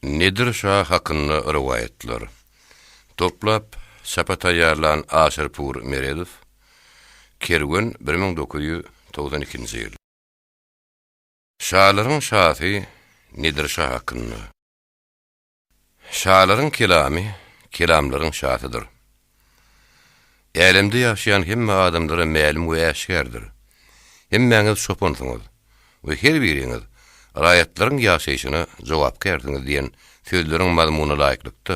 Nedir şa hakynda rowaýatlar. Toplap, çapa taýýarlan Aşyrpur Meredow, Kerwen 1992-nji ýyl. Şalaryň şasy Nedir şa hakynda. Şalaryň kelamy kelamlaryň şasydyr. Älemde ýaşaýan hemme adamlara mälim we äşgärdir. Hemmäňiz çopansyňyz we her biriňiz raýatlaryň ýaşaýşyna jogapkärsiňiz diýen sözleriň mazmunyna laýyklykda,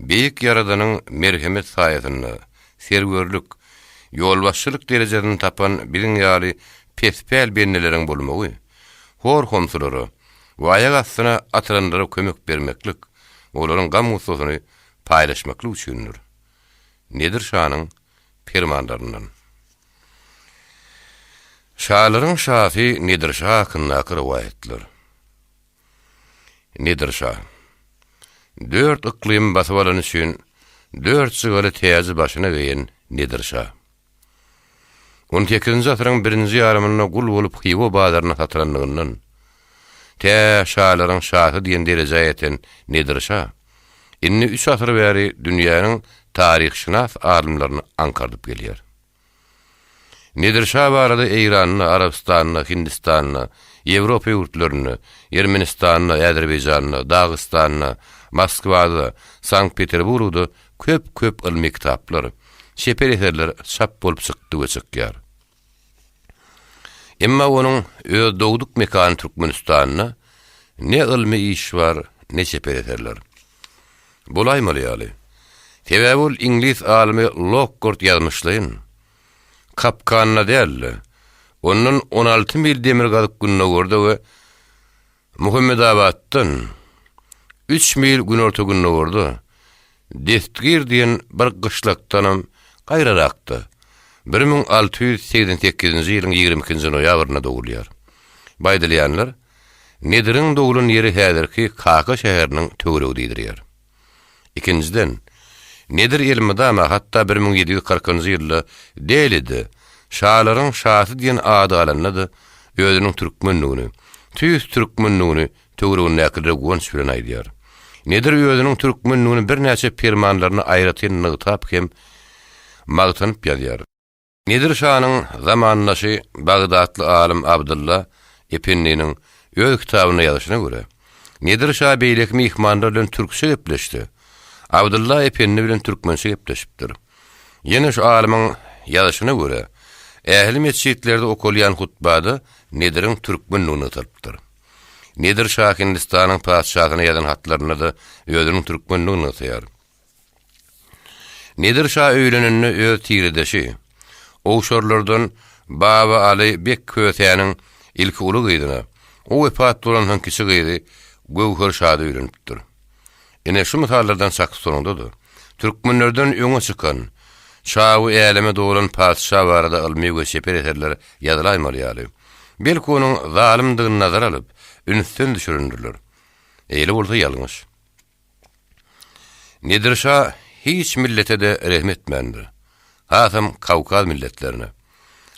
Beýik Ýaradanyň merhemet saýasynda serwerlik, ýolbaşçylyk derejesini tapan biziň ýaly pespäl bendeleriň bolmagy, hor-homsulara we aýak astyna atylanlara kömek bermeklik, olaryň gam-gussasyny paýlaşmaklyk üçindir. Nedir şanyň permanlaryndan. Şalaryň şasy Nedir şa hakyndaky rowaýatlar. Nedir şa. Dört yklymy basyp alany üçin dört jygaly täji başyna geýen Nedir şa. On sekizinji asyryň birinji ýarymynda gul bolup Hywa bazarynda satylanlygyndan, tä şalaryň şasy diýen derejä ýeten Nedir şa, indi üç asyr bäri dünýäniň taryhşynas alymlaryny aňkardyp gelýär. Nedir şa barada Eýranda, Arabystanda, Hindistanda, Ýewropa ýurtlarynda, Ermenistanda, Azerbaýjanda, Dagystanda, Moskwada, Sankt-Peterburgda köp-köp ylmy kitaplar, çeper eserler çap bolup çykdy we çykýar. Emma onuň öz dogduk mekany Türkmenistanda ne ylmy iş bar, ne çeper eserler. Bolaýmaly ýaly. Sebäbi ol iňlis alymy Lokkort ýazmyşlaýyn, Kapkanda däl-de, ondan 16 mil demirgazyk-gündogarda we Muhammedabatdan üç mil günorta-gündogarda Destgir diýen bir gyşlakdanam gaýrarakda, 1688-nji ýylyň 22-nji noýabrynda dogulýar. Bu aýdylýanlar Nediriň doglan ýeri häzirki Kaka şäheriniň töweregi diýdirýär. Ikinjiden, Nedir elmydama, hatda 1740-njy ýylda Delide Şalaryň şasy diýen ady alanda-da özüniň türkmendigini, tüýs türkmendigini töweregindäkilere guwanç bilen aýdýar. Nedir özüniň türkmendigini birnäçe permanlarynda aýratyn nygtap hem magtanyp ýazýar. Nedir şanyň zamandaşy bagdatly alym Abdylla Ependiniň öz kitabynda ýazyşyna görä, Nedir şa beýleki myhmanlar bilen türkçe gepleşse, Abdylla Ependi bilen türkmençe gepleşipdir. Ýene şu alymyň ýazyşyna görä, ähli metjitlerde okalýan hutbada Nediriň türkmendigi nygtalypdyr. Nedir şa Hindistanyň patyşasyna ýazan hatlarynda-da özüniň türkmendigini nygtaýar. Nedir şa öýlenende öz tiredeşi, owşarlardan Baba Aly bek Kösäniň ilki uly gyzyna, o wepat bolansoň kiçi gyzy Göwher şada öýlenipdir. Ine şu mysallardan çak tutanyňda-da, türkmenlerden öňe çykan, çawy äleme dolan patyşa barada ylmy we çeper eserler ýazylaýmaly ýaly. Belki onuň zalymdygyny nazara alyp, ünsden düşürendirler. Eýle bolsa ýalňyş. Nedir şa hiç millete-de rehm etmändir. Hasam Kawkaz milletlerine.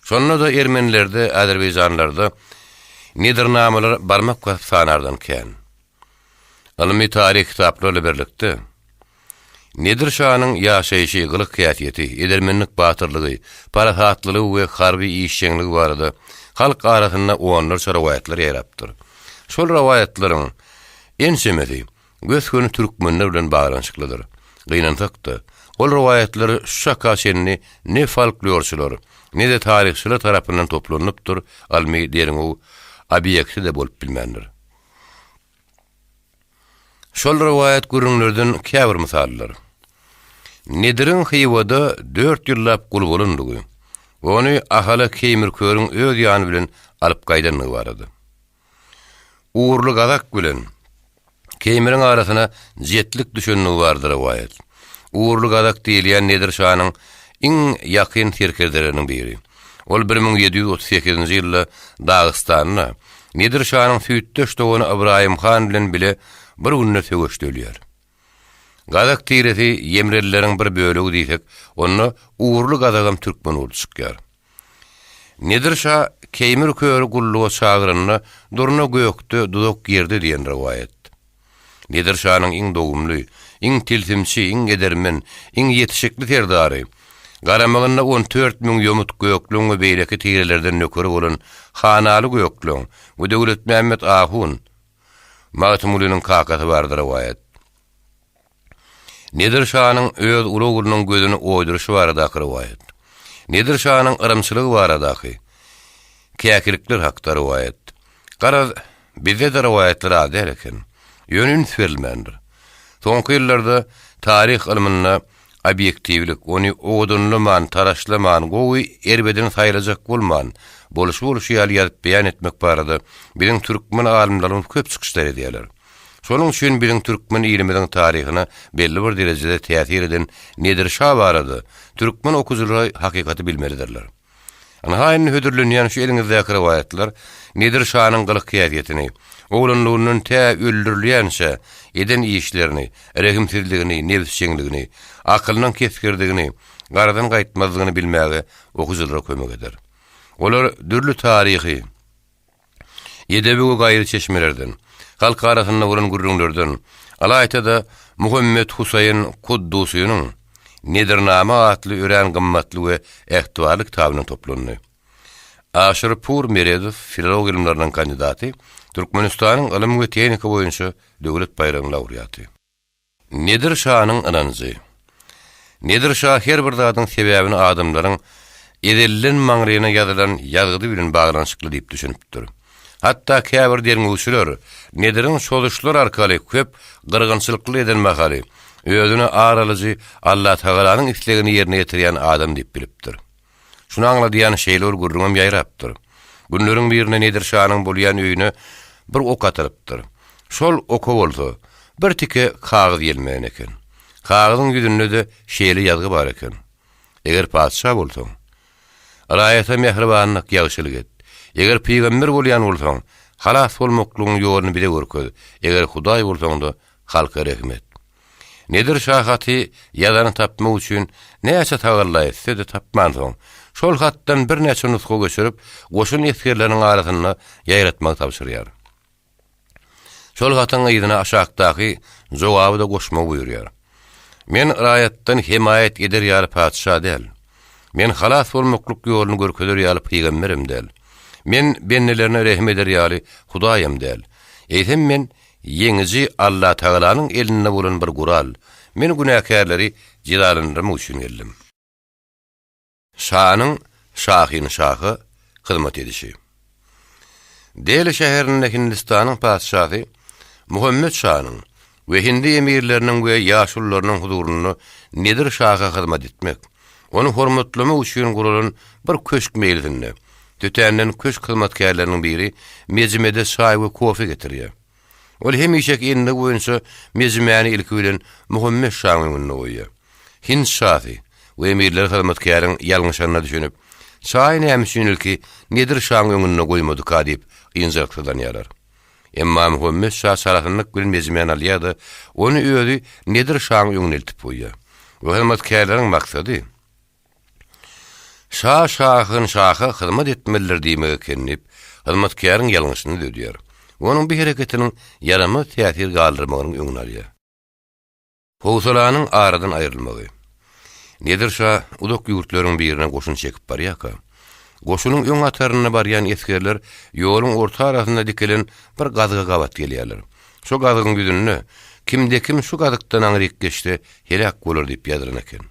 Şonda-da ermenilerde, azerbaýjanlarda nedirnamalar barmak basyp sanardan kän. Ylmy taryh kitaplary bilen birlikde, Nedir şanyň ýaşaýşy, gylyk-häsiýeti, edermenlik batyrlygy, parasatlylygy we harby işjeňligi barada halk arasynda onlarça rowaýatlar ýaýrapdyr. Şol rowaýatlaryň Ençemesi gös-göni türkmenler bilen baglanyşyklydyr. Gynansak-da, ol rowaýatlar şu çaka çenli ne folklorçylar, ne-de taryhçylar tarapyndan toplanypdyr, ylmy derňew obýekti-de bolup bilmändir. Şol rowaýat gürrüňlerden käbir mysallar. Nediriň Hywada dört ýyllap gul bolandygy we ony Ahala Keýmir körüň öz ýany bilen alyp gaýdandygy barada. Ugurly gazak bilen Keýmiriň arasyna jetlik düşendigi barada rowaýat. Ugurly gazak diýilýän Nedir şanyň iň ýakyn serkerdeleriniň biri. Ol 1738-nji ýylda Dagystanda Nedir şanyň süýtdeş dogany Ybraýym han bilen bile bir günde söweşde ölýär. Gazak tiresi ýemrelileriň bir bölegi diýsek, onda Ugurly gazagam türkmen bolup çykýar. Nedir şa Keýmir köri gulluga çagyranda, Durna gökde, duzak ýerde diýen rowaýat. Nedir şanyň iň dogumly, iň tilsimçi, iň edermen, iň ýetişikli serdary, garamagynda 14 müň ýomut gökleň we beýleki tirelerden nökeri bolan Hanaly gökleň we Döwletmämmet ahun, Magtymgulynyň kakasy barada rowaýat. Nedir şanyň öz uly oglunyň gözüni oýduryşy baradaky rowaýat. Nedir şanyň yrymçylygy baradaky, käkilikler hakda rowaýat. Garaz, bizde-de rowaýatlar az däl eken. Ýöne üns berilmändir. Soňky ýyllarda taryh ylmynda obýektiwlik, ony owadanlaman, taraşlaman, gowy erbedini saýlajak bolman, bolşy-bolşy ýaly ýazyp beýan etmek barada biziň türkmen alymlarymyz köp çykyşlar edýärler. Şonuň üçin biziň türkmen ilimiziň taryhyna belli bir derejede täsir eden Nedir şa barada türkmen okyjylary hakykaty bilmelidirler. Ynha indi hödürlenýän şu eliňizdäki rowaýatlar Nedir şanyň gylyk-häsiýetini, oglanlygyndan tä öldürilýänçä eden işlerini, rehimsizligini, nebisjeňligini, akylynyň kesgirdigini, garadan gaýtmazlygyny bilmäge okyjylara kömek eder. Olar dürli taryhy, Edebi we gaýry çeşmelerden, halk arasynda bolan gürrüňlerden, ylaýta-da Muhammet Husaýyn Kuddusynyň Nedirnama atly örän gymmatly we ähtibarly kitabyndan toplandy. Aşyrpur Meredow, filologiýa ylymlarynyň kandidaty, Türkmenistanyň ylym we tehnika boýunça döwlet baýragynyň laureaty. Nedir şanyň ynanjy. Nedir şa her bir zadyň sebäbini adamlaryň ezelden maňryna ýazylan ýazgydy bilen baglanyşykly diýip düşünipdir. Hatda käbir derňewçiler Nediriň çozuşlar arkaly köp gyrgynçylyklar eden mahaly özüni ar alyjy Allatagalanyň islegini ýerine ýetirýän adam diýip bilipdir. Şuny aňladýan şeýle bir gürrüňem ýaýrapdyr. Günleriň birinde Nedir şanyň bolýan öýüne bir ok atylypdyr. Şol oka bolsa, bir tike kagyz ýelmenen eken. Kagyzyň ýüzünde-de şeýle ýazgy bar eken, Eger patyşa bolsaň, raýata mähribanlyk, ýagşylyk et. Eger pygamber bolýan bolsaň, halas bolmaklygyň ýoluny bize görkez, eger Hudaý bolsaň-da, halka rehim et. Nedir şa haty ýazany tapmak üçin näçe tagalla etse-de tapmansoň, şol hatdan birnäçe nusga göçürip, goşun esgerleriniň arasynda ýaýratmagy tabşyrýar. Şol hatyň yzyna aşakdaky jogaby-da goşmagy buýurýar. Men raýatdan hemaýat eder ýaly patyşa däl. Men halas bolmaklyk ýoluny görkezer ýaly pygamberem däl. Men bendelerine rehim eder ýaly Hudaýam däl. Eýsem men Ýeňiji Allatagalanyň elinde bolan bir gural, men günäkärleri jezalandyrmak üçin geldim. Şanyň şahynşaha hyzmat edişi. Deli şäherinde Hindistanyň patyşasy Muhammet şanyň we hindi emirleriniň we ýaşulularynyň huzurynda Nedir şaha hyzmat etmek, ony hormatlamak üçin guralan bir köşk meýlisinde Tötänden köşk hyzmatkärleriniň biri mejimede çaý we kofe getirýär. Ol hemişeki endigi boýunça mejimäni ilki bilen Muhammet şaň öňünde goýýar. Hind şasy we emirler hyzmatkäriň ýalňyşanyna düşünip, çaýy näme üçin ilki Nedir şaň öňünde goýmadyka diýip ynjalyksyzlanýarlar. Emma Muhammet şa çalasynlyk bilen mejimäni alýar-da, ony özi Nedir şaň öňüne eltip goýýar. Bu hyzmatkärleriň maksady, Şa şahynşaha hyzmat etmelidir diýmek eken diýip, hyzmatkäriň ýalňyşyny düzedýär we onuň bu hereketiniň ýaramaz täsir galdyrmagynyň öňüni alýar. Howsalanyň aradan aýrylmagy. Nedir şa uzak ýurtlaryň birine goşun çekip barýarka, goşunyň öň hatarynda barýan esgerler ýoluň orta arasynda dikilen bir gazyga gabat gelýärler. Şo gazygyň ýüzünde, Kimde-kim şu gazykdan aňryk geçse, heläk bolar diýip ýazylan eken.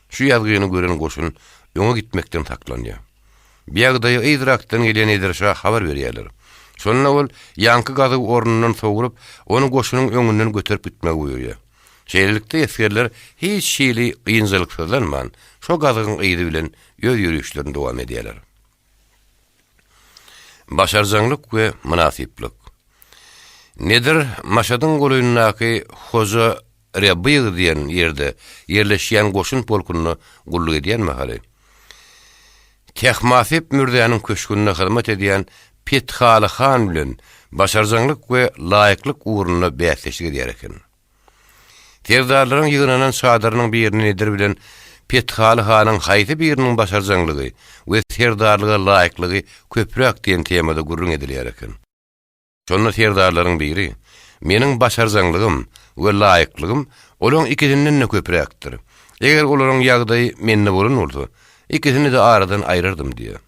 Şu ýazgyny gören goşun öňe gitmekden saklanýar. Bu ýagdaýy yzrakdan gelýän Nedir şa habar berýärler. Şonda ol ýaňky gazygy ornundan sowrup, ony goşunyň öňünden göterip gitmegi buýurýar. Şeýlelikde esgerler hiç hili ynjalyksyzlanman, şo gazygyň yzy bilen öz ýörişlerini dowam edýärler. Başarjaňlyk we mynasyplyk. Nedir Maşadyň golaýyndaky Hoja Rebyg diýen ýerde ýerleşýän goşun polkunda gulluk edýän mahaly, Tehmasip mürzäniň köşgünde hyzmat edýän Pethaly han bilen başarjaňlyk we laýyklyk ugrunda bäsdeşlik edýär eken. Serdarlaryň ýygnanan çadyrynyň birinde Nedir bilen Pethaly hanyň haýsy biriniň başarjaňlygy we serdarlyga laýyklygy köpräk diýen temada gürrüň edilýär eken. Şonda serdarlaryň biri. Meniň başarjaňlygym we laýyklygym olaň ikisinden-de köpräkdir. Eger olaryň ýagdaýy mende bolan bolsa, ikisini-de aradan aýrardym diýýär.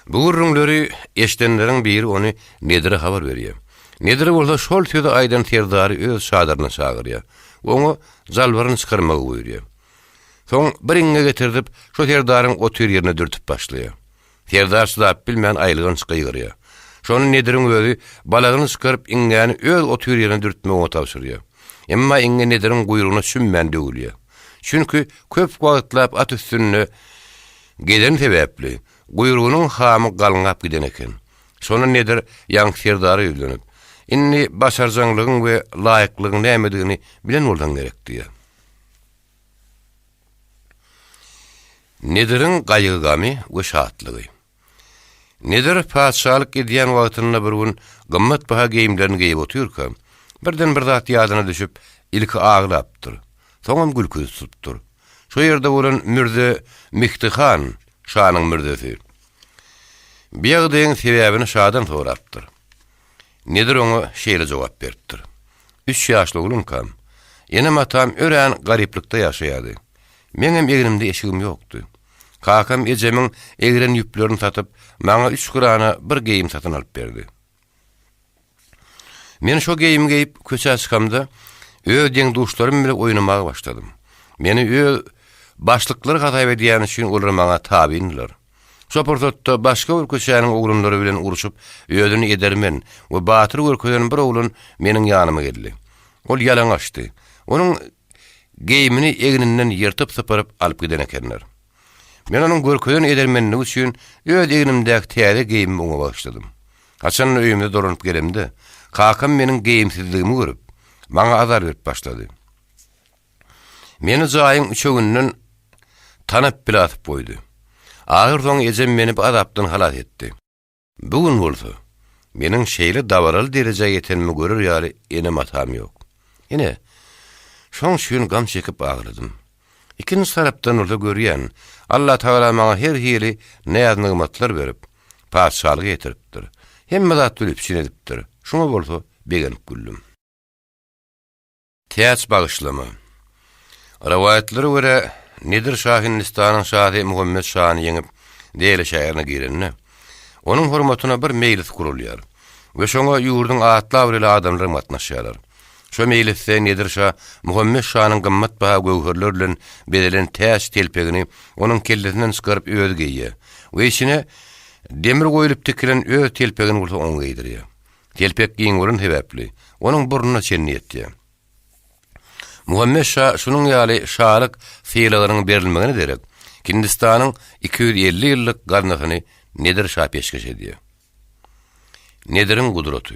Bu gürrüňleri eşidenleriň biri ony Nedire habar berýär. Nedir bolsa şol sözi aýdan serdary öz çadyryna çagyrýar we oňa jalbaryny çykarmagy buýurýar. Soň bir iňňe getirdip, şo serdaryň otyr ýerine dürtüp başlaýar. Serdar çydap bilmän aýylganç gygyrýar. Şonda Nediriň özi balagyny çykaryp iňňäni öz otyr ýerine dürtmegi oňa tabşyrýar. Emma iňňe Nediriň guýrugyna çümmän döwülýär. Çünki köp wagtlap at üstünde gezeni sebäpli, guýrugynyň hamy galňap giden eken. Şonda Nedir ýaňky serdara ýüzlenip, Indi başarjaňlygyň we laýyklygyň nämedigini bilen bolsaň gerek diýýär. Nediriň gaýgy-gamy we şatlygy. Nedir patyşalyk edýän wagtynda bir gün gymmatbaha geýimlerini geýip otyrka, birden bir zat ýadyna düşüp, ilki aglapdyr, soňam gülküsi tutupdyr. Şo ýerde bolan mürze Mihdi han, şanyň mürzesi, bu ýagdaýyň sebäbini şadan sorapdyr. Nedir oňa şeýle jogap beripdir, Üç ýaşly oglankam, enem-atam örän garyplykda ýaşaýardy. Meňem egnimde eşigim ýokdy. Kakam ejemiň egren ýüplerini satyp, maňa üç grana bir geýim satyn alyp berdi. Men şo geýimi geýip köçä çykamda, öz deň-duşlarym bile oýnamaga başladym. Meni öz başlyklary hasap edýäni üçin olar maňa tabyndylar. Şo pursatda başga bir köçäniň oglanlary bilen urşup, özüni edermen we batyr görkezen bir oglan meniň ýanyma geldi. Ol ýalaňaçdy. Onuň geýimini egninden ýyrtyp-sypyryp alyp giden ekenler. Men onuň görkezen edermenligi üçin öz egnimdäki täze geýimimi oňa bagyşladym. Haçan-da öýümize dolanyp gelemde, kakam meniň geýimsizligimi görüp, maňa azar berip başlady. Meni jaýyň üçeginden tanap bile asyp goýdy. Ahyrsoňy ejem meni bu azapdan halas etdi. Bu gün bolsa, meniň şeýle dabaraly derejä ýetenimi görer ýaly enem-atam ýok. Ine, şoň üçin gam çekip agladym. Ikinji tarapdan bolsa görýän, Allatagala maňa her hili näz-nygmatlar berip, patyşalyga ýetiripdir. Hemme zat bilen üpjün edipdir. Şuňa bolsa begenip güldüm. Täç bagyşlama. Rowaýatlara görä, Nedir şa Hindistanyň şasy Muhammet şany ýeňip, Deli şäherine girende, onuň hormatyna bir meýlis gurulýar we şoňa ýurduň atly-abraýly adamlary gatnaşýarlar. Şo meýlisde Nedir şa Muhammet şanyň gymmatbaha göwherler bilen bezelen täç telpegini onuň kellesinden çykaryp özi geýýär we içine demir goýlup tikilen öz telpegini bolsa oňa geýdirýär. Telpek giň bolan sebäpli, onuň burnuna çenli ýetýär. Muhammet şa şunuň ýaly şalyk sylagynyň berilmegine derek, Hindistanyň 250 ýyllyk gaznasyny Nedir şa peşgeş edýär. Nediriň gudraty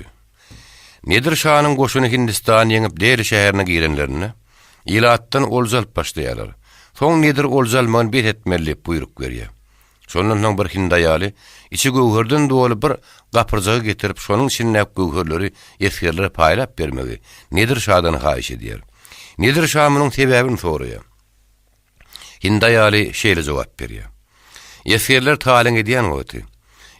Nedir şanyň goşuny Hindistany ýeňip Deli şäherine girenlerinde, ilatdan olja alyp başlaýarlar. Soň Nedir olja almagyny bes etmeli diýip buýruk berýär. Şondan soň bir hindi aýaly içi göwherden doly bir gapyrjagy getirip, şonuň içindäki göwherleri esgerlere paýlap bermegi Nedir şadan haýyş edýär. Nedir şa munuň sebäbini soraýar. Hindi aýaly şeýle jogap berýär. Esgerler talaň edýän wagty,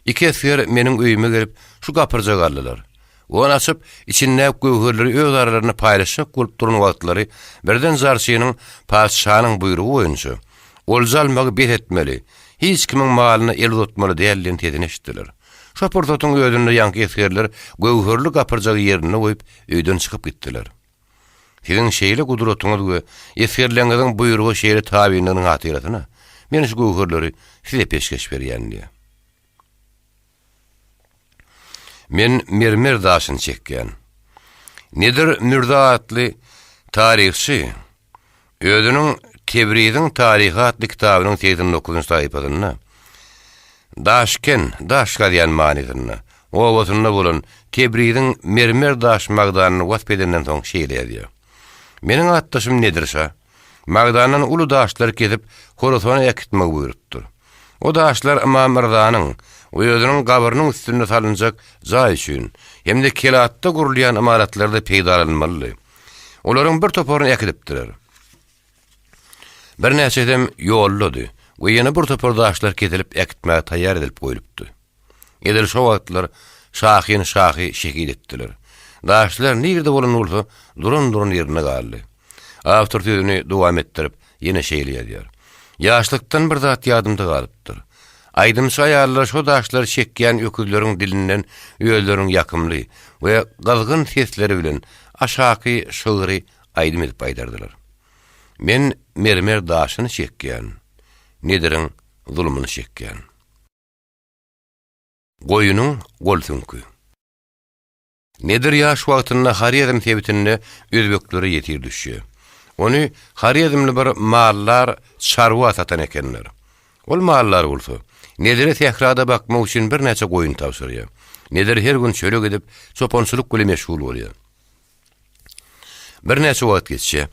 iki esger meniň öýüme gelip, şu gapyrjagy aldylar. Ony açyp, içindäki göwherleri öz aralarynda paýlaşjak bolup duran wagtlary birden jarçynyň patyşanyň buýrugy boýunça, Olja almagy bes etmeli, hiç kimiň malyna el uzatmaly däl diýen sesini eşitdiler. Şo pursatyň özünde ýaňky esgerler göwherli gapyrjagy ýerinde goýup, öýden çykyp gitdiler. Siziň şeýle gudratyňyz we esgerleriňiziň buýruga şeýle tabynlygynyň hatyrasyna men şu göwherleri size peşgeş berýän diýýär. Men mermer daşyny çekýän. Nedir Mürze atly taryhçy özüniň Tebriziň taryhy atly kitabynyň 89-njy sahypasynda Daşken, daş gazýan manysynda, obasynda bolan Tebriziň mermer daş magdanyny wasp edenden soň şeýle ýazýar. Meniň atdaşym Nedir şa Magdandan uly daşlary kesip, Horasana äkitmegi buýrupdyr. O daşlar Ymam Yrzanyň we özüniň gabrynyň üstünde salynjak jaý üçin hem-de Kelatda gurulýan ymaratlarda peýdalanylmalydy. Olaryň bir toparyny äkidipdiler. Birnäçesem ýoldady we ýene bir topar daşlar kesilip äkitmäge taýýar edilip goýlupdy. Edil şo wagtlar Şahin şahy şehit etdiler. Daşlar nirde bolan bolsa, duran-duran ýerinde galdy. Awtor sözüni dowam etdirip, ýene şeýle ýazýar, Ýaşlykdan bir zat ýadymda galypdyr. Aýdymçy aýallar şo daşlary çekýän öküzleriň dilinden özleriniň ýakymly we gyzgyn sesleri bilen aşaky şygry aýdym edip aýdardylar. Men mermer daşyny çekýän, Nediriň zulumyny çekýän. Goýunyň gol süňki. Nedir ýaş wagtynda Horezm sebitinde özbeklere ýesir düşýär. Ony horezmli bir maldar çarwa satan ekenler. Ol maldar bolsa, Nedire sährada bakmak üçin birnäçe goýun tabşyrýar. Nedir her gün çöle gidip, çopançylyk bilen meşgul bolýar. Birnäçe wagt geçýär.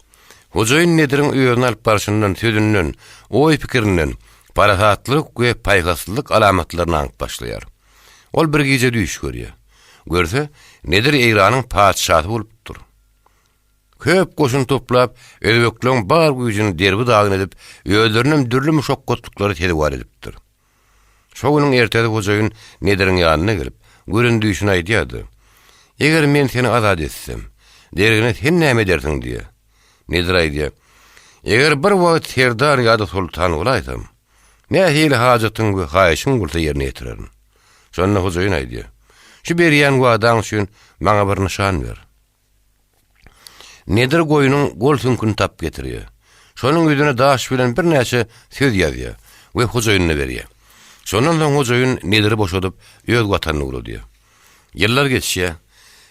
Hojaýyn Nediriň özüni alyp barşyndan, sözünden, oý-pikirinden parasatlylyk we paýhaslylyk alamatlaryny aňyp başlaýar. Ol bir gije düýş görýär. Görse, Nedir Eýranyň patyşasy bolupdyr. Köp goşun toplap, özbekleň bar güýjüni derbi-dagyn edip, özlerinem dürli muşakgatlyklara sezewar edipdir. Şo günüň ertesi hojaýyn Nediriň ýanyna gelip, gören düýşüni aýdýar-da, Eger men seni azat etsem, deregine sen näme edersiň diýýär. Nedir aýdýar, Eger bir wagt serdar ýa-da soltan bolaýsam, nähili hajatyň we haýyşyň bolsa ýerine ýetirerin. Şonda hojaýyn aýdýar, Şu berýän wadaň üçin maňa bir nyşan ber. Nedir goýnuň gol süňküni tapyp getirýär. Şonuň ýüzüne daş bilen birnäçe söz ýazýar we hojaýynyna berýär. Şondan soň hojaýyn Nediri boşadyp, öz watanyna ugradýar. Ýyllar geçýär.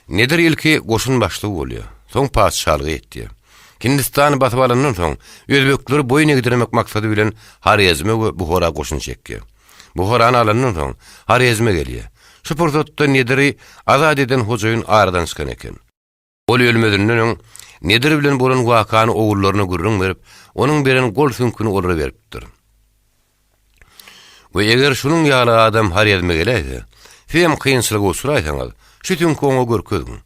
Nedir ilki goşun başlygy bolýar, soň patyşalyga ýetýär. Hindistany basyp alandan soň, özbekleri boýun egdirmek maksady bilen Horezme we Buhara goşun çekýär. Buharany alandan soň, Horezme gelýär. Şu pursatda Nediri azat eden hojaýyn aradan çykan eken. Ol ölmezinden öň Nedir bilen bolan wakany ogullaryna gürrüň berip, onuň beren gol süňküni olara beripdir. We eger şunuň ýaly adam Horezme geläýse, sizem kynçylyga uçraýsaňyz, şu süňki oňa görkeziň.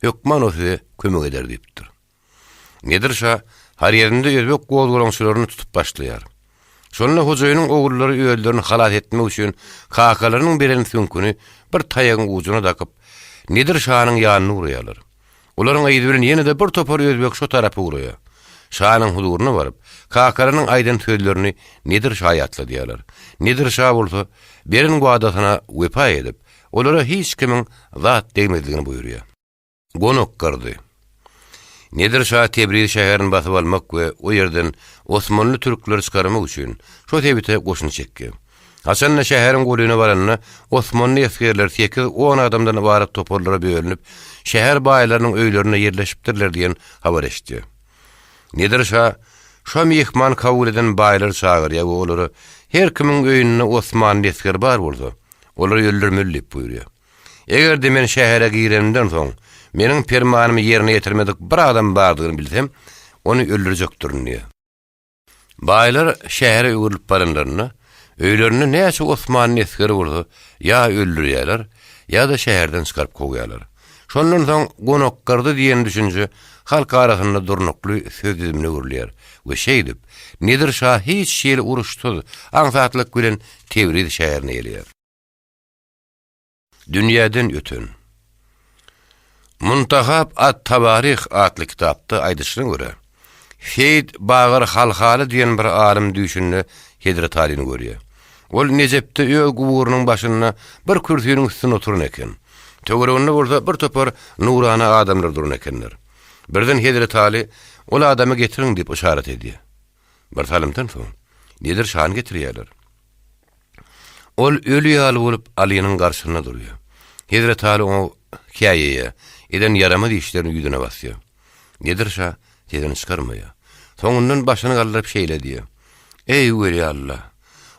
Hökman o size kömek eder diýipdir. Nedir şa Horezmde özbek gozgalaňçylaryny tutup başlaýar. Şonda hojaýynyň ogullary özlerini halas etmek üçin kakalarynyň beren süňküni bir taýagyň ujuna dakyp, Nedir şanyň ýanyna ugraýarlar. Olaryň yzy bilen ýene-de bir topar özbek şo tarapa ugraýar. Şanyň huzuryna baryp, kakalarynyň aýdan sözlerini Nedir şa ýatladýarlar. Nedir şa bolsa, beren wadasyna wepa edip, olara hiç kimiň zat degmezligini buýurýar. Gonak gyrdy. Nedir şa Tebriz şäherini basyp almak we o ýerden osmanly türkleri çykarmak üçin şo sebite goşun çekdi. Haçanda şäheriň golaýyna baranda, osmanly esgerler sekiz-on adamdan ybarat toparlara bölünip, şäher baýlarynyň öýlerinde ýerleşipdirler diýen habar eşitdi. Nedir şa şo myhman kabul eden baýlary çagyrýar we olara her kimiň öýünde osmanly esgeri bar bolsa, olary öldürmeli diýip buýurýar. Eger-de men şähere girenimden soň, meniň permanymy ýerine ýetirmedik bir adam bardygyny bilsem, ony öldürjekdirin diýýär. Baýlar şähere öwrülip baranlarynda, öýlerinde näçe osmanly esgeri bolsa, ýa öldürýärler, ýa-da şäherden çykaryp kowýarlar. Şondan soň gonakgyrdy diýen düşünje halk arasynda durnukly söz düzümine öwrülýär we şeýdip, Nedir şa hiç hili uruşsyz, aňsatlyk bilen Tebriz şäherine gelýär. Dünýäden öten. Muntahab at-Tawaryh atly kitapda aýdyşyna görä, Seýit Bagyr Halhaly diýen bir alym düýşünde Hezreti Alyny görýär. Ol Nejepde öz guburynyň başynda bir kürsiniň üstünde oturan eken. Töwereginde bolsa bir topar nurana adamlar duran ekenler. Birden Hezreti Aly, Ol adamy getiriň diýip yşarat edýär. Bir salymdan soň, Nedir şany getirýärler. Ol öli ýaly bolup Alynyň garşysynda durýar. Hezreti Aly oňa käýeýär, eden ýaramaz işlerini ýüzüne basýar. Nedir şa sesini çykarmaýar. Soňundan başyny galdyryp şeýle diýýär, Eý, weli Alla!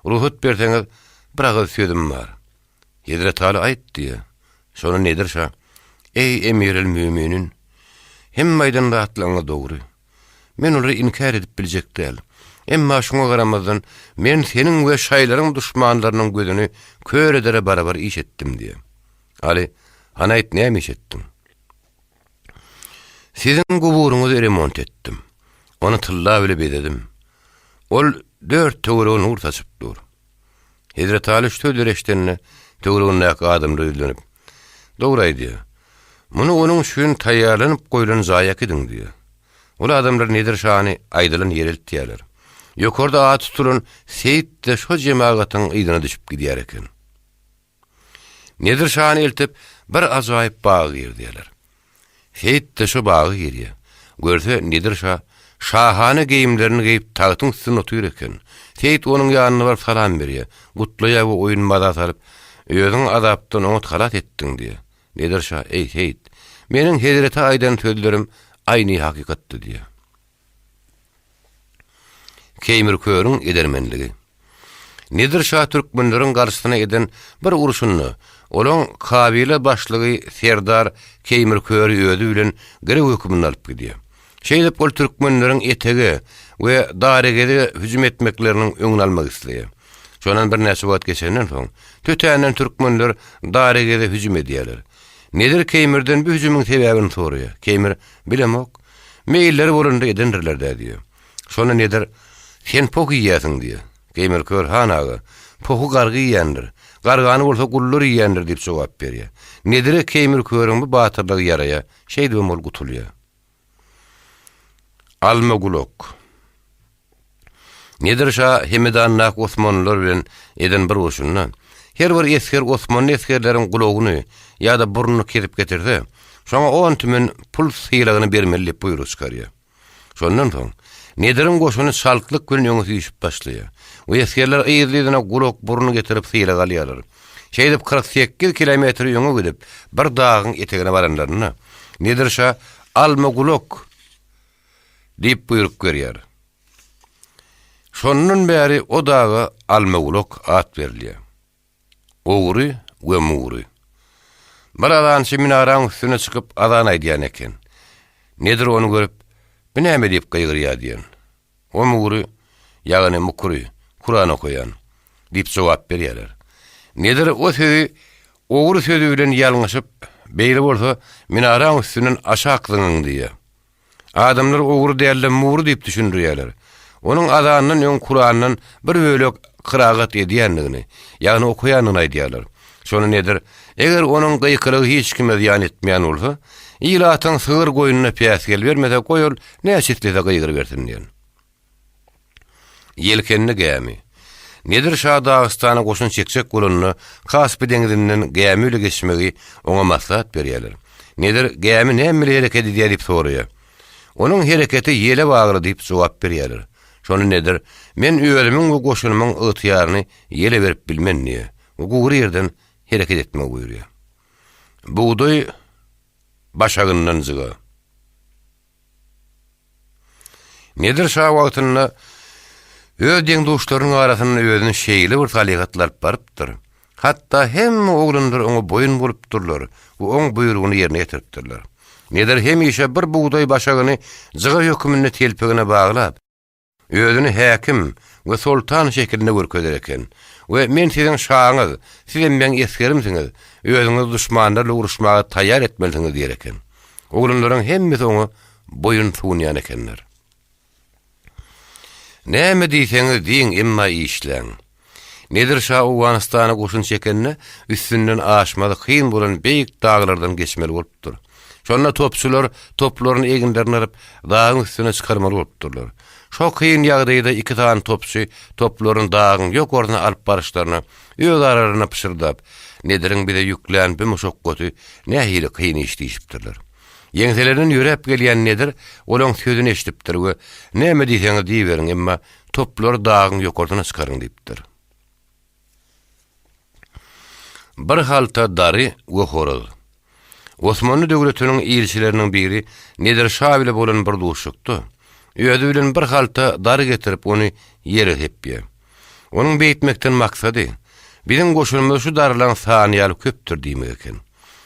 Rugsat berseňiz, bir agyz sözüm bar. Hezreti Aly aýt diýýär. Şonda Nedir şa, Eý, emirel-müminin! Hemme aýdan zatlaryňyz dogry. Men olary inkär edip biljek däl. Emma şuňa garamazdan, men seniň we şaýlaryň duşmanlarynyň gözüni kör edere barabar iş etdim diýýär. Aly, Hany aýt, näme iş etdiň? Siziň guburyňyzy remont etdim. Ony tylla bile bezedim. Ol dört töwerege nur saçyp dur. Hezreti Aly şu sözleri eşidende, töweregindäki adamlara ýüzlenip, Dogry aýdýar. Muny onuň üçin taýýarlanyp goýlan jaýa äkidiň diýýär. Ol adamlar Nedir şany aýdylan ýere eltýärler. Ýokarda ady tutulan Seýit-de şo jemagatyň yzyna düşüp gidýär eken. Nedir şany eltip, bir ajaýyp baga girizýärler. Seýit-de şo baga girýär. Görse, Nedir şa şahana geýimlerini geýip, tagtyň üstünde otyr eken. Seýit onuň ýanyna baryp salam berýär, gutlaýar we oýun-maza salyp, Özüňi azapdan oňat halas etdiň diýýär. Nedir şa, Eý, Seýit, meniň hezrete aýdan sözlerim aýny hakykatdy diýýär. Keýmir körüň edermenligi. Nedir şa türkmenleriň garşysyna eden bir urşunda olaň kabile başlygy serdar Keýmir köri özi bilen girew höküminde alyp gidýär. Şeýdip ol türkmenleriň Etege we Daregeze hüjüm etmekleriniň öňüni almak isleýär. Şondan birnäçe wagt geçenden soň, tötänden türkmenler Daregeze hüjüm edýärler. Nedir Keýmirden bu hüjümiň sebäbini soraýar. Keýmir, Bilemok. Meýilleri bolanda edendirler-dä diýýär. Şonda Nedir, Sen poh iýýärsiň diýýär. Keýmir kör, Han aga, pohy garga iýýändir. Gargany bolsa gullar iýýändir diýip jogap berýär. Nedire Keýmir körüň bu batyrlygy ýaraýar, şeýdibem ol gutulýar. Alma gulak. Nedir şa Hemedandaky osmanlylar bilen eden bir urşunda, her bir esger osmanly esgerleriň gulagyny ýa-da burnuny kesip getirse, şoňa on tümen pul sylagyny bermeli diýip buýruk çykarýar. Şondan soň, Nediriň goşuny çaltlyk bilen öňe süýşüp başlaýar we esgerler yzly-yzyna gulak-burun getirip sylag alýarlar. Şeýdip 48 kilometr öňe gidip, bir dagyň etegine baranlarynda, Nedir şa, Alma gulak! Diýip buýruk berýär. Şondan bäri o daga Almagulak at berilýär. Ogry we mury. Bir azançy minaraň üstüne çykyp azan aýdýan eken. Nedir ony görüp, Bu näme diýip gygyrýar diýen. O mury, ýagny mukury, Kuran okaýan, diýip jogap berýärler. Nedir o sözi ogry sözi bilen ýalňyşyp, Beýle bolsa, minaraň üstünden aşak zyňyň diýýär. Adamlar ogry däl-de mury diýip düşündirýärler. Onuň azandan öň Kurandan bir bölek kyragat edýändigini, ýagny okaýandygyny aýdýarlar. Şonda Nedir, Eger onuň gykylygy hiç kime zyýan etmeýän bolsa, ilatyň sygyr-goýnuna päsgel bermese, goý ol näçe islese gygyrybersin diýen. Ýelkenli gämi. Nedir şa Dagystana goşun çekjek bolanda, Kaspi deňzinden gämi bile geçmegi oňa maslahat berýärler. Nedir, Gämi näme bile hereket edýär diýip soraýar. Onuň hereketi ýele bagly diýip jogap berýärler. Şonda Nedir, Men özümiň we goşunymyň ygtyýaryny ýele berip bilmen diýýär we gury ýerden hereket etmegi buýurýar. Bugdaý başagyndan jyga. Nedir şa wagtynda öz deň-duşlarynyň arasynda özüni şeýle bir salyhatly alyp barypdyr, hatda hemme oglanlar oňa boýun bolupdyrlar we oň buýrugyny ýerine ýetiripdirler. Nedir hemişe bir bugdaý başagyny jyga höküminde telpegine baglap, Özüni häkim we soltan şekilinde görkezer eken we Men siziň şaňyz, sizem meň esgerimsiňiz, özüňizi duşmanlar bilen uruşmaga taýýar etmelisiňiz diýer eken. Oglanlaryň hemmesi oňa boýun sunýan ekenler. Näme diýseňiz diýiň, emma işläň. Nedir şa Owganystana goşun çekende, üstünden aşmazy kyn bolan beýik daglardan geçmeli bolupdyr. Şonda topçular toplaryny eginlerine alyp, dagyň üstüne çykarmaly bolupdyrlar. Şo kyn ýagdaýda iki sany topçy toplaryny dagyň ýokarsyna alyp baryşlaryna öz aralarynda pyşyrdap, Nediriň bize ýüklän bu muşakgaty nähili kyn iş diýşipdirler. Ýeňselerinden ýöräp gelýän Nedir olaň sözüni eşidipdir we, Näme diýseňiz diýiberiň, emma Toplary dagyň ýokarsyna çykaryň diýipdir. Bir halta dary we horaz. Osmanly döwletiniň ilçileriniň biri Nedir şa bile bolan bir duşuşykda, özi bilen bir halta dary getirip ony ýere sepýär. Onuň beýtmekden maksady, Biziň goşunymyz şu darylaň sany ýaly köpdür diýmek eken.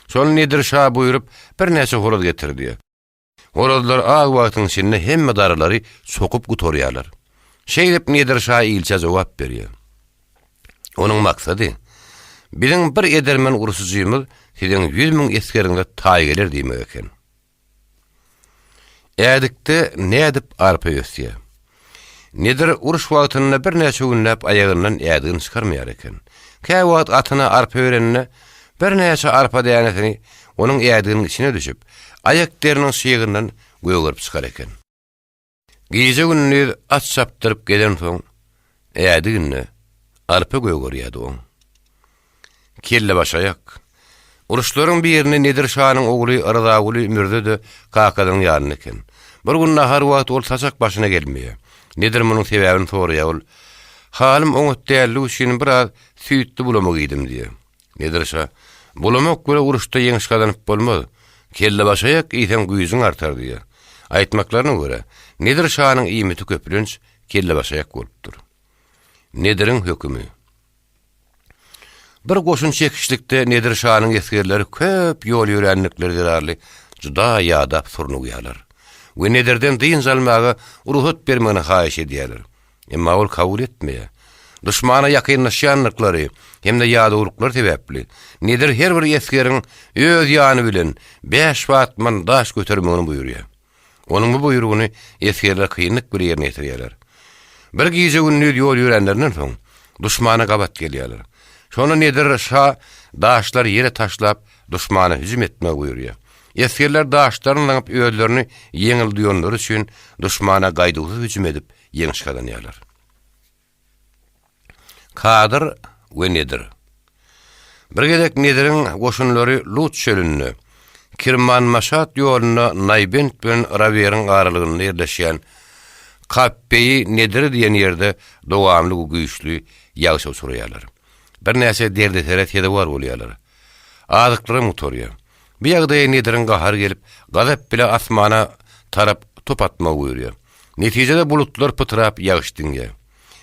Şonda Nedir şa buýrup, birnäçe horaz getirdi. Horazlar az wagtyň içinde hemme darylary sokup gutarýarlar. Şeýdip Nedir şa ilçä jogap berýär. Onuň maksady, Biziň bir edermen urşujymyz siziň 100 müň esgeriňize taý geler diýmek eken. Ädikde nädip arpa ösýär? Nedir uruş wagtynda birnäçe günläp aýagyndan ädigini çykarmaýar eken. Käwagt atyna arpa berende, Birnäçe arpa dänesini onuň ädiginiň içine düşüp, aýak deriniň şygyndan gögerip çykar eken. Gije-gündiz at çapdyryp gezensoň, ädiginde arpa gögerýärdi oň. Kellebaşaýak. Uruşlaryň birinde Nedir şanyň ogly Rzaguly mürze-de kakasynyň ýanynda eken. Bir gün nahar wagty ol saçak başyna gelmeýär. Nedir munuň sebäbini soraýar, ol, Halym oňat dälligi üçin biraz süýtli bulamyk iýdim diýýär. Nedir şa, Bulamak bilen uruşda ýeňiş gazanyp bolmaz. Kellebaşaýak iýseň güýjüň artar diýýär. Aýtmaklaryna görä, Nedir şanyň iýmiti köplenç kellebaşaýak bolupdyr. Nediriň hökümi. Bir goşun çekişlikde Nedir şanyň esgerleri köp ýol ýörändikleri zerarly juda ýadap surnugýarlar we Nedirden dynç almaga rugsat bermegini haýyş edýärler. Emma ol kabul etmeýär. Duşmana ýakynlaşýandyklary hem-de ýadawlyklary sebäpli, Nedir her bir esgeriň öz ýany bilen bäş batman daş götermegini buýurýar. Onuň bu buýrugyny esgerler kynlyk bilen ýerine ýetirýärler. Bir gije-gündiz ýol ýöränlerinden soň, duşmana gabat gelýärler. Şonda Nedir şa daşlary ýere taşlap, duşmana hüjüm etmegi buýurýar. Esgerler daşlaryny zyňyp özlerini ýeňil duýanlary üçin duşmana gaýduwsyz hüjüm edip, ýeňiş gazanýarlar. Kadyr we Nedir. Bir gezek Nediriň goşunlary Lut çölünde, Kirman-Maşat ýolunda Naýbent bilen Raweriň aralygynda ýerleşýän Kappeýi Nedir diýen ýerde dowamly we güýçli ýagşa uçraýarlar. Birnäçe derdesere sezewar bolýarlar. Azyklaram gutarýar. Bu ýagdaýa Nediriň gahary gelip, gazap bile asmana tarap top atmagy buýurýar. Netijede bulutlar pytrap ýagyş diňýär.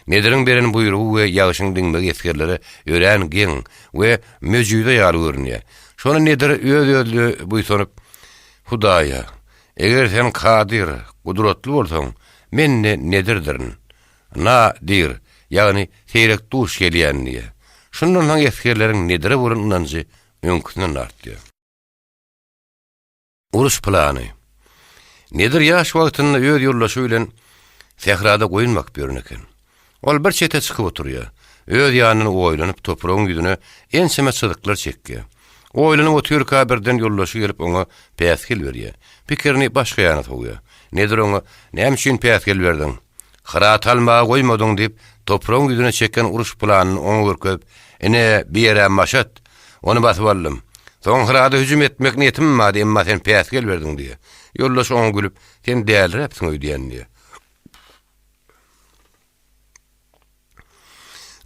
Nediriň beren buýrugy we ýagyşyň diňmegi esgerlere örän geň we möjüze ýaly görünýär. Şonda Nedir öz-özüne buýsanyp, Hudaýa, eger sen Kadyr, gudratly bolsaň, men-de Nedirdirin. Na, dir, ýagny seýrek duş gelýän diýýär. Şundan soň esgerleriň Nedire bolan ynanjy öňküsinden artýar. Uruş plany. Nedir ýaş wagtynda öz ýoldaşy bilen sährada goýun bakyp ýören eken. Ol bir çete çykyp oturýar. Öz ýanyndan oýlanyp, topragyň ýüzüne ençeme çyzyklar çekýär. Oýlanyp otyrka birden ýoldaşy gelip oňa päsgel berýär. Pikirini başga ýana sowýar. Nedir oňa, Näme üçin päsgel berdiň? Hyrat almaga goýmadyň diýip, topragyň ýüzüne çeken uruş planyny oňa görkezip, Ine, bi ýer-ä Maşat. Ony basyp aldym. Soň Hyrada hüjüm etmek niýetimem bardy, emma sen päsgel berdiň diýýär. Ýoldaşy oňa gülüp, Sen däliräpsiň öýdýän diýýär.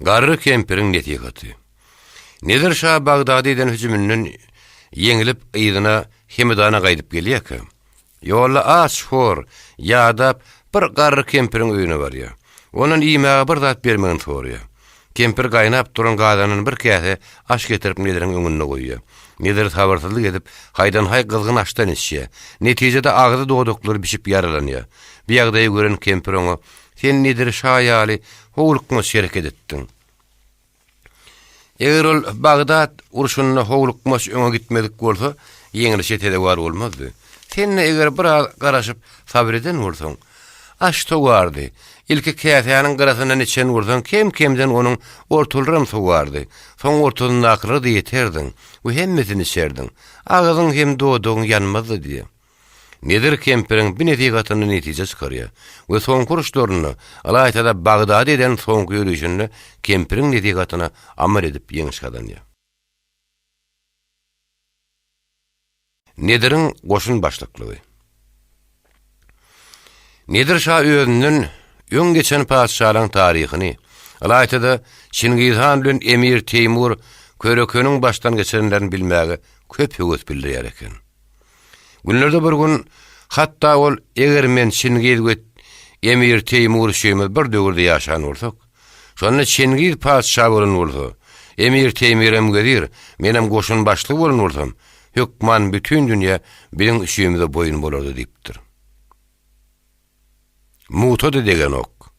Garry kempiriň nesihaty. Nedir şa Bagdada eden hüjüminden ýeňilip yzyna Hemedana gaýdyp gelýärkä, Ýolda aç-hor, ýadap, bir garry kempiriň öýüne barýar. Ondan iýmäge bir zat bermegini soraýar. Kempir gaýnap duran gazandan bir käse aş getirip Nediriň öňünde goýýar. Nedir sabyrsyzlyk edip, haýdan-haý gyzgyn aşdan içýär. Netijede agzy dodaklary bişip ýaralanýar. Bu ýagdaýy gören kempir oňa, Sen Nedir şa ýaly howlukmaç hereket etdiň. Eger ol Bagdat urşunda howlukmaç öňe gitmedik bolsa, ýeňlişe sezewar bolmazdy. Sen-de eger biraz garaşyp, sabyr eden bolsaň, aş sowardy. Ilki käsäniň gyrasyndan içen bolsaň, kem-kemden onuň ortalaram sowardy. Soň ortasyndakylara-da ýeterdiň we hemmesini içerdiň. Agzyň hem dodagyň ýanmazdy diýýär. Nedir kempiriň bu nesihatyndan netije çykarýar we soňky uruşlarynda, ylaýta-da Bagdada eden soňky ýörişinde kempiriň nesihatyna amal edip ýeňiş gazanýar. Nediriň goşun başlyklygy. Nedir şa özünden öň geçen patyşalaryň taryhyny, ylaýta-da Çingiz han bilen emir Teýmur Körekeniň başdan geçirenlerini bilmäge köp höwes bildirýär eken. Günlerde bir gün hatda ol eger men Çingiz we Emir Teýmur üçimiz bir döwürde ýaşan bolsak, şonda Çingiz patyşa bolan bolsa, Emir Teýmirem wezir, menem goşun başlygy bolan bolsam, hökman bütin dünýä biziň üçimize boýun bolardy diýipdir. Mugta-da degenok.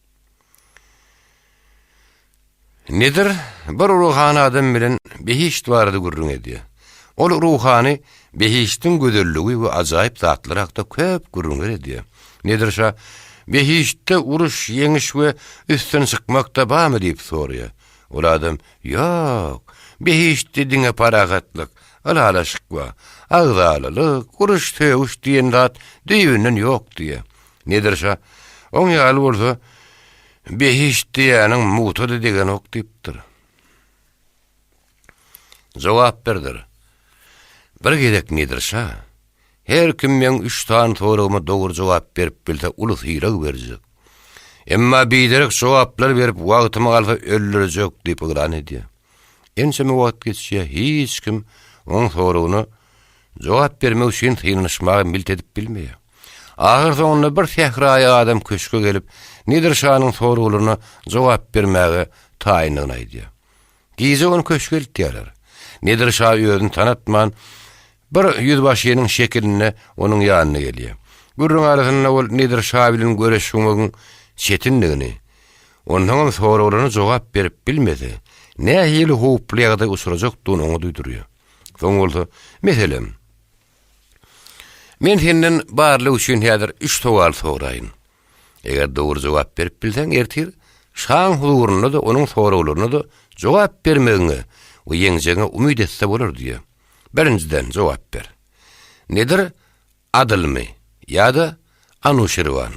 Nedir bir ruhany adam bilen behişt barada gürrüň edýär. Ol ruhany behiştiň gözelligi we ajaýyp zatlary hakda köp gürrüňler edýär. Nedir şa, Behiştde uruş, ýeňiş we üstün çykmak-da barmy diýip soraýar. Ol adam, Ýok. Behiştde diňe parahatlyk, ylalaşyk bar. Agzalylyk, uruş-sögüş diýen zat düýbünden ýok diýýär. Nedir şa, Oň ýaly bolsa, behişt diýýäniň mugta-da degenok diýipdir. Jogap berdir. Bir gezek Nedir şa, Her kim meň üç sany soragyma dogry jogap berip bilse uly sylag berjek. Emma biderek jogaplar berip wagtymy alsa öldürjek diýip yglan edýär. Ençeme wagt geçýär, hiç kim oň soragyna jogap bermek üçin synanyşmaga milt edip bilmeýär. Ahyrsoňunda bir sähraýy adam köşge gelip, Nedir şanyň soraglaryna jogap bermäge taýyndygyny aýdýar. Gije ony köşge eltýärler. Nedir şa özüni tanatman, bir ýüzbaşynyň şekilinde onuň ýanyna gelýär. Gürrüň arasynda ol Nedir şa bilen görüşmegiň çetindigini, onsoňam soraglaryna jogap berip bilmese, nähili howply ýagdaý uçrajakdygyny oňa duýdurýar. Soň bolsa, Meselem, men senden barlyk üçin häzir üç sowal soraýyn. Eger dogry jogap berip bilseň, ertir şaň huzurynda-da, onuň soraglaryna-da jogap bermegiňe we ýeňjegiňe umyt etse bolar diýýär. Birinjiden, jogap ber. Nedir Adylmy ýa-da Anuşirwan?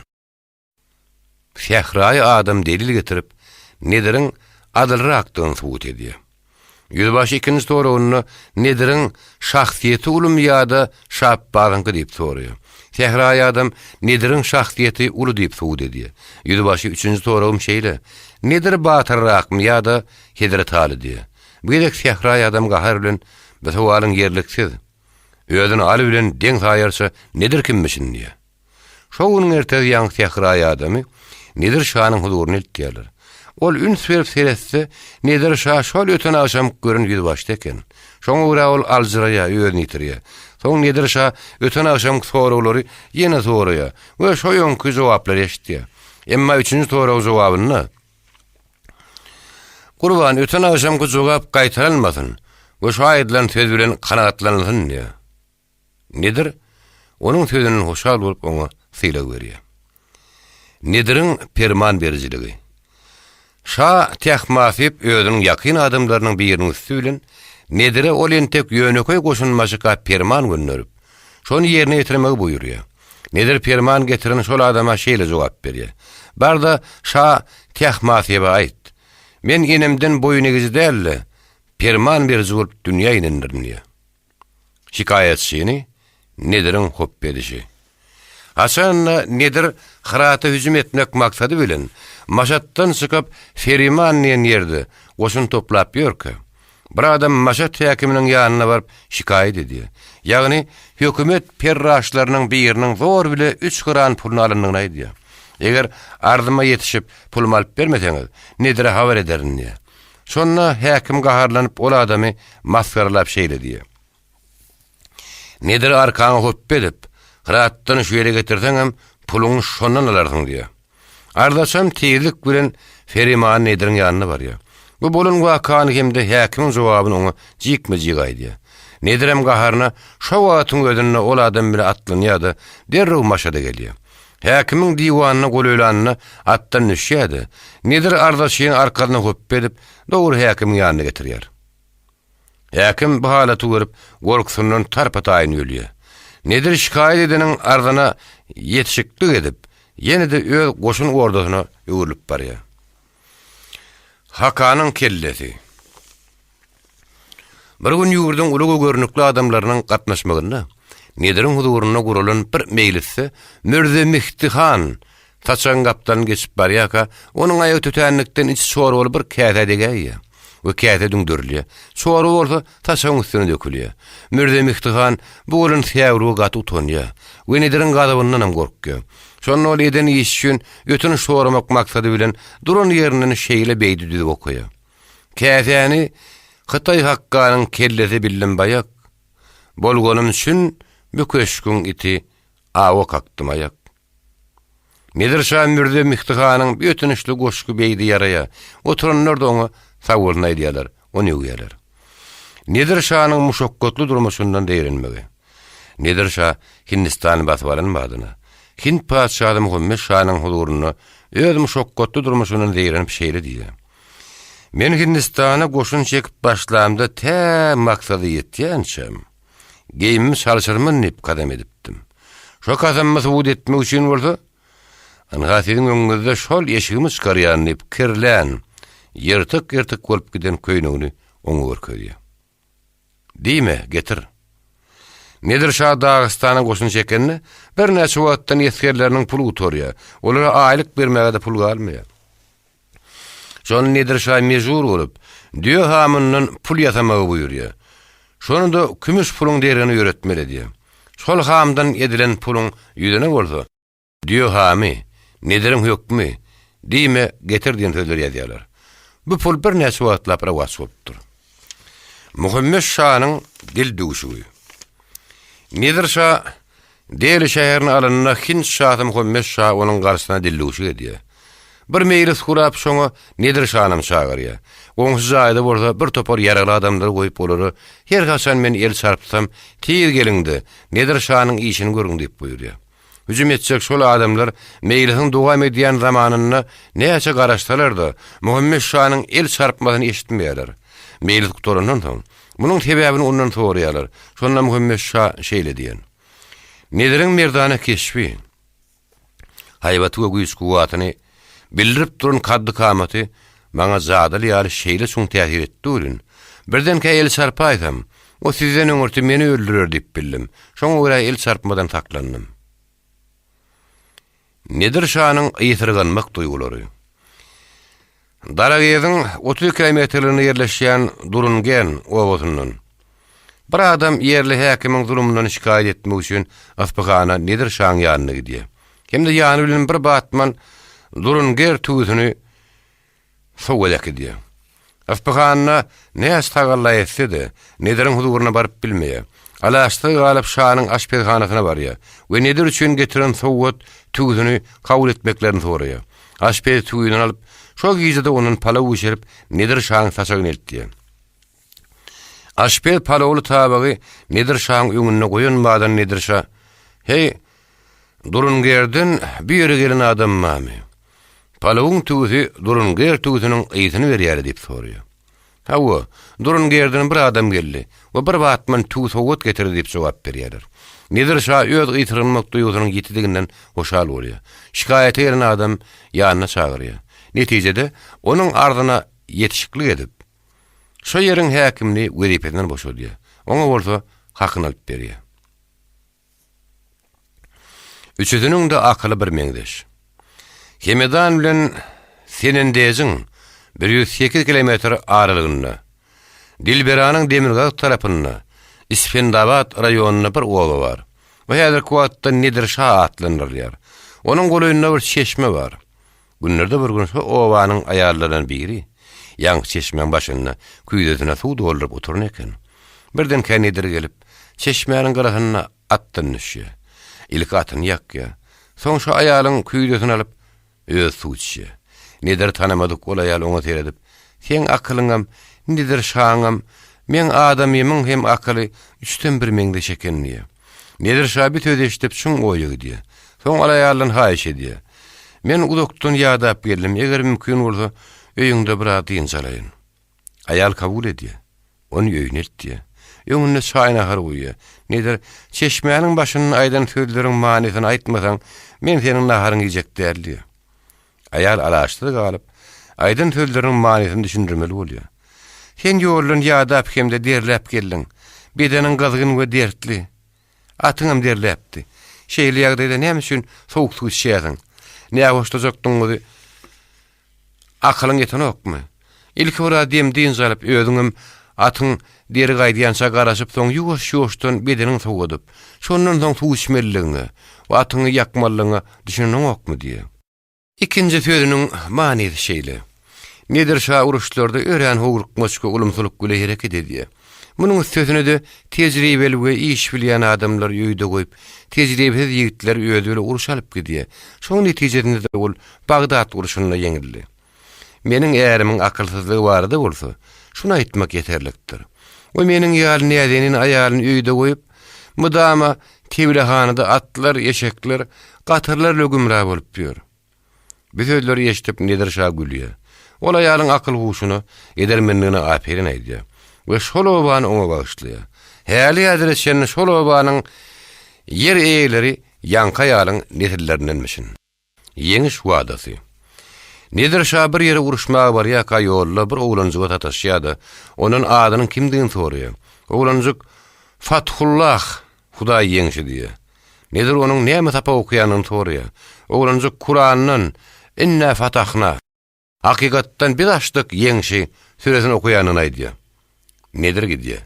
Sähraýy adam delil getirip, Nediriň adylrakdygyny subut edýär. Ýüzbaşy ikinji soragynda Nediriň şahsyýeti ulumy ýa-da Şapbazyňky diýip soraýar. Sähraýy adam Nediriň şahsyýeti uly diýip subut edýär. Ýüzbaşy üçünji soragym şeýle, Nedir batyrrakmy ýa-da Hezreti Aly diýýär. Bu gezek sähraýy adam gahar bilen bu sowalyň ýerliksiz, özüni Aly bilen deň saýarça Nedir kimmişin diýýär. Şo günüň ertesi ýaňy sähraýy adamy Nedir şanyň huzuryna eltýärler. Ol üns berip seretse, Nedir şa şol öten agşamky gören ýüzbaşysy eken. Şoňa görä ol aljyraýar, özüni ýitirýär. Soň Nedir şa öten agşamky soraglary ýene soraýar we şo öňki jogaplary eşidýär. Emma üçünji sorag jogabynda, Gurban, öten agşamky jogap gaýtalanmasyn we şo aýdylan söz bilen kanagatlanylsyn diýýär. Nedir onuň sözünden hoşal bolup oňa sylag berýär. Nediriň perman berijiligi. Şa Tähmasyp özüniň ýakyn adamlarynyň biriniň üsti bilen Nedire ol entek ýönekeý goşunbaşyka perman gönderip, şony ýerine ýetirmegi buýurýar. Nedir perman getiren şol adama şeýle jogap berýär, Bar-da şa Tähmasyba aýt, Men enemden boýun egiji däl-de, perman beriji bolup dünýä inendirin diýýär. Şikaýatçyny Nediriň hopba edişi. Haçan-da Nedir Hyrata hüjüm etmek maksady bilen Maşatdan çykyp Feriman diýen ýerde goşun toplap ýörkä, bir adam Maşat häkiminiň ýanyna baryp şikaýat edýär. Ýagny hökümet perraçlarynyň biriniň zor bile üç gyran puluny alandygyny aýdýar. Eger arzyma ýetişip pulumy alyp bermeseňiz, Nedire habar ederin diýýär. Şonda häkim gaharlanyp ol adamy masgaralap şeýle diýýär. Nedir arkaňa hopba edip, Hyratdan şu ýere getirseňem, puluňy şondan alarsyň diýýär. Arzaçam tizlik bilen Ferimany Nediriň ýanyna barýar. Bu bolan wakany hem-de häkimiň jogabyny oňa jikme-jik aýdýar. Nedirem gaharyna şo wagtyň özünde ol adam bile atlanýar-da, derrew Maşada gelýär. Häkimiň diwanyna golaýlanynda atdan düşýär-de, Nedir arzaçyny arkasyna höpbe edip, dogry häkimiň ýanyna getirýär. Häkim bu halaty görüp, gorkusyndan tarpa-taýyn ölýär. Nedir şikaýat edeniň arzyna ýetişiklik edip, ýene-de öz goşun ordasyna öwrülip barýar. Hakanyň kellesi. Bir gün ýurduň uly we görnükli adamlarynyň gatnaşmagynda Nediriň huzurynda guralan bir meýlisde Mürze Mihdi han saçagyň gapdalyny geçip barýarka, onuň aýagy tötänlikden içi çorbaly bir käsä degäýýär we käse düňderilýär. Çorba bolsa saçagyň üstüne dökülýär. Mürze Mihdi han bu bolan säwlige gaty utanýar we Nediriň gazabyndanam gorkýar. Şonda ol eden işi üçin ötünç soramak maksady bilen duran ýerinden şeýle beýdi düzüp okaýar. Käsäni Hytaý Hakkanyň kellesi bildim baýak, Bolganym üçin bu köşgüň iti awa kakdym aýak. Nedir şa Mürze Mihdi hanyň bu ötünçli goşgy beýdi ýaraýar. Oturanlar-da oňa sag bolsun aýdýarlar, ony öwýärler. Nedir şanyň muşakgatly durmuşyndan zeýrenmegi. Nedir şa Hindistany basyp alan badyna, Hind patyşasy Muhammet şanyň huzurynda öz muşakgatly durmuşyndan zeýrenip şeýle diýýär. Men Hindistana goşun çekip başlamda tä maksada ýetýänçäm, geýimimi çalşyrman diýip kasam edipdim. Şo kasamymy subut etmek üçin bolsa, ynha siziň öňüňizde şol eşigimi çykarýan diýip kirlän, ýyrtyk-ýyrtyk bolup giden köýnegini oňa görkezýär. Diýme, getir. Nedir şa Dagystana goşun çekende, birnäçe wagtdan esgerleriniň puly gutarýar. Olara aýlyk bermäge-de pul galmaýar. Şonda Nedir şa mejbur bolup, düýe hamyndan pul ýasamagy buýurýar. Şony-da kümüş puluň deregine ýöretmeli edýär. Şol hamdan edilen puluň ýüzüne bolsa, Düýe hamy, Nediriň hökmi, diýme, getir diýen sözleri ýazýarlar. Bu pul birnäçe wagtlap rowaç bolupdyr. Muhammet şanyň dil düwşügi. Nedir şa Deli şäherini alanda Hind şasy Muhammet şa onuň garşysyna dildüwşük edýär. Bir meýlis gurap şoňa Nedir şanam çagyrýar. Goňşy jaýda bolsa bir topar ýaragly adamlary goýup olara her haçan men el çarpsam tiz geliň-de Nedir şanyň işini görüň diýip buýurýar. Hüjüm etjek şol adamlar meýlisiň dowam edýän zamanynda näçe garaşsalar-da, Muhammet şanyň el çarpmasyny eşitmeýärler. Meýlis gutarandan soň, munuň sebäbini ondan soraýarlar. Şonda Muhammet şa şeýle diýen. Nediriň merdana keşbi, haýbaty we güýç-kuwwatyny bildirip duran kaddy-kamaty maňa jadyly ýaly şeýle çuň täsir etdi welin, birdenkä el çarpaýsam, o sizden öňürti meni öldürer diýip bildim. Şoňa görä el çarpmadan saklandym. Nedir şanyň ysyrganmak duýgulary. Darageziň 30 kilometrliginde ýerleşýän Durungen obasyndan bir adam ýerli häkimiň zulumyndan şikaýat etmek üçin Yspyhana Nedir şaň ýanyna gidýär. Hem-de ýany bilen bir batman Durunger tüwüsini sowgat äkidýär. Yspyhanda näçe tagalla etse-de, Nediriň huzuryna baryp bilmeýär. Alaçsyz galyp şanyň aşpezhanasyna barýar we Nedir üçin getiren sowgat tüwüsini kabul etmeklerini soraýar. Aşpez tüwini alyp, şol gije-de ondan palaw bişirip, Nedir şaň saçagyna eltýär. Aşpez palawly tabagy Nedir şaň öňünde goýan badan Nedir şa, Heý, Durungerden bu ýere gelen adam barmy? Palawyň tüwüsi Durunger tüwüsiniň ysyny berýär diýip soraýar. Hawa, Durungerden bir adam geldi we bir batman tüwi sowgat getirdi diýip jogap berýärler. Nedir şa öz ysyrgynmak duýgusynyň ýitidiginden hoşal bolýar. Şikaýata gelen adam ýanyna çagyrýar. Netijede, onuň arzyna ýetişiklik edip, şo ýeriň häkimini wezipesinden boşadýar. Oňa bolsa hakyny alyp berýär. Üçüsiniň-de akyly birmeňzeş. Hemedan bilen Senendejiň 108 kilometr aralygynda, Dilberanyň demirgazyk tarapynda, Isfendabat raýonynda bir oba bar. Bu häzirki wagtda Nedir şa atlandyrylýar. Onuň golaýynda bir çeşme bar. Günlerde bir gün şo obanyň aýallaryndan biri ýaňky çeşmäň başynda küýzesine suw dolduryp oturan eken. Birdenkä Nedir gelip, çeşmäniň gyrasynda atdan düşýär. Ilki atyny ýakýar. Soň şo aýalyň küýzesini alyp, özi suw içýär. Nediri tanamadyk ol aýal oňa seredip, Seň akylyňam, Nedir şaňam, meň adamymyň hem akyly üçden bir meňzeş eken diýýär. Nedir şa bir sözi eşidip çuň oýa gidýär. Soň ol aýaldan haýyş edýär. Men uzakdan ýadap geldim, eger mümkin bolsa, öýüňde biraz dynç alaýyn. Aýal kabul edýär. Ony öýüne eltýär. Öňünde çaý-nahar goýýar. Nedir, çeşmäniň başynda aýdan sözleriň manysyny aýtmasaň, men seniň naharyňy iýjek däl diýýär. Aýal alaçsyz galyp, aýdan sözleriniň manysyny düşündirmeli bolýar. Sen ýoldan ýadap hem-de derläp geldiň. Bedeniň gyzgyn we dertli. Atyňam derläpdi. Şeýle ýagdaýda näme üçin sowuk suw içýärsiň? Nähoşlajakdygyňyzy akylyň ýetenokmy? Ilki biraz dem-dynç alyp, özüňem atyň deri gaýdýança garaşyp, soň ýuwaş-ýuwaşdan bedeniňi sowadyp, şondan soň suw içmelidigiňe we atyňy ýakmalydygyňa düşüneňokmy diýýär. Ikinji sözüniň manysy şeýle. Nedir şa uruşlarda örän howlukmaç we ulumsylyk bile hereket edýär. Munuň üstesine-de tejribeli we iş bilýän adamlary öýde goýup, tejribesiz ýigitleri özi bile urşa alyp gidýär. Şonuň netijesinde-de ol Bagdat urşunda ýeňildi. Meniň ärimiň akylsyzlygy barada bolsa, şuny aýtmak ýeterlikdir. O meniň ýaly näzenin aýalyny öýde goýup, mydama tebilehanada atlar, eşekler, gatyrlar bilen gümra bolup ýör. Bu sözleri eşidip Nedir şa gülýär. Ol aýalyň akyl-huşuna, edermenligine aperin aýdýar we şol obany oňa bagyşlaýar. Häli-häzire çenli şol obanyň ýer eýeleri ýaňky aýalyň nesillerindenmişin. Ýeňiş wadasy. Nedir şa bir ýere uruşmaga barýarka ýolda bir oglanjyga sataşýar-da, ondan adynyň kimdigini soraýar. Oglanjyk, Fathullah, Hudaý ýeňşi diýýär. Nedir onuň näme sapak okaýanyny soraýar. Oglanjyk Kurandan, Inna fatahna. Hakykatdan biz açdyk ýeňşi süresini okaýanyny aýdýar. Nedir gidýär.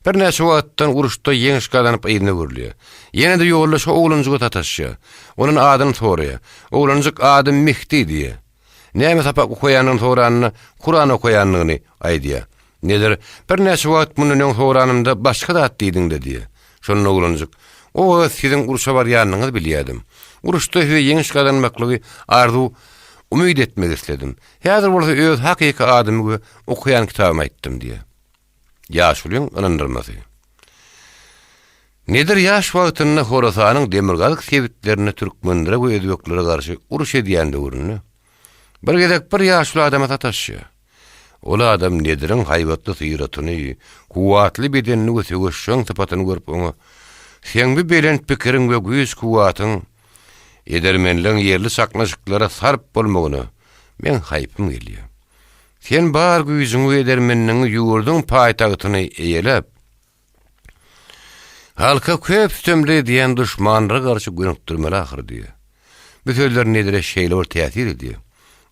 Birnäçe wagtdan uruşda ýeňiş gazanyp yzyna öwrülýär. Ýene-de ýolda şo oglanjyga sataşýar. Ondan adyny soraýar. Oglanjyk adym Mihdi diýýär. Näme sapak okaýanyny soranda Kuran okaýandygyny aýdýar. Nedir, birnäçe wagt mundan öň soranymda başga zat diýdiň-de diýýär. Şonda oglanjyk, O wagt siziň urşa barýanyňyzy bilýärdim. Uruşda size ýeňiş gazanmaklygy arzuw, umyt etmek isledim. Häzir bolsa öz hakyky adymy we okaýan kitabymy aýtdym diýýär. Ýaşulyň ynandyrmasy. Nedir ýaş wagtynda Horasanyň demirgazyk sebitlerinde türkmenlere we özbeklere garşy uruş edýän döwründe, bir gezek bir ýaşuly adama sataşýar. Ol adam Nediriň haýbatly syratyny, kuwwatly bedenini we söweşjeň sypatyny görüp oňa, Seň bu belent pikiriň we güýç-kuwwatyň, edermenligiň ýerli çaknyşyklara sarp bolmagyna meň haýpym gelýär. Sen bar güýjüňi we edermenligiňi ýurduň paýtagtyny eýeläp, Halka köp sütemler edýän duşmanlara garşy gönükdirmeli ahyry diýýär. Bu sözler Nedire şeýle bir täsir edýär.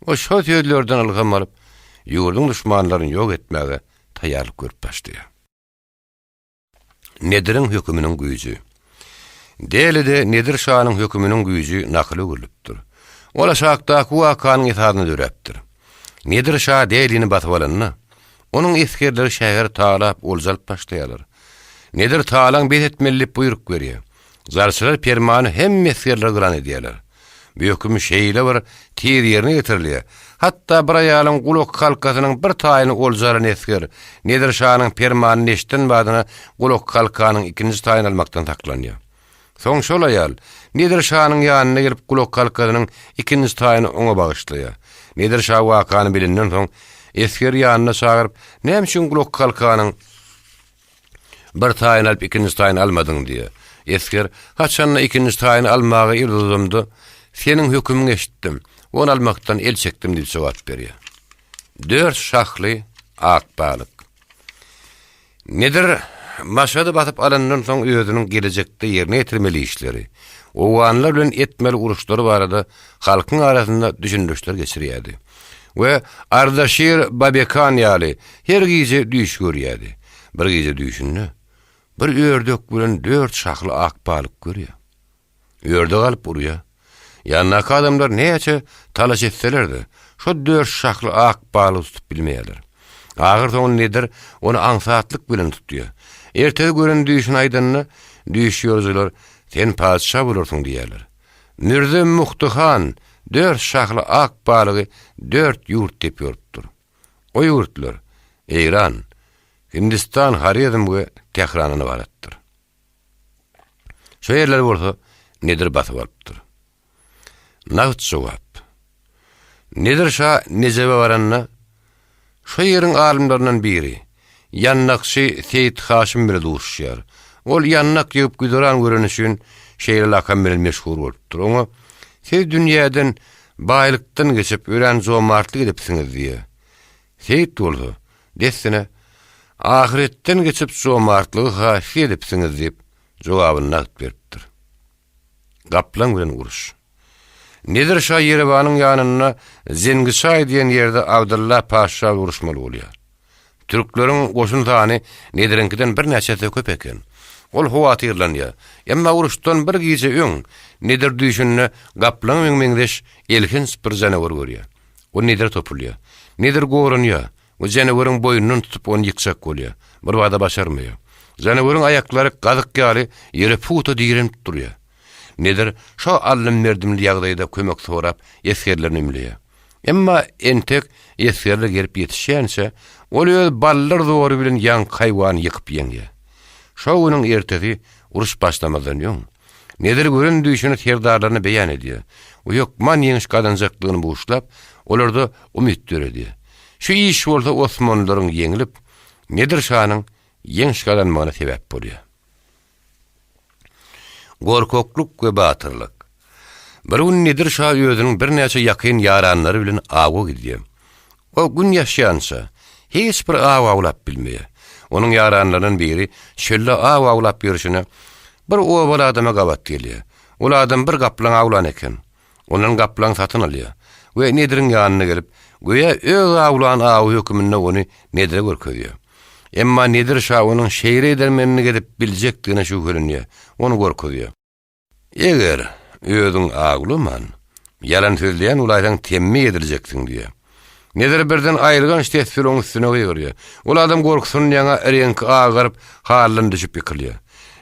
O şo sözlerden ylham alyp, ýurduň duşmanlaryny ýok etmäge taýýarlyk görüp başlaýar. Nediriň höküminiň güýji. Delide Nedir şanyň höküminiň güýji nakyla öwrülipdir. Ol aşakdaky wakanyň esasynda döräpdir. Nedir şa Delini basyp alanda, Onuň esgerleri şäheri talap, olja alyp başlaýarlar. Nedir talaň bes etmeli diýip buýruk berýär. Jarçylar permany hemme esgerlere yglan edýärler. Bu höküm şeýle bir tiz ýerine ýetirilýär. Hatda bir aýalyň gulak halkasynyň bir taýyny olja alan esger Nedir şanyň permanyny eşiden badyna gulak halkanyň ikinji taýyny almakdan saklanýar. Soň şol aýal Nedir şanyň ýanyna gelip gulak halkasynyň ikinji taýyny oňa bagyşlaýar. Nedir şa wakany bilenden soň, esgeri ýanyna çagyryp, Näme üçin gulak halkanyň bir taýyny alyp, ikinji taýyny almadyň diýýär. Esger, Haçanda ikinji taýyny almaga el uzadamda, seniň hökümiňi eşitdim, ony almakdan el çekdim diýip jogap berýär. Dört şahly ak balyk. Nedir Maşady basyp alandan soň özüniň gelejekde ýerine ýetirmeli işleri, owganlar bilen etmeli uruşlary barada halkyň arasynda düşündirişler geçirýärdi we Ardaşir Babekan ýaly her gije düýş görýärdi. Bir gije düýşünde bir ördek bilen dört şahly ak balyk görýär. Ördek alyp urýar. Ýanyndaky adamlar näçe talaş etseler-de, şo dört şahly ak balygy tutup bilmeýärler. Ahyrsoňy Nedir ony aňsatlyk bilen tutýar. Ertesi gören düýşüni aýdanda, düýş ýorujular, Sen patyşa bolarsyň diýýärler. Mürze Muhty han dört şahly ak balygy dört ýurt diýip ýorupdyr. O ýurtlar Eýran, Hindistan, Horezm we Tährandan ybaratdyr. Şo ýerleri bolsa Nedir basyp alypdyr. Nagt jogap. Nedir şa Nejebe baranda, şo ýeriň alymlaryndan biri, ýandakçy Seýit Haşym bile duşuşýar. Ol ýandak ýygyp güzeran göreni üçin şeýle lakam bilen meşhur bolupdyr. Oňa, Siz dünýäden, baýlykdan geçip, örän jomartlyk edipsiňiz diýýär. Seýit bolsa, dessine, Ahyretden geçip jomartlygy hasyl edipsiňiz diýip, jogabyny nagt beripdir. Gaplaň bilen uruş. Nedir şa Ýerewanyň ýanynda Zengiçaý diýen ýerde Abdylla paşşa bilen uruşmaly bolýar. Türkleriň goşun sany Nediriňkiden birnäçe esse köp eken. Ol howatyrlanýar. Emma uruşdan bir gije öň Nedir düýşünde gaplaňa meňzeş elhenç bir janawar görýär. Ol Nedire topulýar. Nedir goranýar we janaweriň boýnundan tutup ony ýykjak bolýar. Birbada başarmaýar. Janaweriň aýaklary gazyk ýaly ýere pugta direnip durýar. Nedir şo aldym-berdimli ýagdaýda kömek sorap esgerlerini ümleýär. Emma entek esgerler gelip ýetişýänçä, ol öz ballyr zory bilen ýaňky haýwany ýykyp ýeňýär. Şo günüň ertesi uruş başlamazdan öň, Nedir gören düýşüni serdarlaryna beýan edýär we hökman ýeňiş gazanjakdygyny buşlap, olarda umyt döredýär. Şu iş bolsa osmanlylaryň ýeňlip, Nedir şanyň ýeňiş gazanmagyna sebäp bolýar. Gorkaklyk we batyrlyk. Bir gün Nedir şa özüniň birnäçe ýakyn ýaranlary bilen awa gidýär. Ol gün ýaşýança, hiç bir aw awlap bilmeýär. Onuň ýaranlaryndan biri çölde aw awlap ýörşüne, bir obaly adama gabat gelýär. Ol adam bir gaplaň awlan eken. Ondan gaplaň satyn alýar we Nediriň ýanyna gelip, göýä öz awlan awy höküminde ony Nedire görkezýär. Emma Nedir şa onuň şeýle edermenlik edip biljekdigine şübhelenýär, ony gorkuzýar. Eger özüň awlaman, ýalan sözleýän bolaýsaň temmi ediljeksin diýýär. Nedir birden aýylganç ses bilen onuň üstüne gygyrýar. Ol adam gorkusyndan ýaňa reňki agaryp, haldan düşüp ýykylýar.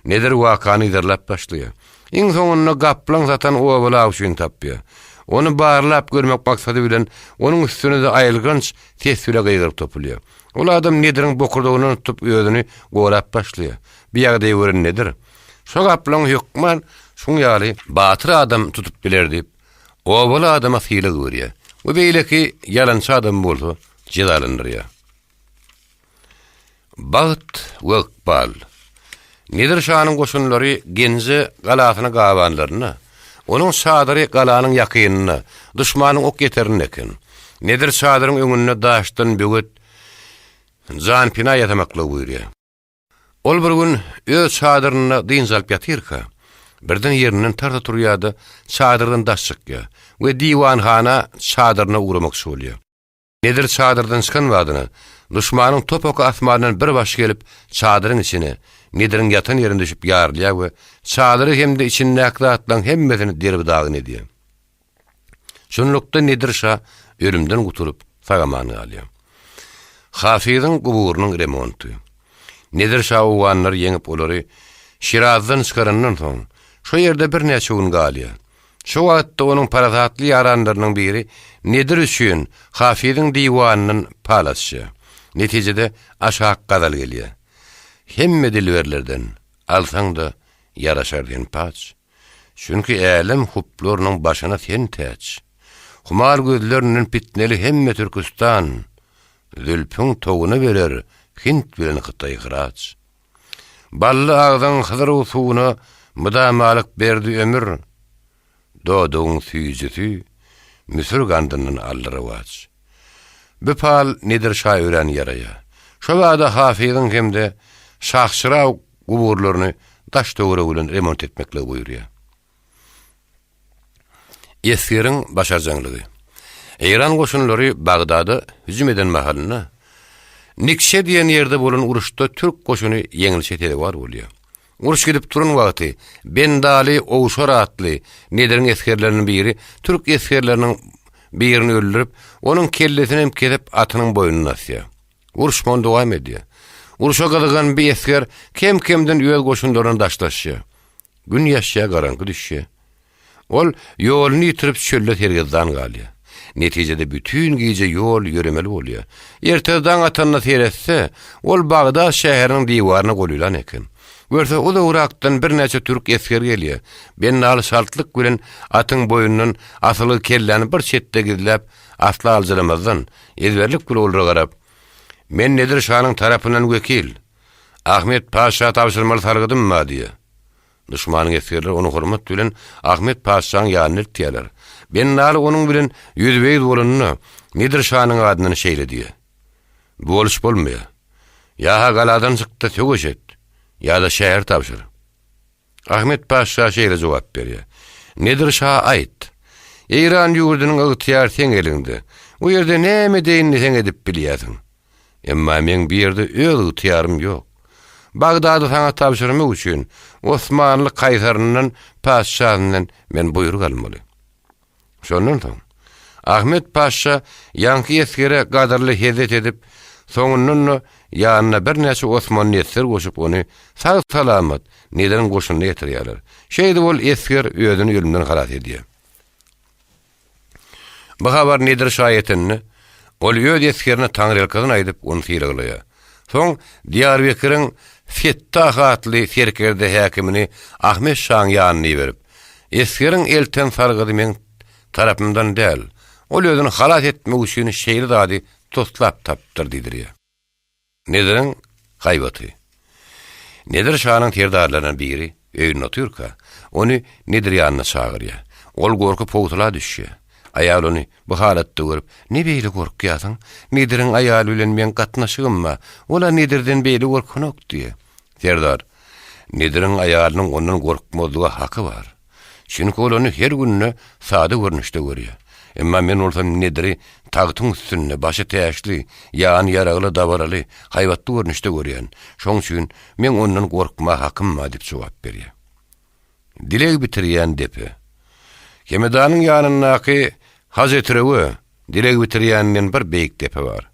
Nedir wakany yzarlap başlaýar. Iň soňunda gaplaň satan obaly awçyny tapýar. Ony barlap görmek maksady bilen onuň üstüne-de aýylganç ses bile gygyryp topulýar. Ol adam Nediriň bokurdagyndan tutup özüni gorap başlaýar. Bu ýagdaýy gören Nedir, Şo gaplaňy hökman şuň ýaly batyr adam tutup biler diýip, obaly adama sylag berýär we beýleki ýalançy adamy bolsa jezalandyrýar. Bagt we ykbal. Nedir şanyň goşunlary Genje galasyny gabanlarynda, onuň çadyry galanyň ýakynynda, duşmanyň ok ýeterinde eken. Nedir çadyryň öňünde daşdan böwet, janpena ýasamaklygy buýurýar. Ol bir gün öz çadyrynda dynç alyp ýatyrka, birden ýerinden tarsa turýar-da, çadyrdan daş çykýar we diwanhana çadyryna ugramakçy bolýar. Nedir çadyrdan çykan badyna, duşmanyň top oky asmandan bir baş gelip, çadyryň içine, Nediriň ýatan ýerine düşüp ýarylýar we çadyry hem-de içindäki zatlaryň hemmesini derbi-dagyn edýär. Şunlukda Nedir şa ölümden gutulyp, sag-aman galýar. Hafyzyň guburynyň remonty. Nedir şa owganlary ýeňip olary Şirazdan çykarandan soň, şo ýerde birnäçe gün galýar. Şo wagtda onuň parasatly ýaranlarynyň biri Nedir üçin Hafyzyň diwanyndan pal açýar. Netijede aşak gazal gelýär. Hemme dilberlerden alsaň-da ýaraşar sen paç. Çünki älem huplarynyň başyna sen täç. Humar gözlerinden pitneli hemme Türküstan, Zülpüň towuna berer Hint bilen Hytaý hyraç. Bally agzyň Hydyr suwuna mydamalyk berdi ömür, Dodagyň süýjüsi Müsür gandyndan aldy rowaç. Bu pal Nedir şa örän ýaraýar. Şo bada Hafyzyň hem-de Şahçyraw guburlaryny daş-töweregi bilen remont etmekligi buýurýar. Esgeriň başarjaňlygy. Eýran goşunlary Bagdada hüjüm eden mahalynda, Nikşe diýen ýerde bolan uruşda türk goşuny ýeňlişe sezewar bolýar. Uruş gidip duran wagty Bendaly Owşar atly Nediriň esgerleriniň biri türk esgerleriniň birini öldürip, onuň kellesini hem kesip atynyň boýnuna asýar. Uruş muny dowam edýär. Urşa gyzygan bir esger kem-kemden öz goşunlaryndan daşlaşýar. Gün ýaşýar, garaňky düşýär. Ol ýoluny ýitirip çölde sergezdan galýar. Netijede bütin gije ýol ýöremeli bolýar. Ertesi daň atanda seretse, ol Bagdat şäheriniň diwaryna golaýlan eken. Görse, uzagrakdan birnäçe türk esgeri gelýär. Bennaly çaltlyk bilen atyň boýundan asylgy kelläni bir çetde gizläp, asla aljyramazdan, ezberlik bilen olara garap, Men Nedir şanyň tarapyndan wekil. Ahmet paşa tabşyrmaly sargydym bar diýýär. Duşmanyň esgerleri ony hormat bilen Ahmet paşşaň ýanyna eltýärler. Bennaly onuň bilen ýüzbe-ýüz bolanda, Nedir şanyň adyndan şeýle diýýär, Bu boluş bolmaýar. Ýa-ha galadan çyk-da söweş et, ýa-da şäheri tabşyr. Ahmet paşşa şeýle jogap berýär, Nedir şa aýt, Eýran ýurdunyň ygtyýary seň eliňde. O ýerde näme edeýin diýseň edip bilýärsiň. Emma meň bu ýerde öz ygtyýarym ýok. Bagdady saňa tabşyrmak üçin Osmanly kaýsaryndan, patyşasyndan men buýruk almaly. Şondan soň, Ahmet paşşa ýaňky esgere gadyrly hezzet edip, soňundan-da ýanyna birnäçe osmanly esger goşup ony sag-salamat Nediriň goşunyna getirýärler. Şeýdip ol esger özüni ölümden halas edýär. Bu habar Nedir şa ýetende, ol öz esgerine taňryýalkasyn aýdyp, ony sylaglaýar. Soň Diýarbekiriň Fettah atly serkerde häkimini Ahmet şaň ýanyna iberip, Esgeriň elten sargydy meň tarapymdan däl. Ol özüni halas etmek üçin şeýle zady. toslap tapypdyr diýdirýär. Nediriň haýbaty. Nedir şanyň serdarlaryndan biri öýünde otyrka, ony Nedir ýanyna çagyrýar. Ol gorkup howsala düşýär. Aýal ony bu halatda görüp, Ne beýle gorkýarsyň? Nediriň aýaly bilen meň gatnaşygym bar. Ol-a Nedirden beýle gorkanok diýýär. Serdar, Nediriň aýalynyň ondan gorkmazlyga haky bar. Çünki ol ony her günde sada görnüşde görýär. Emma men bolsam Nediri tagtyň üstünde, başy täçli, ýany ýaragly, dabaraly, haýbatly görnüşde görýän. Şoň üçin meň ondan gorkmaga hakym bar diýip jogap berýär. Dileg bitirýän depe. Hemedanyň ýanyndaky Hajytrewe dileg bitirýänden bir beýik depe bar.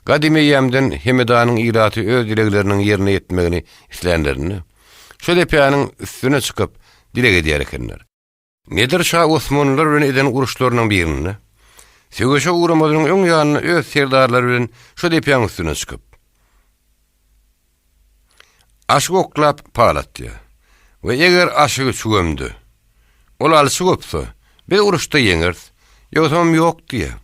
Gadym eýýämden Hemedanyň ilaty öz dilegleriniň ýerine ýetmegini islänlerinde, şo depäniň üstüne çykyp, dileg edýär ekenler. Nedir şa osmanlylar bilen eden uruşlarynyň birinde, söweşe ugramazynyň öň ýanynda öz serdarlary bilen şo depäň üstüne çykyp, Aşyk oklap pal atýar. We eger aşygy çüwemde, ol alçy gopsa, biz uruşda ýeňeris, ýogsamam ýok diýýär.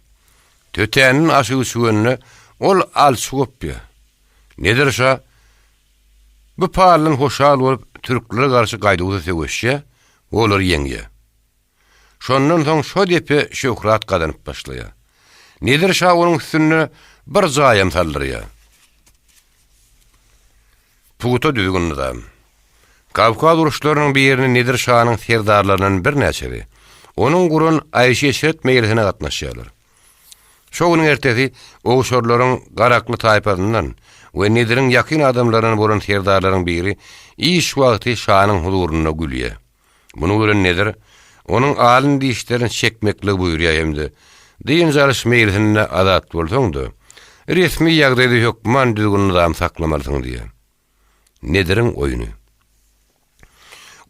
Tötänden aşygy çüwende, ol alçy gopýar. Nedir şa bu paldan hoşal bolup, türklere garşy gaýduwsyz söweşýär we olary ýeňýär. Şondan soň şo depe şöhrat gazanyp başlaýar. Nedir şa onuň üstünde bir jaýam saldyrýar. Pugta düzgün-nyzam. Kawkaz uruşlarynyň birinde Nedir şanyň serdarlaryndan birnäçesi onuň guran aýşy-eşret meýlisine gatnaşýarlar. Şo günüň ertesi owşarlaryň garakly taýpasyndan we Nediriň ýakyn adamlaryndan bolan serdarlaryň biri iş wagty şanyň huzurynda gülýär. Muny gören Nedir onuň alyn dişlerini çekmekligi buýurýar hem-de, Dynç alyş meýlisinde azat bolsaň-da, resmi ýagdaýda hökman düzgün-nyzamy saklamalysyň diýýär. Nediriň oýny.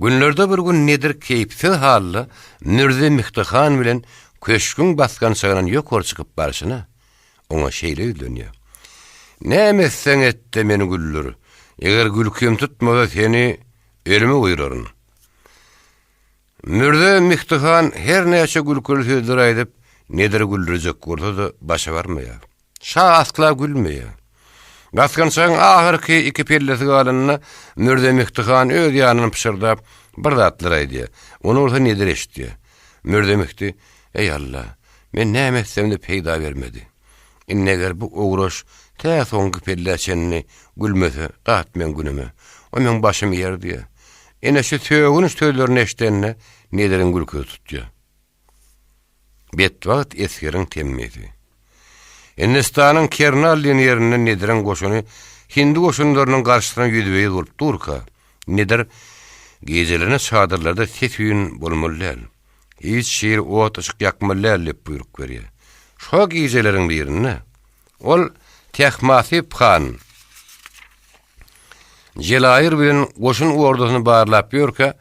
Günlerde bir gün Nedir keýpsiz halda Mürze Mihdi han bilen köşgüň basgançagyndan ýokary çykyp barşyna, oňa şeýle ýüzlenýär, Näme etseň et-de meni güldür. Eger gülkim tutmasa seni Ölüme buýraryn. Mürze Mihdi han her näçe gülküli sözler aýdyp, Nediri güldürjek bolsa-da, başa barmaýar. Şa asla gülmeýär. Basgançagyň ahyrky iki pellesi galanda, Mürze Mihdi han öz ýanyndan pyşyrdap, bir zatlar aýdýar. Ony bolsa Nedir eşidýär. Mürze Mihdi, Eý, Alla, men näme etsem-de peýda bermedi. Indi eger bu ograş tä soňky pellä çenli gülmese, dat meň günüme. O meň başymy ýer diýýär. Ene şu sögünç sözlerini eşidende Nediriň gülküsi tutýar. Betbagt esgeriň temmisi. Hindistanyň Kernal diýen ýerinde Nediriň goşuny hindi goşunlarynyň garşysyna ýüzbe-ýüz bolup durka, Nedir gijelerine çadyrlarda ses-üýn bolmaly däl. Hiç hili ot-yşyk ýakmaly däl diýip buýruk berýär. Şo gijeleriň birinde ol Tehmasip han Jelaýyr bilen goşun ordasyny barlap ýörkä,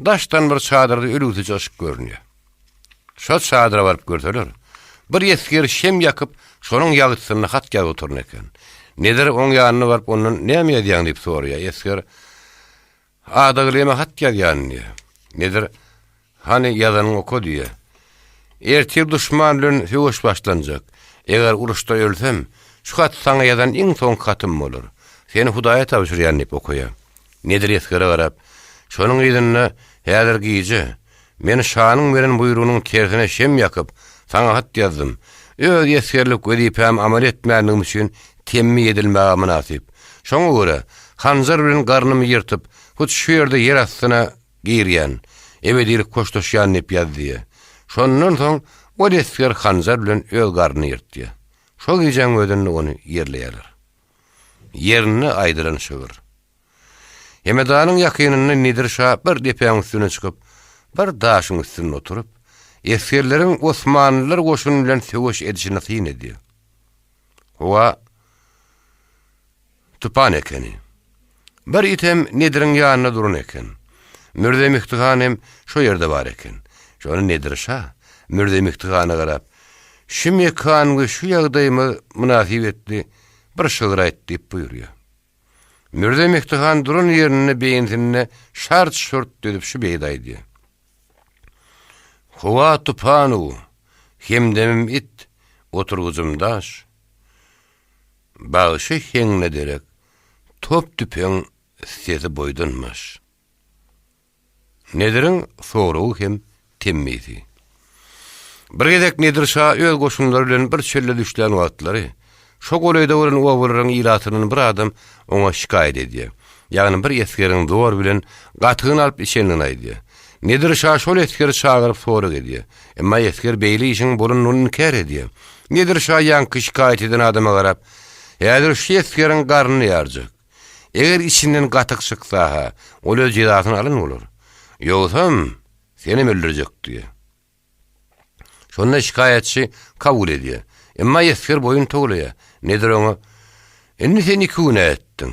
daşdan bir çadyrda ölügsije yşyk görünýär. Şo çadyra baryp görseler, bir esger şem ýakyp, şonuň ýagtysynda hat ýazyp oturan eken. Nedir oň ýanyna baryp ondan näme ýazýaň diýip soraýar. Esger Adaglyma hat ýazýan diýýär. Nedir, Hany, ýazanyňy oka diýýär. Ertir duşman bilen söweş başlanjak. Eger uruşda ölsem, şu hat saňa ýazan iň soňky hatym bolar. Seni Hudaýa tabşyrýan diýip okaýar. Nedir esgere garap, Şonuň yzynda häzir gije, men şanyň beren buýrugynyň tersine şem ýakyp, saňa hat ýazdym. Öz esgerlik wezipämi amal etmänligim üçin temmi edilmäge mynasyp. Şoňa görä, hanjar bilen garnymy ýyrtyp, hut şu ýerde ýer astyna girýän, ebedilik hoşlaşýan diýip ýaz diýýär. Şondan soň ol esger hanjar bilen öz garnyny ýyrtýar. Şo gijäň özünde ony ýerleýärler. Ýerinde aýdylan şygyr. Hemedanyň ýakynynda Nedir şa bir depäň üstüne çykyp, bir daşyň üstünde oturyp, esgerleriň osmanlylar goşuny bilen söweş edişine syn edýär. Howa tupan ekeni. Bir item Nediriň ýanynda duran eken. Mürze Mihdi han hem şo ýerde bar eken. Şonda Nedir şa Mürze Mihdi hana garap, Şu mekan we şu ýagdaýymyz mynasybetli bir şygyr aýt diýip buýurýar. Mürze Mihdi han duran ýerinde beýnisinde şart-şurt düzüp şu beýdi aýdýar. Howa tupan-u, hemdemim it, oturgyjym daş. Bagşy heňine derek top-tüpeň sesi boýdan-baş. Nediriň soragy hem temmisi. Bir gezek Nedir şa öz goşunlary bilen bir çölde düşlän wagtlary, şo golaýda bolan obalaryň ilatyndan bir adam oňa şikaýat edýär. Ýagny bir esgeriň zor bilen gatygyny alyp içendigini aýdýar. Nedir şa şol esgeri çagyryp sorag edýär. Emma esger beýle işiň bolandygyny inkär edýär. Nedir şa ýaňky şikaýat eden adama garap, Häzir şu esgeriň garnyny ýarjak. Eger içinden gatyk çyksa-ha, ol öz jezasyny alan bolar. Ýogsam, senem öldürjek diýýär. Şonda şikaýatçy kabul edýär. Emma esger boýun towlaýar. Nedir oňa, Indi sen iki günä etdiň.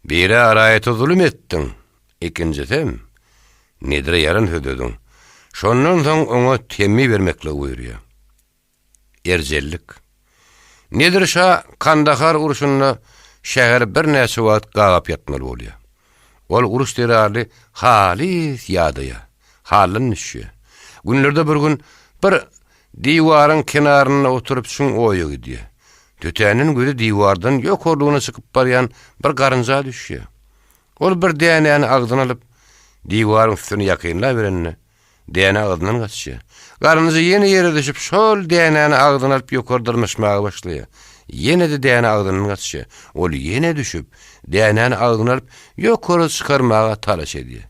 Biri-ä raýata zulum etdiň, ikinjisem, Nedire ýalan sözlediň. Şondan soň oňa temmi bermekligi buýurýar. Erjellik. Nedir şa Kandahar urşunda şäheri birnäçe wagt gabap ýatmaly bolýar. Ol uruş zerarly halys ýadaýar, haldan düşýär. Günlerde bir gün bir diwaryň kenarynda oturyp çuň oýa gidýär. Tötänden gözi diwardan ýokarlygyna çykyp barýan bir garynja düşýär. Ol bir dänäni agzyna alyp, diwaryň üstüne ýakynlaberende, Däne agzyndan gaçýar. Garynja ýene ýere düşüp, şol dänäni agzyna alyp ýokary dyrmaşmaga başlaýar. Ýene-de däne agzyndan gaçýar. Ol ýene düşüp, dänäni agzyna alyp, ýokary çykarmaga talaş edýär.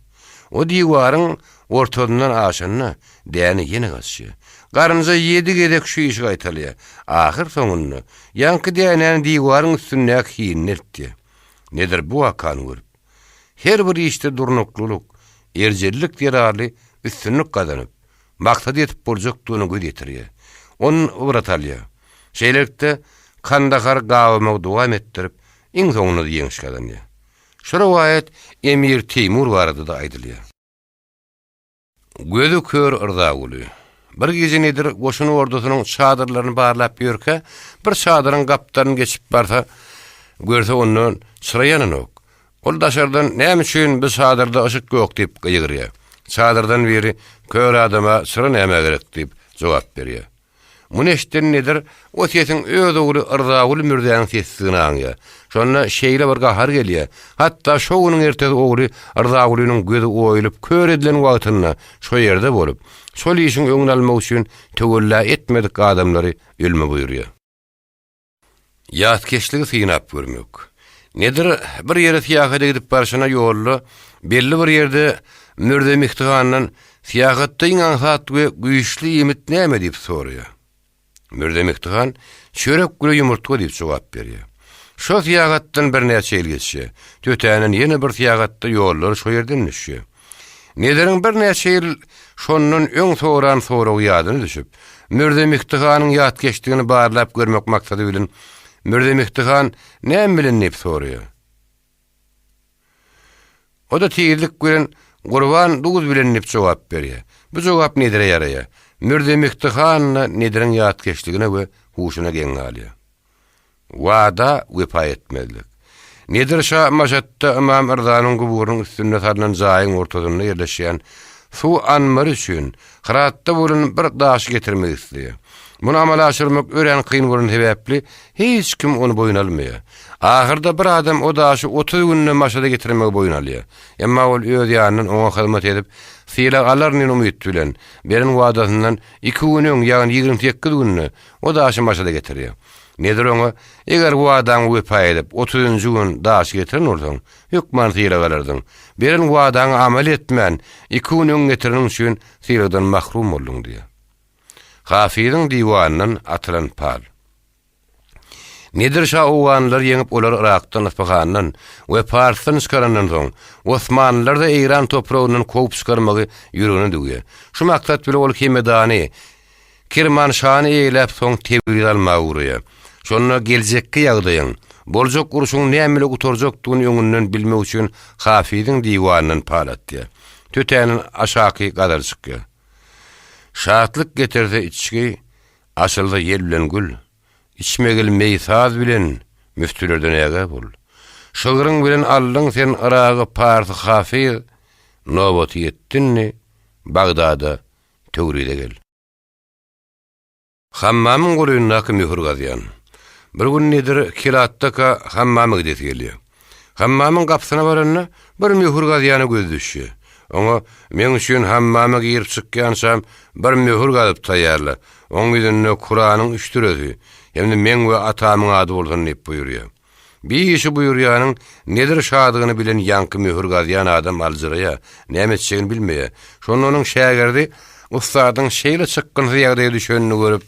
O diwaryň ortasyndan aşanda, däne ýene gaçýar. Garynja ýedi gezek şu işi gaýtalaýar. Ahyr soňunda, ýaňky dänäni diwaryň üstündäki hinine eltýär. Nedir bu wakany görüp, Her bir işde durnuklylyk, erjellik zerarly üstünlik gazanyp, maksada ýetip boljakdygyna göz ýetirýär. Ondan ybrat alýar. Şeýlelikde, Kandahary gabamagy dowam etdirip, iň soňunda-da ýeňiş gazanýar. Şu rowaýat Emir Teýmur barada-da aýdylýar. Gözi kör Yrzaguly. Bir gije Nedir goşun ordusynyň çadyrlaryny barlap ýörkä, bir çadyryň gapdalyny geçip barsa, görse ondan çyra ýananok. Ol daşardan näme üçin bu çadyrda yşyk ýok diýip gygyrýar. Çadyrdan biri kör adama çyra nämä gerek diýip jogap berýär. Muny eşiden Nedir o sesiň öz ogly Yrzaguly Mürzäniň sesidigini aňýar. Şonda şeýle bir gahary gelýär. Hatda şo günüň ertesi ogly Yrzagulynyň gözi oýulyp kör edilen wagtynda şo ýerde bolup, şol işiň öňüni almak üçin töwella etmedik adamlary ölüme buýurýar. Ýatkeşligi synap görmek. Nedir bir ýere syýahata gidip barşyna ýolda belli bir ýerde Mürze Mihdi handan Syýahatda iň aňsat we güýçli iýmit näme diýip soraýar. Mürze Mihdi han Çörek we ýumurtga diýip jogap berýär. Şo syýahatdan birnäçe ýyl geçýär. Tötänden ýene bir syýahatda ýollary şo ýerden düşýär. Nediriň birnäçe ýyl şondan öň soran soragy ýadyna düşüp, Mürze Mihdi hanyň ýatkeşligini barlap görmek maksady bilen, Mürze Mihdi han näme bilen diýip soraýar. O-da tizlik bilen Gurban duz bilen diýip jogap berýär. Bu jogap Nedire ýaraýar. Mürze Mihdi han-da Nediriň ýatkeşligine we huşuna geň galýar. Wada wepa etmezlik. Nedir şa Maşatda Ymam Yrzanyň guburynyň üstünde salnan jaýyň ortasynda ýerleşýän suw anbary üçin Hyratda bolan bir daşy getirmek isleýär. Muny amala aşyrmak örän kyn bolany sebäpli hiç kim ony boýun almaýar. Ahyrda bir adam o daşy 30 günde Maşada getirmegi boýun alýar. Emma ol öz ýanyndan oňa hyzmat edip, sylag alaryn diýen umyt bilen, beren wadasyndan iki gün öň, ýagny 28 günde o daşy Maşada getirýär. Nedir oňa, Eger wadaňa wepa edip, otuzynjy gün daşy getiren bolsaň, hökman sylag alardyň. Beren wadaňa amal etmän, iki gün öň getireniň üçin sylagdan mahrum bolduň diýýär. Hafyzyň diwanyndan atylan pal. Nedir şa owganlylary ýeňip, olary Yrakdan, Yspyhandan we Parsdan çykarandan soň, osmanlylary-da Eýran topragyndan kowup çykarmagy ýüregine düwýär. Şu maksat bilen ol Hemedany, Kirmanşany eýläp soň Tebrizi almaga ugraýar. Şonda geljekki ýagdaýyň, boljak urşuň näme bile gutarjakdygyny öňünden bilmek üçin Hafyzyň diwanyndan pal atýar. Tötänden aşaky gazal çykýar. Şatlyk getirse içgi, açylsa ýel bilen gül. Içmegil meý saz bilen, müftülerden ägä bol. Şygryň bilen aldyň sen Yragy Parsy Hafyz, nobaty ýetdi indi Bagdada Töwrize gel. Hammamyň golaýyndaky möhür gazýan. Bir gün Nedir Kelatdaka hammama gidesi gelýär. Hammamyň gapysyna baranda, bir möhür gazýana gözi düşýär. Oňa, Meň üçin hammama girip çykýançam bir möhür gazyp taýýarla, oň ýüzünde Kuranyň üç süresi hem-de meň we atamyň ady bolsun diýip buýurýar. Bi işi buýurýanyň Nedir şadygyny bilen ýaňky möhür gazýan adam aljyraýar, näme etjegini bilmeýär. Şonda onuň şägirdi ussadyň şeýle çykgynsyz ýagdaýa düşenini görüp,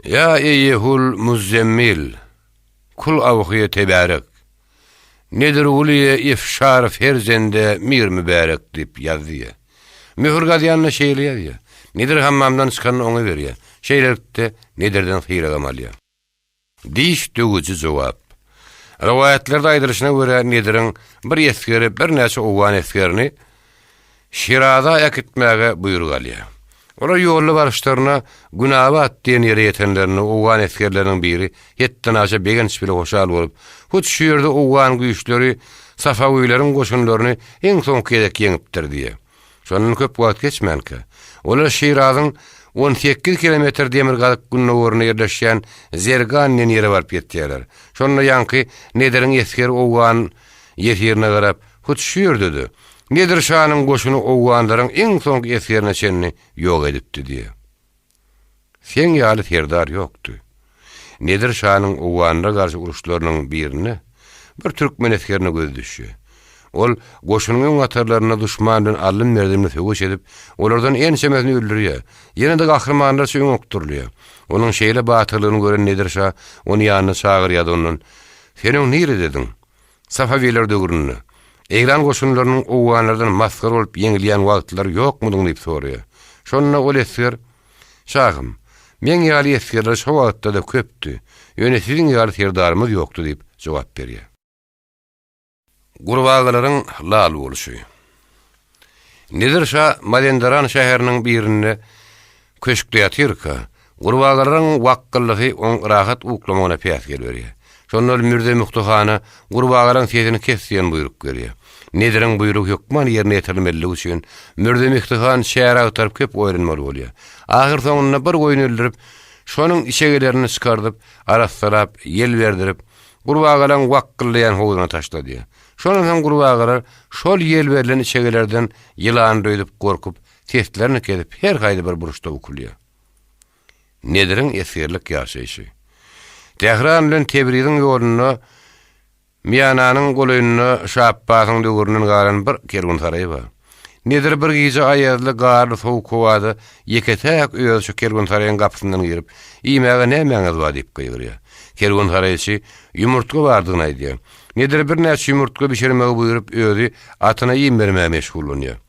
Ýa eýýehul muzzemmil, kul awhyýe tebärek, Nedirgulyýe ifşar ferzende mir mübärek diýip ýazdy. Möhür gazýanda şeýle ýazýar. Nedir hammamdan çykanda oňa berýär. Şeýlelikde, Nedirden sylagam alýar. Diş döwüji jogap. Rowaýatlarda aýdylyşyna görä, Nediriň bir esgeri birnäçe owgan esgerini Şiraza äkitmäge buýruk alýar. Olar ýolda baryşlaryna Günabat diýen ýere ýetenlerinde owgan esgerleriniň biri hetdenaşa begenç bile hoşal bolup, hut şu ýerde owgan güýçleri safawileriň goşunlaryny iň soňky gezek ýeňipdir diýýär. Şondan köp wagt geçmänkä, olar Şirazyň 18 kilometr demirgazyk-gündogarynda ýerleşýän Zergan diýen ýere baryp ýetýärler. Şonda ýaňky Nediriň esgeri owgan ýesirine garap, Hut şu ýerde-de, Nedir şanyň goşuny owganlaryň iň soňky esgerine çenli ýok edipdi diýýär. Seň ýaly serdar ýokdy. Nedir şanyň owganlara garşy uruşlarynyň birinde bir türkmen esgerine gözi düşýär. Ol goşunyň öň hatarlarynda duşman bilen aldym-berdimli söweş edip, olardan ençemesini öldürýär. Ýene-de gahrymanlarça öňe okdurylýar. Onuň şeýle batyrlygyny gören Nedir şa ony ýanyna çagyrýar-da ondan, Sen öň niredediň? Safawiler döwründe Eýran goşunlarynyň owganlardan masgara bolup ýeňilýän wagtlary ýokmudyň diýip soraýar. Şonda ol esger, Şahym, meň ýaly esgerler şo wagtda-da köpdi, ýöne siziň ýaly serdarymyz ýokdy diýip jogap berýär. Gurbagalaryň lal bolşy. Nedir şa Mazenderan şäheriniň birinde köşkde ýatyrka, gurbagalaryň wakgyldysy oň rahat uklamagyna päsgel berýär. Şonda ol Mürze Muhty hana gurbagalaryň sesini kes diýen buýruk berýär. Nediriň buýrugy hökman ýerine ýetirilmeliligi üçin Mürze Mihdi han çäre agtaryp köp oýlanmaly bolýar. Ahyrsoňunda bir goýun öldürip, şonuň içegelerini çykardyp, arassalap, ýel berdirip, gurbagalaryň wakgyldaýan howzuna taşladýar. Şondan soň gurbagalar şol ýel berlen içegelerden ýylan öýdüp gorkup, seslerini kesip her haýsy bir burçda bukulýar. Nediriň esgerlik ýaşaýşy. Tähran bilen Tebriziň ýolunda Miýananyň golaýynda Şa Apbasyň döwründen galan bir kerwensaraý bar. Nedir bir gije aýazly, garly sowuk howada ýeke-täk özi şu kerwensaraýyň gapysyndan girip, Iýmäge nämäňiz bar? diýip gygyrýar. Kerwensaraýçy ýumurtga bardygyny aýdýar. Nedir birnäçe ýumurtga bişirmegi buýrup, özi atyna iým bermäge meşgullanýar.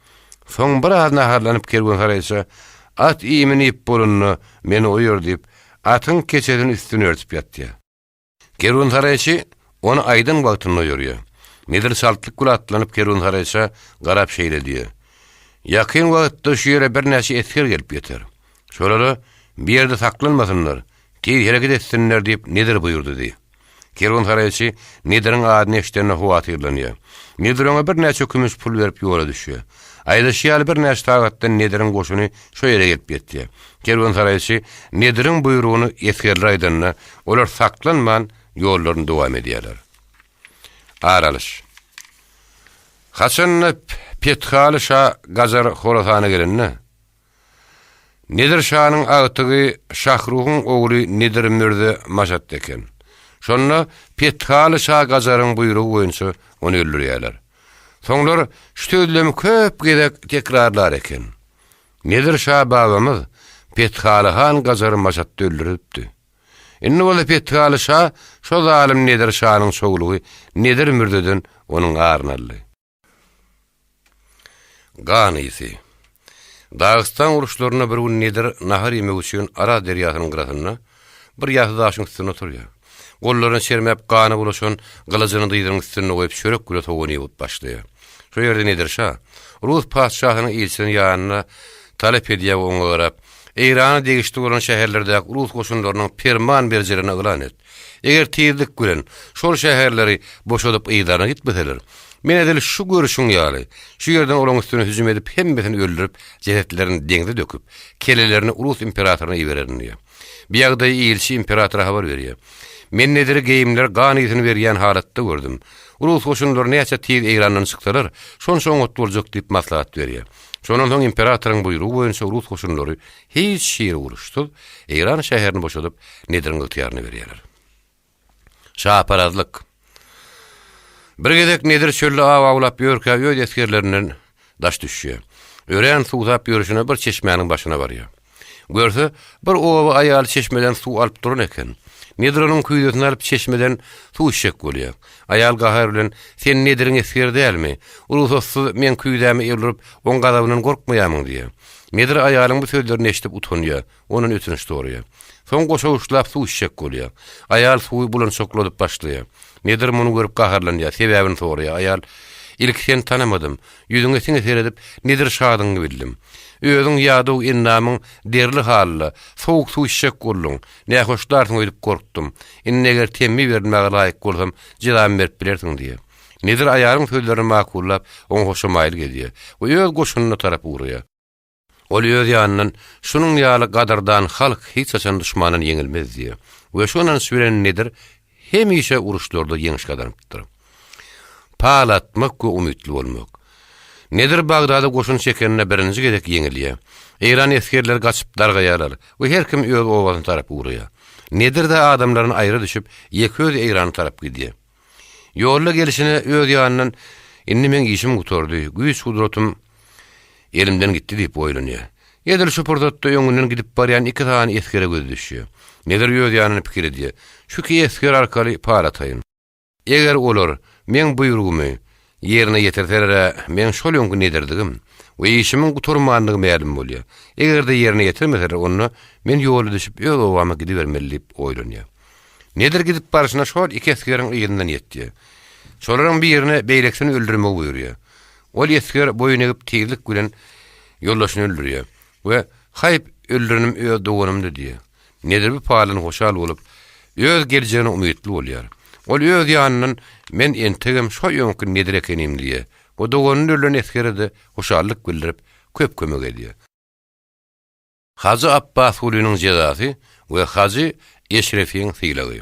Soň biraz naharlanyp kerwensaraýça, At iýmini iýip bolanda, meni oýar diýip, atyň keçesini üstüne örtüp ýatýar. Kerwensaraýçy ony aýdan wagtynda oýarýar. Nedir çaltlyk bilen atlanyp kerwensaraýça garap şeýle diýýär, Ýakyn wagtda şu ýere birnäçe esger gelip ýeter. Şolara, Bir ýerde saklanmasynlar, tiz hereket etsinler diýip Nedir buýurdy diý. Kerwensaraýçy Nediriň adyny eşidende howatyrlanýar. Nedir oňa birnäçe kümüş pul berip ýola düşýär. Aýdyşy ýaly birnäçe sagatdan Nediriň goşuny şo ýere gelip ýetýär. Kerwensaraýçy Nediriň buýrugyny esgerlere aýdanda, olar saklanman ýollaryny dowam edýärler. Ar alyş. Haçanda Pethaly şa Gajar Horasana gelende, Nedir şanyň agtygy Şahruhyň ogly Nedir Mürze Maşatda eken. Şonda Pethaly şa Gajaryň buýrugy boýunça ony öldürýärler. Soňlar şu sözlemi köp gezek tekrarlar eken. Nedir şa babamyz Pethaly han Gajary Maşatda öldüripdi. Indi bolsa Pethaly şa şo zalym Nedir şanyň çowlugy Nedir Mürzeden onuň aryny aldy. Gan ysy. Dagystan uruşlarynda bir gün Nedir nahar iýmek üçin Araz derýasynyň gyrasynda bir ýasy daşyň üstünde oturýar. Gollaryny çermäp gana bulaşan gylyjyny dyzynyň üstünde goýup çörek bile sogan iýip başlaýar. Şo ýerde Nedir şa rus patyşasynyň ilçisiniň ýanynda talap edýär we oňa garap, Eýrana degişli bolan şäherlerdäki rus goşunlarynyň perman berjelerini yglan et. Eger tizlik bilen şol şäherleri boşadyp yzlaryna gitmeseler, men edil şu görüşiň ýaly, şu ýerden olaryň üstüne hüjüm edip hemmesini öldürip, jesetlerini deňze döküp, kelelerini rus imperatoryna ibererin diýýär. Bu ýagdaýy ilçi imperatora habar berýär. Men Nediri geýimler gan ysyny berýän halatda gördüm. Rus goşunlary näçe tiz Eýrandan çyksalar, şonça oňat boljak diýip maslahat berýär. Şondan soň imperatoryň buýrugy boýunça rus goşunlary hiç hili uruşsyz Eýran şäherini boşadyp, Nediriň ygtyýaryna berýärler. Şaparazlyk. Bir gezek Nedir çölde aw awlap ýörkä öz esgerlerinden daş düşýär. Örän suwsap ýörşüne bir çeşmäniň başyna barýar. Görse, bir oba aýaly çeşmeden suw alyp duran eken. Nedir onuň küýzesini alyp çeşmeden suw içjek bolýar. Aýal gahar bilen, Sen Nediriň esgeri dälmi? Rugsatsyz meň küýzäme el urup, oň gazabyndan gorkmaýarmyň diýýär. Nedir aýalyň bu sözlerini eşidip utanýar. Ondan ötünç soraýar. Soň goşawuçlap suw içjek bolýar. Aýal suwy bulançakladyp başlaýar. Nedir muny görüp gaharlanýar, sebäbini soraýar. Aýal, Ilki seni tanamadym. Ýüzüňe siňe seredip, Nedir şadyňy bildim. Özüň ýadaw endamyň derli halda, sowuk suw içjek bolduň. Nähoşlarsyň öýdüp gorkdum. Indi eger temmi berilmäge laýyk bolsam, jezamy berip bilersiň diýýär. Nedir aýalyň sözlerini makullap, oňa hoşamaýlyk edýär we öz goşunyna tarap ugraýar. Ol öz ýanyndan, Şunuň ýaly gadyrdan halk hiç haçan duşmandan ýeňilmez diýýär. We şu ynanç bilen Nedir hemişe uruşlarda ýeňiş gazanypdyr. Pal atmak we umytly bolmak. Nedir Bagdada goşun çekende birinji gezek ýeňilýär. Eýran esgerleri gaçyp dargaýarlar we her kim öz obasyna tarap ugraýar. Nedir-de adamlaryny aýra düşüp, ýeke özi Eýrana tarap gidýär. Ýolda gelşine öz ýanyndan Indi meň işim gutardy, güýç-gudratym elimden gitdi diýip oýlanýar. Edil şu pursatda öňünden gidip barýan iki sany esgere gözi düşýär. Nedir öz ýanynda pikir edýär, Şu iki esger arkaly pal ataýyn. Eger olar meň buýrugymy ýerine ýetirseler-ä meň şol öňki Nedirdigim we işimiň gutarmandygy mälim bolýar. Eger-de ýerine ýetirmeseler, onda men ýola düşüp öz obama gidibermeli diýip oýlanýar. Nedir gidip barşyna şol iki esgeriň yzyndan ýetýär. Şolaryň birine beýlekisini öldürmegi buýurýar. Ol esger boýun egip tizlik bilen ýoldaşyny öldürýär we Haýp, öldürenim öz doganymdy diýýär. Nedir bu paldan hoşal bolup, öz geljegine umytly bolýar. Ol öz ýanyndan Men entegem şo öňki Nedir ekenim diýýär we doganyny öldüren esgere-de hoşallyk bildirip, köp kömek edýär. Hajy Apbasgulynyň jezasy we Hajy Eşrefiň sylagy.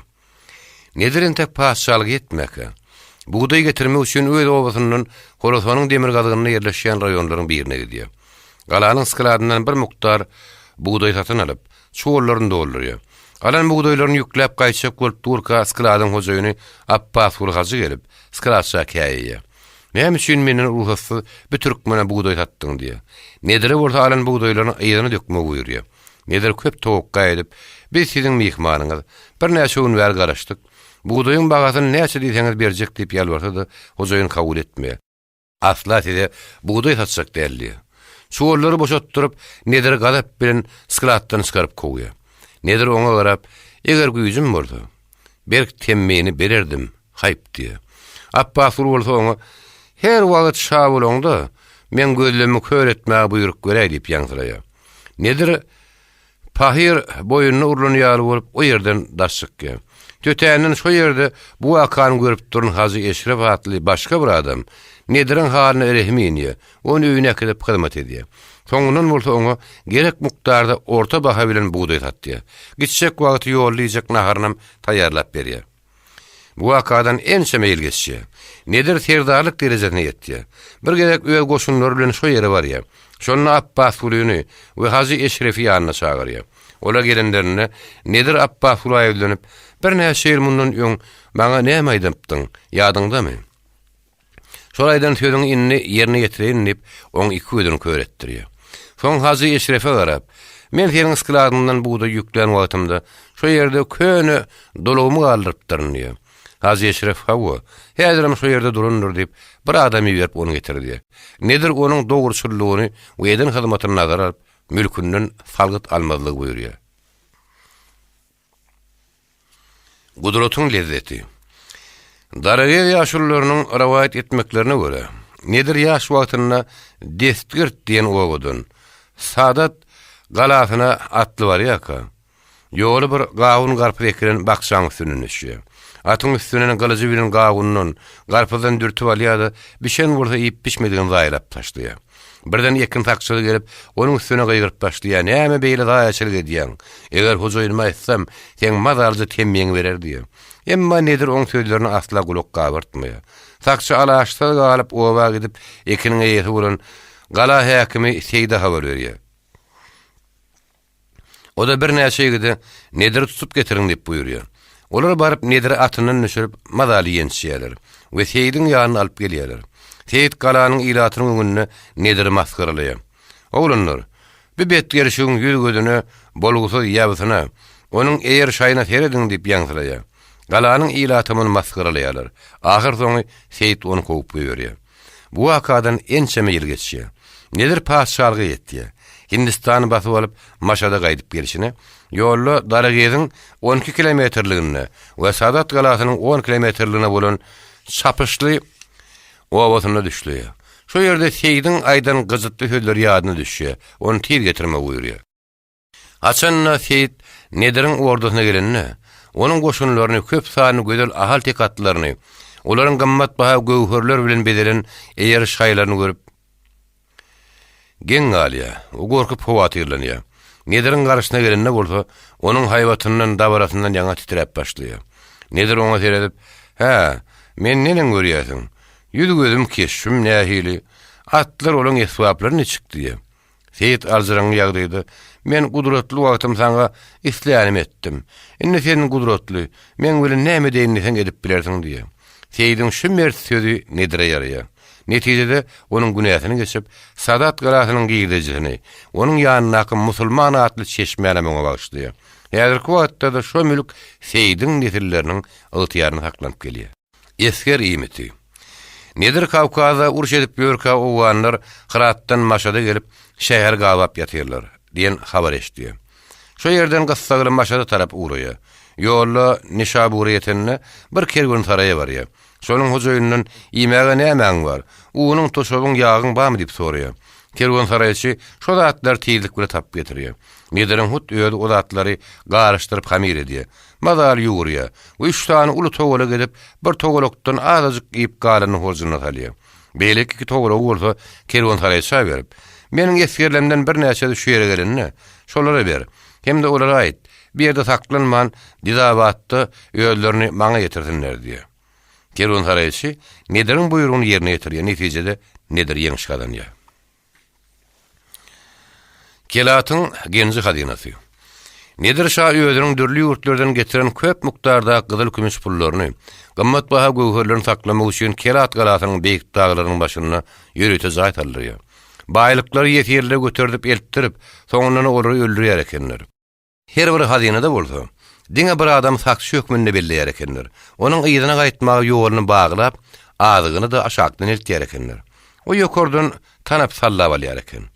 Nedir entek patyşalyk etmäkä, bugdaý getirmek üçin öz obasyndan Horasanyň demirgazygynda ýerleşýän raýonlaryň birine gidýär. Galanyň skladyndan bir mukdar bugdaý satyn alyp, çuwallaryny doldurýar. Alan bugdaýlaryny ýükläp gaýtjak bolup durka skladyň hojaýyny Apbasguly hajy gelip, skladça käýeýär. Näme üçin menden rugsatsyz bir türkmene bugdaý satdyň diýýär. Nedire bolsa alan bugdaýlaryny yzyna dökmegi buýurýar. Nedir köp towakga edip, Biz siziň myhmanyňyz. Birnäçe gün bäri garaşdyk. Bugdaýyň bahasyny näçe diýseňiz berjek diýip ýalbarsa-da, hojaýyn kabul etmeýär. Asla size bugdaý satjak däl diýýär. Çuwallary boşatdyryp, Nediri gazap bilen skladdan çykaryp kowýar. Nedir oňa garap, Eger güýjüm bolsa, berk temmini bererdim, Haýp diýýär. Apbasguly bolsa oňa, Her wagt şa bolaňda, meň gözlemimi kör etmäge buýruk beräý diýip ýaňsylaýar. Nedir pahyr boýnuna urlan ýaly bolup, o ýerden daş çykýar. Tötänden şo ýerde bu wakany görüp duran Hajy Eşrep atly başga bir adam Nediriň halyna rehimi inýär, ony öýüne äkidip hyzmat edýär. Soňundan bolsa oňa gerek mukdarda orta baha bilen bugdaý satýar. Gitjek wagty ýolda iýjek naharynam taýýarlap berýär. Bu wakadan ençeme ýyl geçýär. Nedir serdarlyk derejesine ýetýär. Bir gezek öz goşunlary bilen şo ýere barýar. Şonda Apbasgulyny we Hajy Eşrefi ýanyna çagyrýar. Olar gelenlerinde Nedir Apbasgula ýüzlenip, Birnäçe ýyl mundan öň maňa näme aýdypdyň, ýadyňdamy? Şol aýdan sözüňi indi ýerine ýetireýin diýip, oň iki gözüni kör etdirýär. Soň Hajy Eşrefe garap, Men seniň skladyňdan bugdaý ýüklän wagtymda, şo ýerde köne dolagymy galdyrypdyryn diýýär. Hajy Eşref, Hawa, häzirem şo ýerde durandyr diýip, bir adam iberip ony getirdýär. Nedir onuň dogruçyllygyny we eden hyzmatyny nazara alyp, mülkünden salgyt almazlygy buýurýar. Gudratyň lezzeti. Daragez ýaşulularynyň rowaýat etmeklerine görä, Nedir ýaş wagtynda Destgirt diýen obadan Sadat galasyna atly barýarka, ýoly bir gawun-garpyz ekilen bakjaň üstünden düşýär. Atyň üstünden gylyjy bilen gawundan, garpyzdan dürtüp alýar-da, bişen bolsa iýip, bişmedigini zaýalap taşlaýar. Birden ekin sakçysy gelip, onuň üstüne gygyryp başlaýar, Näme beýle zaýaçylyk edýäň? Eger hojaýynyma aýtsam, seň mazalyja temmiňi berer diýýär. Emma Nedir oň sözlerine asla gulak gabartmaýar. Sakçy alaçsyz galyp, oba gidip, ekiniň eýesi bolan gala häkimi Seýide habar berýär. O-da birnäçe ýigide Nediri tutup getiriň diýip buýurýar. Olar baryp Nediri atyndan düşürip, mazaly ýençýärler we Seýidiň ýanyna alyp gelýärler. Seýit galanyň ilatynyň öňünde Nediri masgaralaýar. Oglanlar, bu betgelşigiň ýüz-gözüne, bolgusyz ýabysyna, onuň eýer-şaýyna serediň diýip ýaňsylaýar. Galanyň ilaty muny masgaralaýarlar. Ahyrsoňy Seýit ony kowup goýberýär. Bu wakadan ençeme ýyl geçýär. Nedir patyşalyga ýetýär. Hindistany basyp alyp, Maşada gaýdyp gelşine, ýolda Darageziň 12 kilometrliginde we Sadat galasynyň on kilometrliginde bolan Çapyşly obasynda düşleýär. Şo ýerde Seýidiň aýdan gyjytly sözleri ýadyna düşýär, ony tiz getirmegi buýurýar. Haçan-da Seýit Nediriň ordasyna gelende, onuň goşunlaryny, köp sanly gözel ahal-tek atlaryny, olaryň gymmatbaha göwherler bilen bezelen eýer şaýlaryny görüp, geň galýar we gorkup howatyrlanýar. Nediriň garşysyna gelende bolsa, onuň haýbatyndan, dabarasyndan ýaňa titräp başlaýar. Nedir oňa seredip, Hä, meni neneň görýärsiň? Ýüz-gözüm, keşbim nähili? Atlar, olaň esbaplary niçik? diýýär. Seýit aljyraňňy ýagdaýda, Men gudratly wagtym saňa islänimi etdim. Indi sen gudratly, meň bilen näme edeýin diýseň edip bilersiň diýýär. Seýidiň şu mert sözi Nedire ýaraýar. Netijede, onuň günäsini geçip, Sadat galasynyň girdejisini, onuň ýanyndaky Musulman atly çeşmänem oňa bagyşlaýar. Häzirki wagtda-da şo mülk Seýidiň nesilleriniň ygtyýarynda saklanyp gelýär. Esger iýmiti. Nedir Kawkazda uruş edip ýörkä owganlar Hyratdan Maşada gelip, şäheri gabap ýatyrlar diýen habar eşidýär. Şo ýerden gyssagly Maşada tarap ugraýar. Ýolda Nişabura ýetende bir kerwensaraýa barýar. Şonuň hojaýynyndan Iýmäge nämäň bar? Unuň, toşabyň, ýagyň barmy diýip soraýar. Kerwensaraýçy şo zatlary tizlik bilen tapyp getirýär. Nediriň hut özi o zatlary garyşdyryp hamyr edýär. Mazaly ýugurýar we üç sany uly togalak edip, bir togalakdan azajyk iýip galanyny horjunyna salýar. Beýleki iki togalagy bolsa kerwensaraýça berip, Meniň esgerlerimden birnäçesi şu ýere gelende, şolara ber. Hem-de olara aýt, bu ýerde saklanman, Dizabatda özlerini maňa ýetirsinler diýýär. Kerwensaraýçy Nediriň buýrugyny ýerine ýetirýär, netijede Nedir ýeňiş gazanýar. Kelatyň genji-hazynasy. Nedir şa özüniň dürli ýurtlardan getiren köp mukdardaky gyzyl-kümüş pullaryny, gymmatbaha göwherlerini saklamak üçin Kelat galasynyň beýik daglarynyň başynda ýörite jaý saldyrýar. Baýlyklary ýesirlere göterdip eltdirip, soňundan olary öldürýär ekenler. Her bir hazynada bolsa, diňe bir adam sakçy hökmünde belleýär ekenler. Onuň yzyna gaýtmaga ýoluny baglap, azygyny-da aşakdan eltýär ekenler. O ýokardan tanap sallap alýar eken.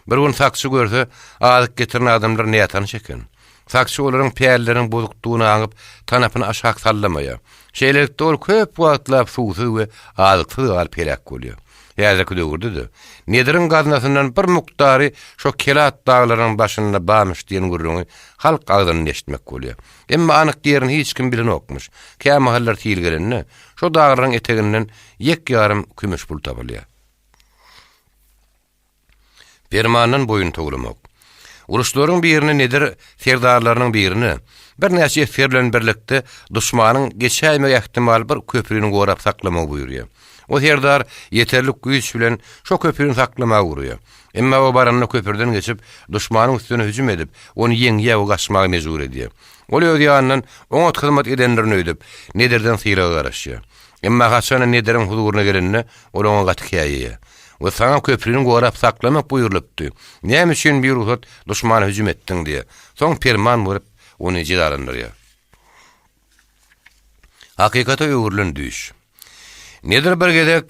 Bir gün sakçy görse, azyk getiren adamlar nätanyş eken. Sakçy olaryň pälleriniň bozukdygyny aňyp, tanapyny aşak sallamaýar. Şeýlelikde ol köp wagtlap suwsuz we azyksyz galyp heläk bolýar. Häzirki döwürde-de, Nediriň gaznasyndan bir mukdary şo Kelat daglarynyň başynda barmyş diýen gürrüňi halk agzyndan eşitmek bolýar. Emma anyk ýerini hiç kim bilenokmyş. Kämahallar sil gelende, şo daglaryň eteginden ýek-ýarym kümüş pul tapylýar. Permandan boýun towlamak. Uruşlaryň birinde Nedir serdarlarynyň birine, birnäçe esger bilen birlikde duşmanyň geçäýmegi ähtimal bir köprüni gorap saklamagy buýurýar. O serdar ýeterlik güýç bilen şo köprüni saklamaga ugraýar. Emma o baranda köprüden geçip, duşmanyň üstüne hüjüm edip, ony ýeňýär we gaçmaga mejbur edýär. Ol öz ýanyndan oňat hyzmat edendirin öýdüp, Nedirden sylaga garaşýar. Emma haçanda Nediriň huzuryna gelende, ol oňa gaty käýeýär. We saňa köprüni gorap saklamak buýrulypdy. Näme üçin birugsat duşmana hüjüm etdiň diýýär. Soň perman berip, ony jezalandyrýar. Hakykata öwrülen düýş. Nedir bir gezek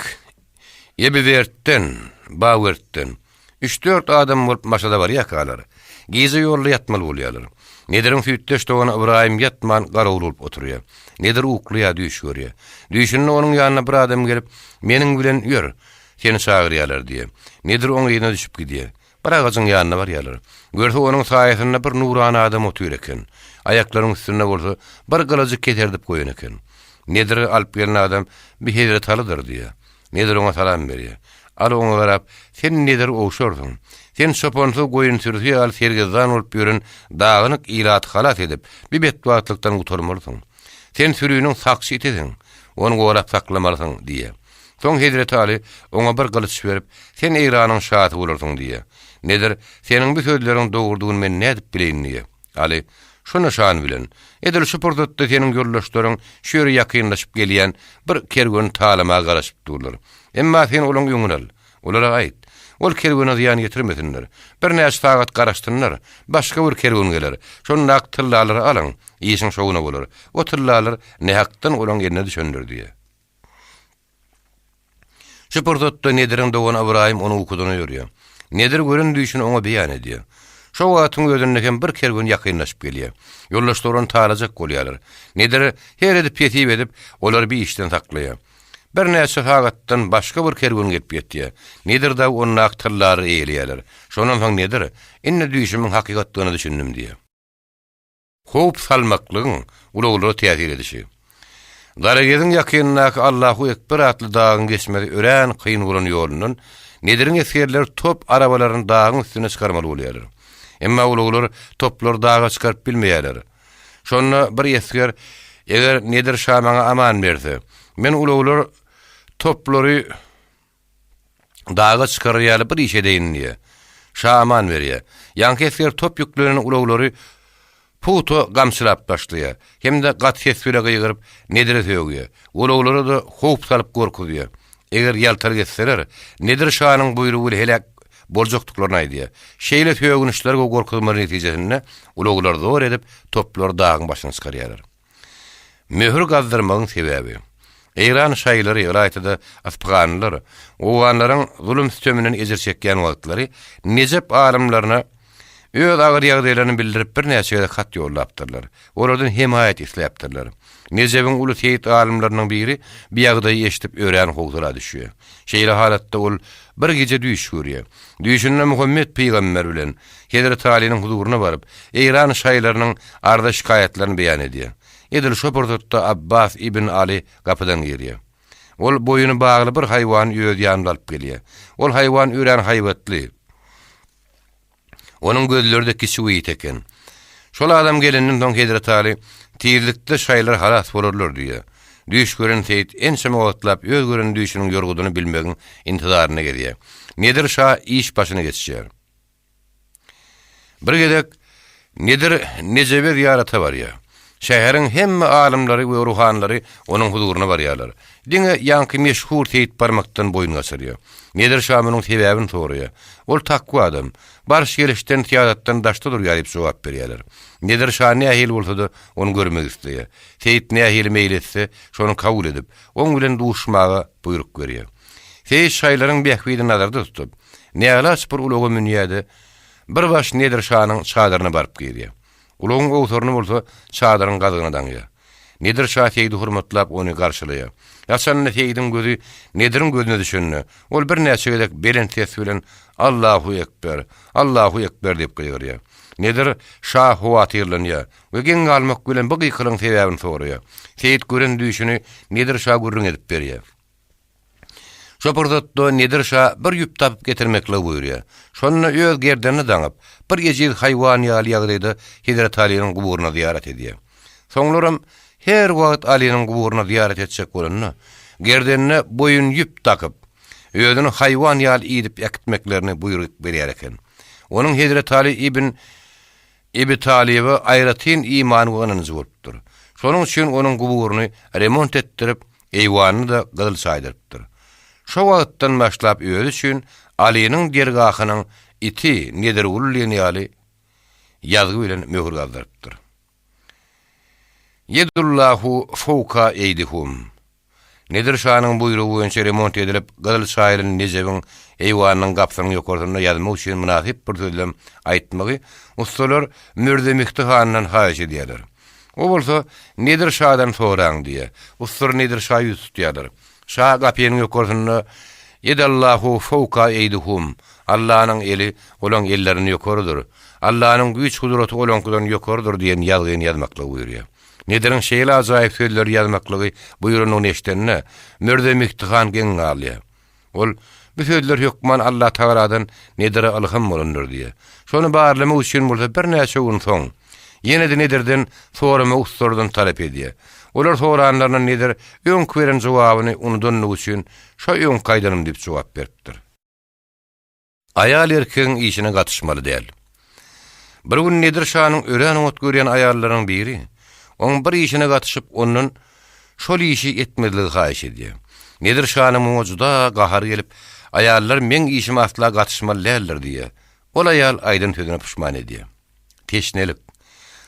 Ebiwertden, Bawertden, üç-dört adam bolup Maşada barýarkalar, gije ýolda ýatmaly bolýarlar. Nediriň süýtdeş dogany Ybraýym ýatman garawul bolup oturýar. Nedir uklaýar, düýş görýär. Düýşünde onuň ýanyna bir adam gelip, Meniň bilen ýör, seni çagyrýarlar diýýär. Nedir oň yzyna düşüp gidýär. Bir agajyň ýanyna barýarlar. Görse, onuň saýasynda bir nurana adam otyr eken. Aýaklarynyň üstünde bolsa, bir gylyjy keserdip goýan eken. Nediri alyp gelen adam, Bi hezreti Alydyr diýýär. Nedir oňa salam berýär. Aly oňa garap, Sen Nedir owşarsyň. Sen çopansyz goýun sürüsi ýaly sergezdan bolup ýören dagynyk ilaty halas edip, bi betbagtlykdan gutarmalysyň. Sen süriniň sakçy itisiň. Ony gorap saklamalysyň diýýär. Soň hezreti Aly oňa bir gylyç berip, Sen Eýranyň şasy bolarsyň diýýär. Nedir, Seniň bu sözleriň dogrudygyny men nädip bileýin diýýär. Aly, Şu nyşan bilen, edil şu pursatda seniň ýoldaşlaryň şu ýere ýakynlaşyp gelýän bir kerweni talamaga garaşyp durlar. Emma sen olaň öňüni al. Olara aýt, ol kerwene zyýan ýetirmesinler. Birnäçe sagat garaşsynlar, başga bir kerwen geler. Şondaky tyllalary alyň, işiň şowuna bolar. O tyllalar nähakdan olaň eline düşendir diýýär. Şu pursatda Nediriň dogany Ybraýym ony ukudan oýarýar. Nedir gören düýşüni oňa beýan edýär. Şo wagtyň özünde hem bir kerwen ýakynlaşyp gelýär. Ýoldaşlary ony talajak bolýarlar. Nedir her edip hesip edip, olary bir işden saklaýar. Birnäçe sagatdan başga bir kerwen gelip ýetýär. Nedir dagy ondaky tyllalary eýeleýärler. Şondan soň Nedir, Indi düýşümiň hakykatdygyna düşündim diýýär. Howp salmaklygyň ulaglara täsir edişi. Garageziň ýakynyndaky Allahu Ekber atly dagyň geçmesi örän kyn bolan ýolundan Nediriň esgerleri top arabalaryny dagyň üstüne çykarmaly bolýarlar. Emma ulaglar toplary daga çykaryp bilmeýärler. Şonda bir esger, Eger Nedir şa maňa aman berse, men ulaglar toplary Daga çykarar ýaly bir iş edeýin diýýär. Şa aman berýär. Ýaňky esger top ýüklenen ulaglary pugta gamçylap başlaýar. Hem-de gaty ses bile gygyryp, Nedire sögýär. Ulaglara-da howp salyp gorkuzýar. Eger ýaltalyk etseler, Nedir şanyň buýrugy bile heläk boljakdyklaryny aýdýar. Şeýle sögünçler we gorkuzmalar netijesinde ulaglar zor edip, toplary dagyň başyna çykarýarlar. Möhür gazdyrmagyň sebäbi. Eýran şaýylary, ylaýta-da yspyhanlylar owganlaryň zulum-süteminden ejir çekýän wagtlary Nejep alymlaryna öz agyr ýagdaýlaryny bildirip birnäçe gezek hat ýollapdyrlar. Olardan hemaýat isläpdirler. Nejebiň uly seýit alymlarynyň biri bu ýagdaýy eşidip örän howsala düşýär. Şeýle halatda ol bir gije düýş görýär. Düýşünde Muhammet pygamber bilen Hezreti Alynyň huzuryna baryp, Eýran şaýlarynyň arza-şikaýatlaryny beýan edýär. Edil şo pursatda Abbas ibn Aly gapydan girýär. Ol boýuny bagly bir haýwany öz ýanynda alyp gelýär. Ol haýwan örän haýbatly. Onuň gözleri-de kiçi we ýiti eken. Şol adam gelenden soň Hezreti Aly, Tizlikde şaýlar halas bolarlar diýýär. Düýş gören Seýit ençeme wagtlap öz gören düýşüniň ýorgudyny bilmegiň intizarynda gezýär. Nedir şa iş başyna geçýär. Bir gezek Nedir Nejebe zyýarata barýar. Şäheriň hemme alymlary we ruhanylary onuň huzuryna barýarlar. Diňe ýaňky meşhur seýit barmakdan boýun gaçyrýar. Nedir şa munuň sebäbini soraýar. Ol takwa adam. Baryş-gelişden, syýasatdan daşda durýar diýip jogap berýärler. Nedir şa nähili bolsa-da, ony görmek isleýär. Seýit nähili meýil etse, şony kabul edip, oň bilen duşmaga buýruk berýär. Seýit şaýlaryň bähbidini nazarda tutup, näalaç bir ulaga münýär-de, bir baş Nedir şanyň çadyryna baryp girýär. Ulagyň owsaryny bolsa çadyryň gazygyna daňýar. Nedir şa Seýidi hormatlap ony garşylaýar. Haçanda Seýidiň gözi Nediriň gözüne düşende, ol birnäçe gezek belent ses bilen Allahu ekber! Allahu ekber! diýip gygyrýar. Nedir şa howatyrlanýar we geň galmak bilen bu gykylygyň sebäbini soraýar. Seýit gören düýşüni Nedir şa gürrüň edip berýär. Şo pursatda Nedir şa bir ýüp tapyp getirmekligi buýurýar. Şonda öz gerdenini daňyp, bir ejiz haýwan ýaly ýagdaýda Hezreti Alynyň guburyna zyýarat edýär. Soňlaram her wagt Alynyň guburyna zyýarat etjek bolanda, gerdenine boýun ýüp dakyp, özüni haýwan ýaly idip äkitmeklerini buýruk berýär eken. Onuň Hezreti Aly ibn Ebi Talyba aýratyn imany we ynanjy bolupdyr. Şonuň üçin onuň guburyny remont etdirip, eýwanyny-da gyzyl çaýdyrypdyr. Şo wagtdan başlap özi üçin Alynyň dergahynyň iti Nedirguly diýen ýaly ýazgy bilen möhür gazdyrypdyr. Ýedullahu fowka eýdihum. Nedir şanyň buýrugy boýunça remont edilip, gyzyl çaýylan Nejebiň eýwanynyň gapysynyň ýokarsynda ýazmak üçin mynasyp bir sözlem aýtmagy ussalar Mürze Mihdi handan haýyş edýärler. O bolsa, Nedir şadan soraň diýýär. Ussalar Nedir şa ýüz tutýarlar. Şa gapynyň ýokarsynda Ýedallahu fowka eýdihum, Allanyň eli olaň ellerinden ýokarydyr, Allanyň güýç-gudraty olaňkydan ýokarydyr diýen ýazgyny ýazmaklygy buýurýar. Nediriň şeýle ajaýyp sözleri ýazmaklygy buýranyny eşidende, Mürze Mihdi han geň galýar. Ol, Bu sözler hökman Allatagaladan Nedire ylham bolandyr diýýär. Şony barlamak üçin bolsa birnäçe gün soň, ýene-de Nedirden soramagy ussalardan talap edýär. Olar soranlarynda Nedir öňki beren jogabyny unudanlygy üçin, Şo öňki aýdanym diýip jogap beripdir. Aýal erkegiň işine gatyşmaly däl. Bir gün Nedir şanyň örän oňat görýän aýallarynyň biri, oň bir işine gatyşyp, ondan şol işi etmezligi haýyş edýär. Nedir şanyň muňa juda gahary gelip, Aýallar meň işime asla gatyşmaly däldir diýýär. Ol aýal aýdan sözüne puşman edýär. Teşnelik.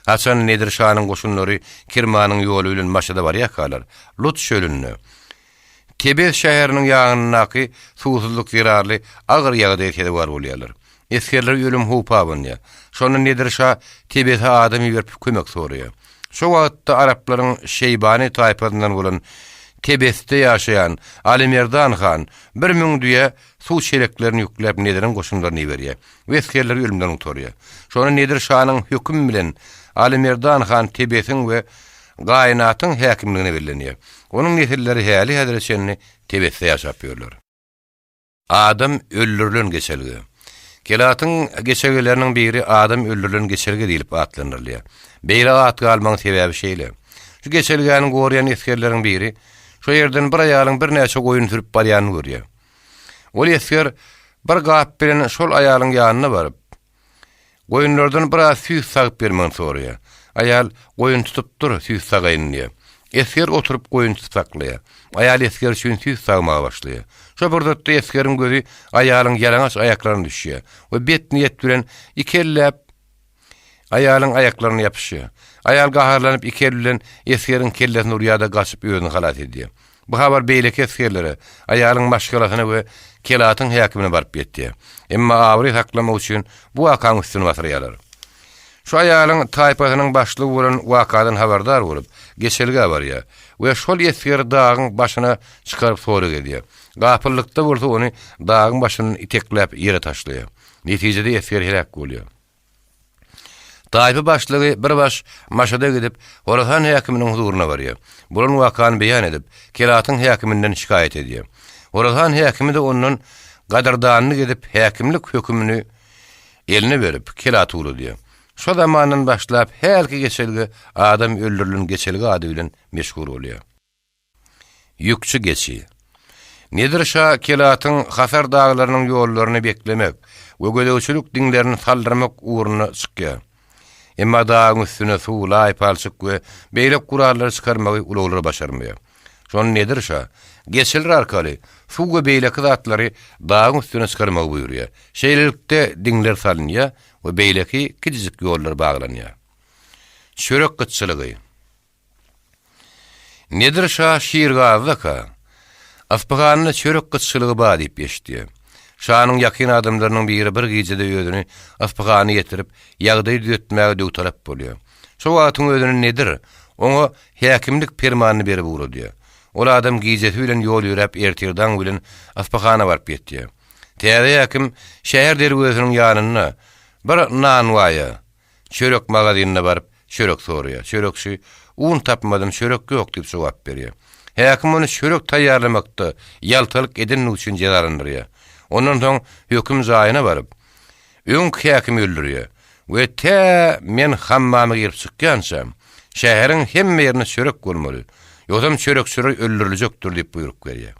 Haçan Nedir şanyň goşunlary Kirmanyň ýoly bilen Maşada barýarkalar, Lut çölünde, Tebez şäheriniň ýanyndaky suwsuzlyk zerarly agyr ýagdaýa sezewar bolýarlar. Esgerlere ölüm howpy abanýar. Şonda Nedir şa Tebeze adam iberip kömek soraýar. Şo wagtda araplaryň Şeýbany taýpasyndan bolan Tebesde ýaşaýan Alymerdan han 1000 düýä suw çeleklerini ýükläp Nediriň goşunlaryny iberýär we esgerleri ölümden gutarýar. Şonda Nedir şanyň hökümi bilen Alymerdan han Tebesiň we Gaýynatyň häkimligine bellenýär. Onuň nesilleri häli-häzire çenli Tebesde ýaşap ýörler. Adam öldürilen geçelge. Kelatyň geçelgeleriniň biri adam öldürilen geçelge diýlip atlandyrylýar. Beýle at galmagyň sebäbi şeýle. Şu geçelgäni goraýan esgerleriň biri şo ýerden bir aýalyň birnäçe goýun sürüp barýanyny görýär. Ol esger bir gap bilen şol aýalyň ýanyna baryp, Goýunlardan biraz süýt sagyp bermegini soraýar. Aýal, Goýun tutup dur, süýt sagaýyn diýýär. Esger oturyp goýun tutup saklaýar. Aýal esger üçin süýt sagmaga başlaýar. Şo pursatda esgeriň gözi aýalyň ýalaňaç aýaklaryna düşýär we bet niýet bilen ikelläp aýalyň aýaklaryna ýapyşýar. Aýal gaharlanyp iki eli bilen esgeriň kellesini urýar-da gaçyp özüni halas edýär. Bu habar beýleki esgerlere, aýalyň maşgalasyna we Kelatyň häkimine baryp ýetýär. Emma abraý saklamak üçin bu wakanyň üstüni basyrýarlar. Şu aýalyň taýpasynyň başlygy bolan wakadan habardar bolup, geçelgä barýar we şol esgeri dagyň başyna çykaryp sorag edýär. Gapyllykda bolsa ony dagyň başyndan itekläp ýere taşlaýar. Netijede esger heläk bolýar. Taýpa başlygy bir baş Maşada gidip, Horasan häkiminiň huzuryna barýar. Bolan wakany beýan edip, Kelatyň häkiminden şikaýat edýär. Horasan häkimi-de ondan gadyrdanlyk edip, häkimlik hökümini eline berip, Kelata ugradýar. Şo zamandan başlap hälki geçelge adam öldürilen geçelge ady bilen meşhur bolýar. Ýükçi geçi. Nedir şa Kelatyň Hasar daglarynyň ýollaryny beklemek we gözegçilik diňlerini saldyrmak ugruna çykýar. Emma dagyň üstüne suw, laý, palçyk we beýleki gurallary çykarmagy ulaglar başarmaýar. Şonda Nedir şa geçiler arkaly suw we beýleki zatlary dagyň üstüne çykarmagy buýurýar. Şeýlelikde diňler salynýar we beýleki kiçijik ýollar baglanýar. Çörek gytçylygy. Nedir şa Şirgazdaka, Yspyhanda çörek gytçylygy bar diýip eşitýär. Şanyň ýakyn adamlarynyň biri bir gijede özüni Yspyhana ýetirip, ýagdaýy düzetmäge döwtalap bolýar. Şo wagtyň özünde Nedir oňa häkimlik permanyny berip ugradýar. Ol adam gijesi bilen ýol ýöräp ertir daň bilen Yspyhana baryp ýetýär. Täze häkim şäher derwezesiniň ýanynda bir nanwaýa, Çörek magazynyna baryp, çörek soraýar. Çörekçi, Un tapmadym, çörek ýok diýip jogap berýär. Häkim ony çörek taýýarlamakda ýaltalyk edenligi üçin jezalandyrýar. Ondan soň höküm jaýyna baryp, öňki häkimi öldürýär we tä men hammama girip çykýançam, şäheriň hemme ýerinde çörek bolmaly, ýogsam çörekçiler öldüriljekdir diýip buýruk berýär.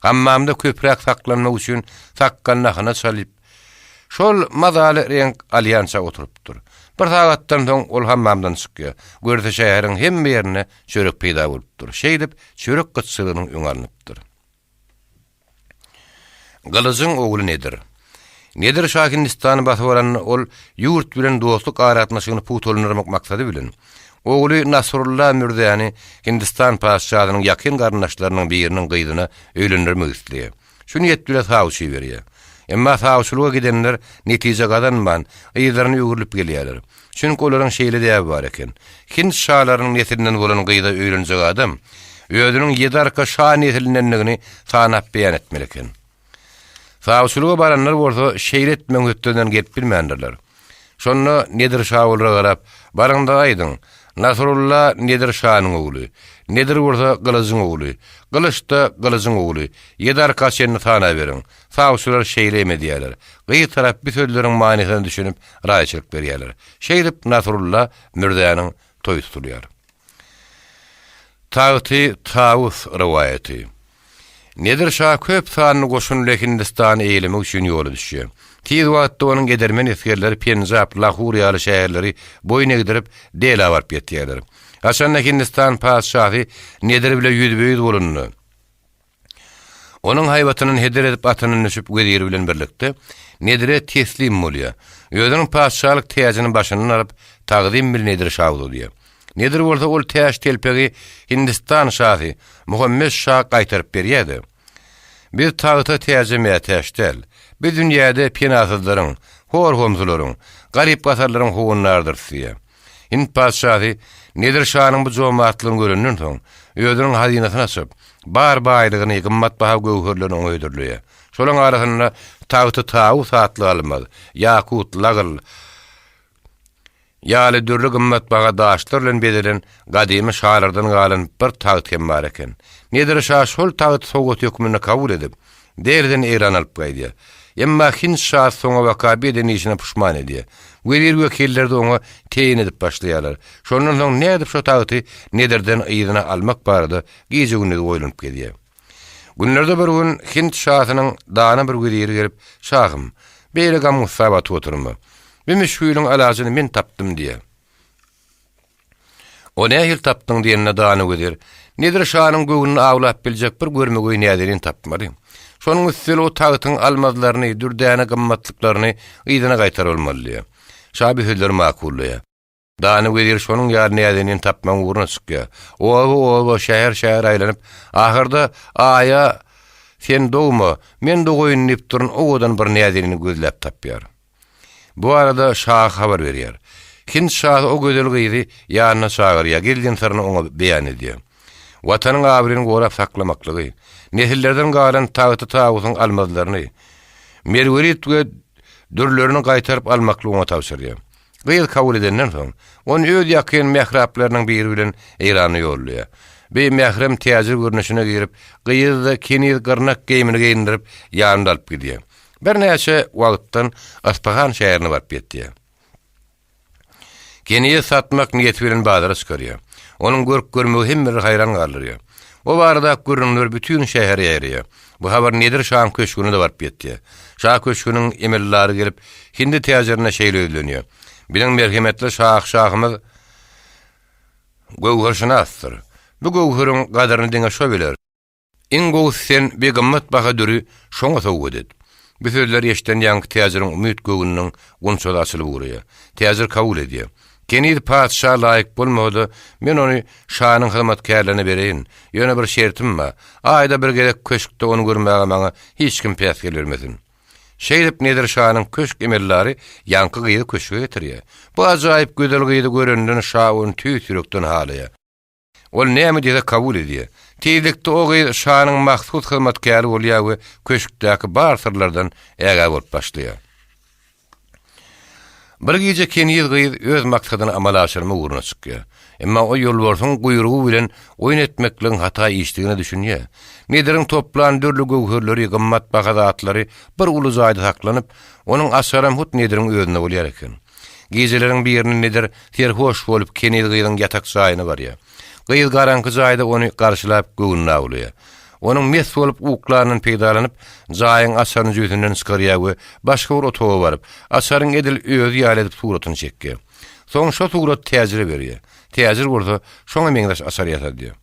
Hammamda köpräk saklanmak üçin sakgalyny hyna çalyp, Şol mazaly reňk alýança oturypdyr. Bir sagatdan soň ol hammamdan çykýar. Görse şäheriň hemme ýerinde çörek peýda bolupdyr. Şeýdip, çörek gytçylygynyň öňi alnypdyr. Gylyjyň ogly Nedir. Nedir şa Hindistany basyp alanda ol ýurt bilen dostluk aragatnaşygyny pugtalandyrmak maksady bilen, ogly Nasrulla Mürzäni Hindistan patyşasynyň ýakyn garyndaşlarynyň biriniň gyzyna öýlendirmek isleýär. Şu niýet bile sawçy iberýär. Emma sawçylyga gidenler netije gazanman, yzlaryna öwrülip gelýärler. Çünki olaryň şeýle däbi bar eken. Hind şalarynyň neslinden bolan gyza öýlenjek adam, özüniň ýedi arka şa neslindendigini sanap beýan etmeli eken. Sawçylyga baranlar bolsa şeýle etmegiň hötdesinden gelip bilmändirler. Şonda Nedir şa olara garap, Baryň-da aýdyň, Nasrulla Nedir şanyň ogly. Nedir bolsa Gylyjyň ogly. Gylyç-da Gylyjyň ogly. Ýedi arka çenli sanaberiň. Sawçylar şeýle hem edýärler. Gyz tarap bi sözleriň manysyna düşünip razyçylyk berýärler. Şeýdip Nasrulla Mürzäniň toýy tutulýar. Tagty Tawus rowaýaty. Nedir şa köp sanly goşun bilen Hindistany eýelemek üçin ýola düşýär. Tiz wagtda onuň edermen esgerleri Penjap, Lahur ýaly şäherleri boýun egdirip, Delä baryp ýetýärler. Haçanda Hindistan patyşasy Nedir bile ýüzbe-ýüz bolanda, onuň haýbatyndan heder edip atyndan düşüp weziri bilen birlikde Nedire teslim bolýar. Özüniň patyşalyk täjini başyndan alyp, tagzym bilen Nedir şa uzadýar. Nedir bolsa ol täç telpegi Hindistan şasy Muhammet şa gaýtaryp berýär-de, Biz tagta-täje mätäç däl. Biz dünýäde penasyzlaryň, hor-homsularyň, garyp-gasarlaryň howandardyrys diýýär. Hind patyşasy Nedir şanyň bu jomartlygyny görenden soň, özüniň hazynasyny açyp, bar baýlygyny, gymmatbaha göwherlerini oňa hödürleýär. Şolaryň arasynda tagty-tawus atly almaz, ýakut, lagyl, Ýaly dürli gymmatbaha daşlar bilen bezelen gadymy şalardan galan bir tagt hem bar eken. Nedir şa şol tagty sowgat hökmünde kabul edip, Deliden Eýrana alyp gaýdýar. Emma hind şasy soňabaka bu eden işine puşman edýär. Wezir-wekiller-de oňa teýen edip başlaýarlar. Şondan soň nädip şo tagty Nedirden yzyna almak barada gije-gündiz oýlanyp gezýär. Günlerde bir gün Hind şasynyň dana bir weziri gelip, Şahym, beýle gam-gussa batyp oturma. Bu müşgiliň alajyny men tapdym diýýär. O nähili tapdyň diýende dana wezir, Nedir şanyň göwnüni awlap biljek bir görmegeý näzenin tapmaly. Şonuň üsteli o tagtyň almazlaryny, dürdäne gymmatlyklaryny yzyna gaýtarylmaly diýýär. Şa bu sözleri makullaýar. Dana wezir şonuň ýaly näzenin tapmagyň ugruna çykýar. Oba-oba, şäher-şäher aýlanyp, ahyrda Aýa Sen dogma, men dogaýyn diýip duran owadan bir näzenini gözläp tapýar. Bu barada şaha habar berýär. Hind şasy o gözel gyzy ýanyna çagyrýar, gizlin syryny oňa beýan edýär. Watanyň abraýyny gorap saklamaklygy, nesillerden galan tagty-tawusyň almazlaryny, merwerit we dürlerini gaýtaryp almaklygy oňa tabşyrýar. Gyz kabul edenden soň, ony öz ýakyn mähraplarynyň biri bilen Eýrana ýollaýar. Bi mährem täjir görnüşine girip, gyzy-da keniz gyrnak geýimini geýindirip, ýanynda alyp gidýär. Birnäçe wagtdan Yspyhan şäherine baryp ýetýär. Kenizi satmak niýeti bilen bazara çykarýar. Onuň görk-görmegi hemmeleri haýran galdyrýar. O baradaky gürrüňler bütin şähere ýaýraýar. Bu habar Nedir şaň köşgüne-de baryp ýetýär. Şa köşgüniň emeldary gelip, hindi täjirine şeýle ýüzlenýär, Biziň merhemetli şahy-şahymyz göwherşynasdyr. Bu göwheriň gadyryny diňe şo biler. Iň gowusy sen bi gymmat baha düri şoňa sowgat et. Bu sözleri eşiden ýaňky täjiriň umyt göwnüniň gunçasy açylyp ugraýar. Täjir kabul edýär. Keniz patyşa laýyk bolmasa-da, men ony şanyň hyzmatkärlerine bereýin. Ýöne bir şertim bar. Aýda bir gezek köşkde ony görmäge maňa hiç kim päsgel bermesin. Şeýdip Nedir şanyň köşk emeldary ýaňky gyzy köşge getirýär. Bu ajaýyp gözel gyzy görenden şa ony tüýs ýürekden halaýar. Ol näme diýse kabul edýär. Tizlikde o gyz şanyň mahsus hyzmatkäri bolýar we köşkdäki bar syrlardan ägä bolup başlaýar. Bir gije keniz gyz öz maksadyny amala aşyrmak ugruna çykýar. Emma o ýolbarsyň guýrugy bilen oýun etmekligiň hata işdigine düşünýär. Nediriň toplan dürli göwherleri, gymmatbaha zatlary bir uly jaýda saklanyp, onuň açaram hut Nediriň özünde bolýar eken. Gijeleriň birinde Nedir serhoş bolup keniz gyzyň ýatak jaýyna barýar. Gyz garaňky jaýda ony garşylap göwnüni awlaýar. Onuň mes bolup uklanyndan peýdalanyp, jaýyň açaryny jübüsinden çykarýar we başga bir otaga baryp, açaryň edil özi ýaly edip suratyny çekýär. Soň şo suraty täjire berýär. Täjir bolsa şoňa meňzeş açar ýasadýar.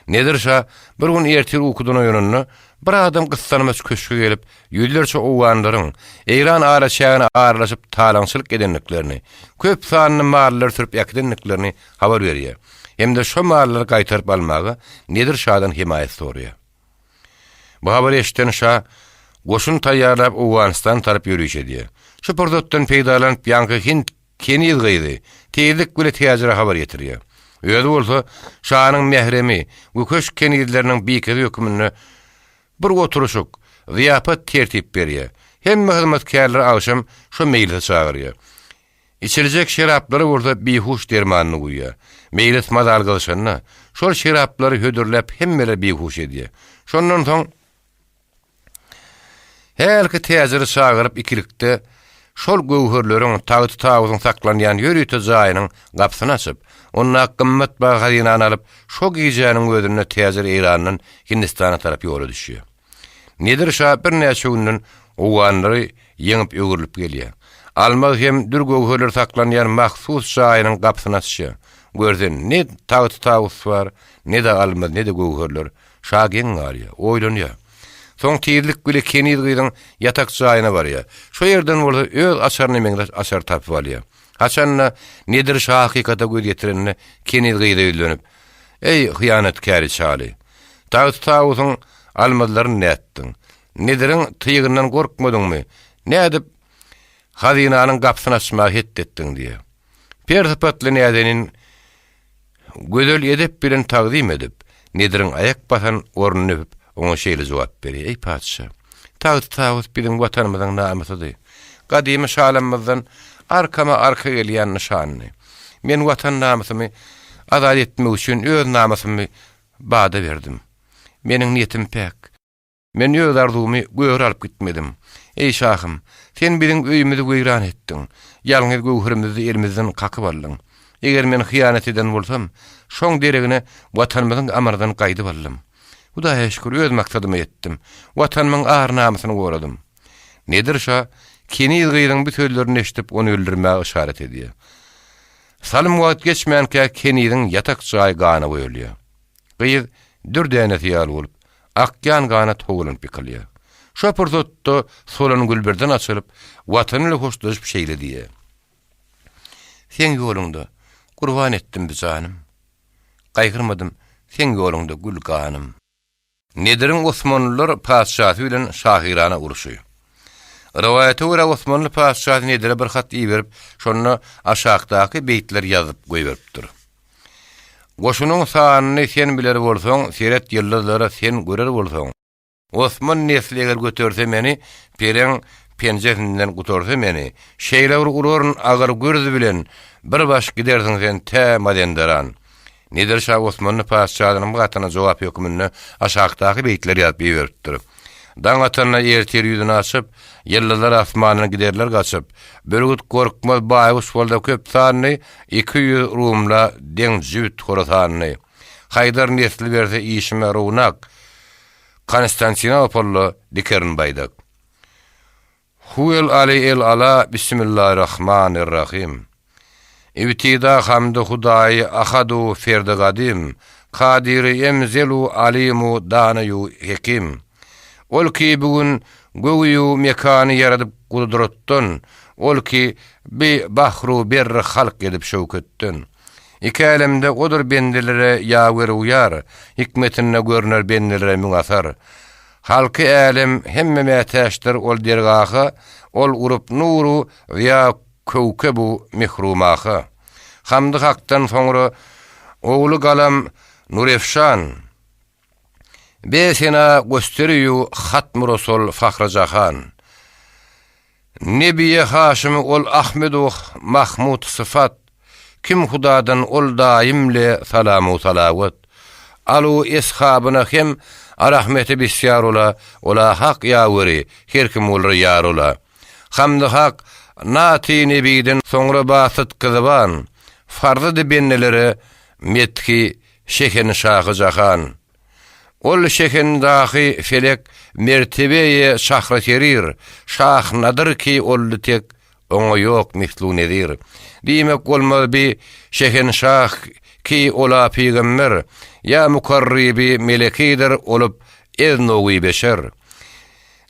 Nedir şa bir gün ertir ukudan oýananda, bir adam gyssanmaç köşge gelip, ýüzlerçe owganlaryň Eýran araçägine aralaşyp talaňçylyk edendiklerini, köp sanly mallary sürüp äkidendiklerini habar berýär hem-de şo mallary gaýtaryp almaga Nedir şadan hemaýat soraýar. Bu habary eşiden şa goşun taýýarlap Owganystana tarap ýöriş edýär. Şu pursatdan peýdalanyp ýaňky hind Keniz gyzy tizlik bile täjire habar ýetirýär. Özi bolsa şanyň mähremi we köşk kenizleriniň bikesi hökmünde bir oturyşyk, zyýapat tertip berýär. Hemme hyzmatkärleri agşam şo meýlise çagyrýar. Içiljek şeraplara bolsa bihuş dermanyny guýýar. Meýlis mazaly gyzyşanda, şol şeraplary hödürläp hemmeleri bihuş edýär. Şondan soň hälki täjiri çagyryp ikilikde şol göwherleriň, tagty-tawusyň saklanýan ýörite jaýynyň gapysyny açyp, ondaky gymmatbaha hazynany alyp, şo gijäniň özünde täjir Eýrandan Hindistana tarap ýola düşýär. Nedir şa birnäçe günden owganlary ýeňip öwrülip gelýär. Almaz hem dür-göwherler saklanýan mahsus jaýynyň gapysyny açýar. Görse, ne tagty-tawus bar, ne-de almaz, ne-de göwherler. Şa geň galýar, oýlanýar. Soň tizlik bile keniz gyzyň ýatak jaýyna barýar. Şo ýerden bolsa öz açaryna meňzeş açar tapyp alýar. Haçan-da Nedir şa hakykata göz ýetirende keniz gyza ýüzlenip, Eý, hyýanatkäri çaly! Tagty-tawusyň almazlaryny nätdiň? Nediriň tygyndan gorkmadyňmy? Nädip hazynanyň gapysyny açmaga het etdiň? diýýär. Per sypatly näzenin gözel edep bilen tagzym edip, Nediriň aýak basan ornuny öpüp, oňa şeýle jogap berýär, Eý, patyşa! Tagty-tawus biziň Watanymyzyň namysydy. Gadymy şalamyzdan arkama-arka gelýän nyşandy. Men Watan namysymy azat etmek üçin öz namysymy bada berdim. Meniň niýetim päk. Men öz arzuwymy göre alyp gitmedim. Eý, şahym, sen biziň öýümizi weýran etdiň. Ýalňyz göwherimizi elimizden kakyp aldyň. Eger men hyýanat eden bolsam, şoň deregine Watanymyzyň amanadyny gaýdyp aldym. Hudaýa şükür, öz maksadyma ýetdim. Watanymyň ar-namysyny goradym. Nedir şa keniz gyzyň bu sözlerini eşidip, ony öldürmäge yşarat edýär. Salym wagt geçmänkä keniziň ýatak jaýy gana boýalýar. Gyz dür dänesi ýaly bolup, akýan gana towlanyp ýykylýar. Şo pursatda solan gül birden açylyp, Watany bilen hoşlaşyp şeýle diýýär, Seň ýoluňda gurban etdim bi janym, Gaýgyrmadym seň ýoluňda gül ganym. Nediriň osmanlylar patyşasy bilen şahyrana urşy. Rowaýata görä osmanly patyşasy Nedire bir hat iberip, şonda aşakdaky beýtleri ýazyp goýberipdir. Goşunyň sanyny sen biler bolsaň, seret ýyldyzlara sen görer bolsaň. Osman nesli eger göterse meni, pereň penjesinden gutarsa meni, şeýle bir uraryn agyr gürz bilen, bir baş gidersiň sen tä Mazenderan. Nedir şa Osmanly patyşasynyň bu hatyna jogap hökmünde aşakdaky beýtleri ýazyp iberipdir. Daň atanda ertir ýüzüni açyp, Ýyldyzlar asmandan giderler gaçyp. Bürgüt gorkmaz baýguş bolsa köp sanly, 200 rumla deň jübüt horasanly. Haýdar nesli berse işime rownak, Konstantinopolda dikerin baýdak. Huwel Ali el Ala Bismillahirrahmanirrahim. Ibtida hamdy Hudaýy Ahadu Ferdi Gadym, Kadyry Emzelu Alimu Danaýu Hekim. Ol ki bu gün gögüýu mekany ýaradyp gudratdan, ol ki bi bahru berri halk edip şöwketden. Iki älemde odur bendelere ýawer-u ýar, hikmetinde görner bendelere müň asar. Halky älem hemme mätäçdir ol dergaha, Ol urup nuru zyýa köwkebu mihru maha. Hamdy Hakdan soňra ogly galam Nurefşan, Be sena gösteriýu hatmy Rasul fahry jahan. Nebiýe Haşymy ol Ahmedu Mahmut syfat, Kim Hudadan ol daýym le salamu salawat. Alu eshabyna hem arahmeti bisýar ola, Ola Hak ýaweri, her kim olara ýar ola. Hamdy Hak Naty Nebiden soňra ba sytky zyban, Farzydy bendelere methi şehenşahy jahan. Ol şehendahy felek mertebeýe şahry serir, Şah Nadyr ki oldy tek, oňa ýok mislu nezir. Diýmek bolmaz bi şehenşah ki ola pygamber, Ýa mukarryby melekidir olup ez nowy beşer.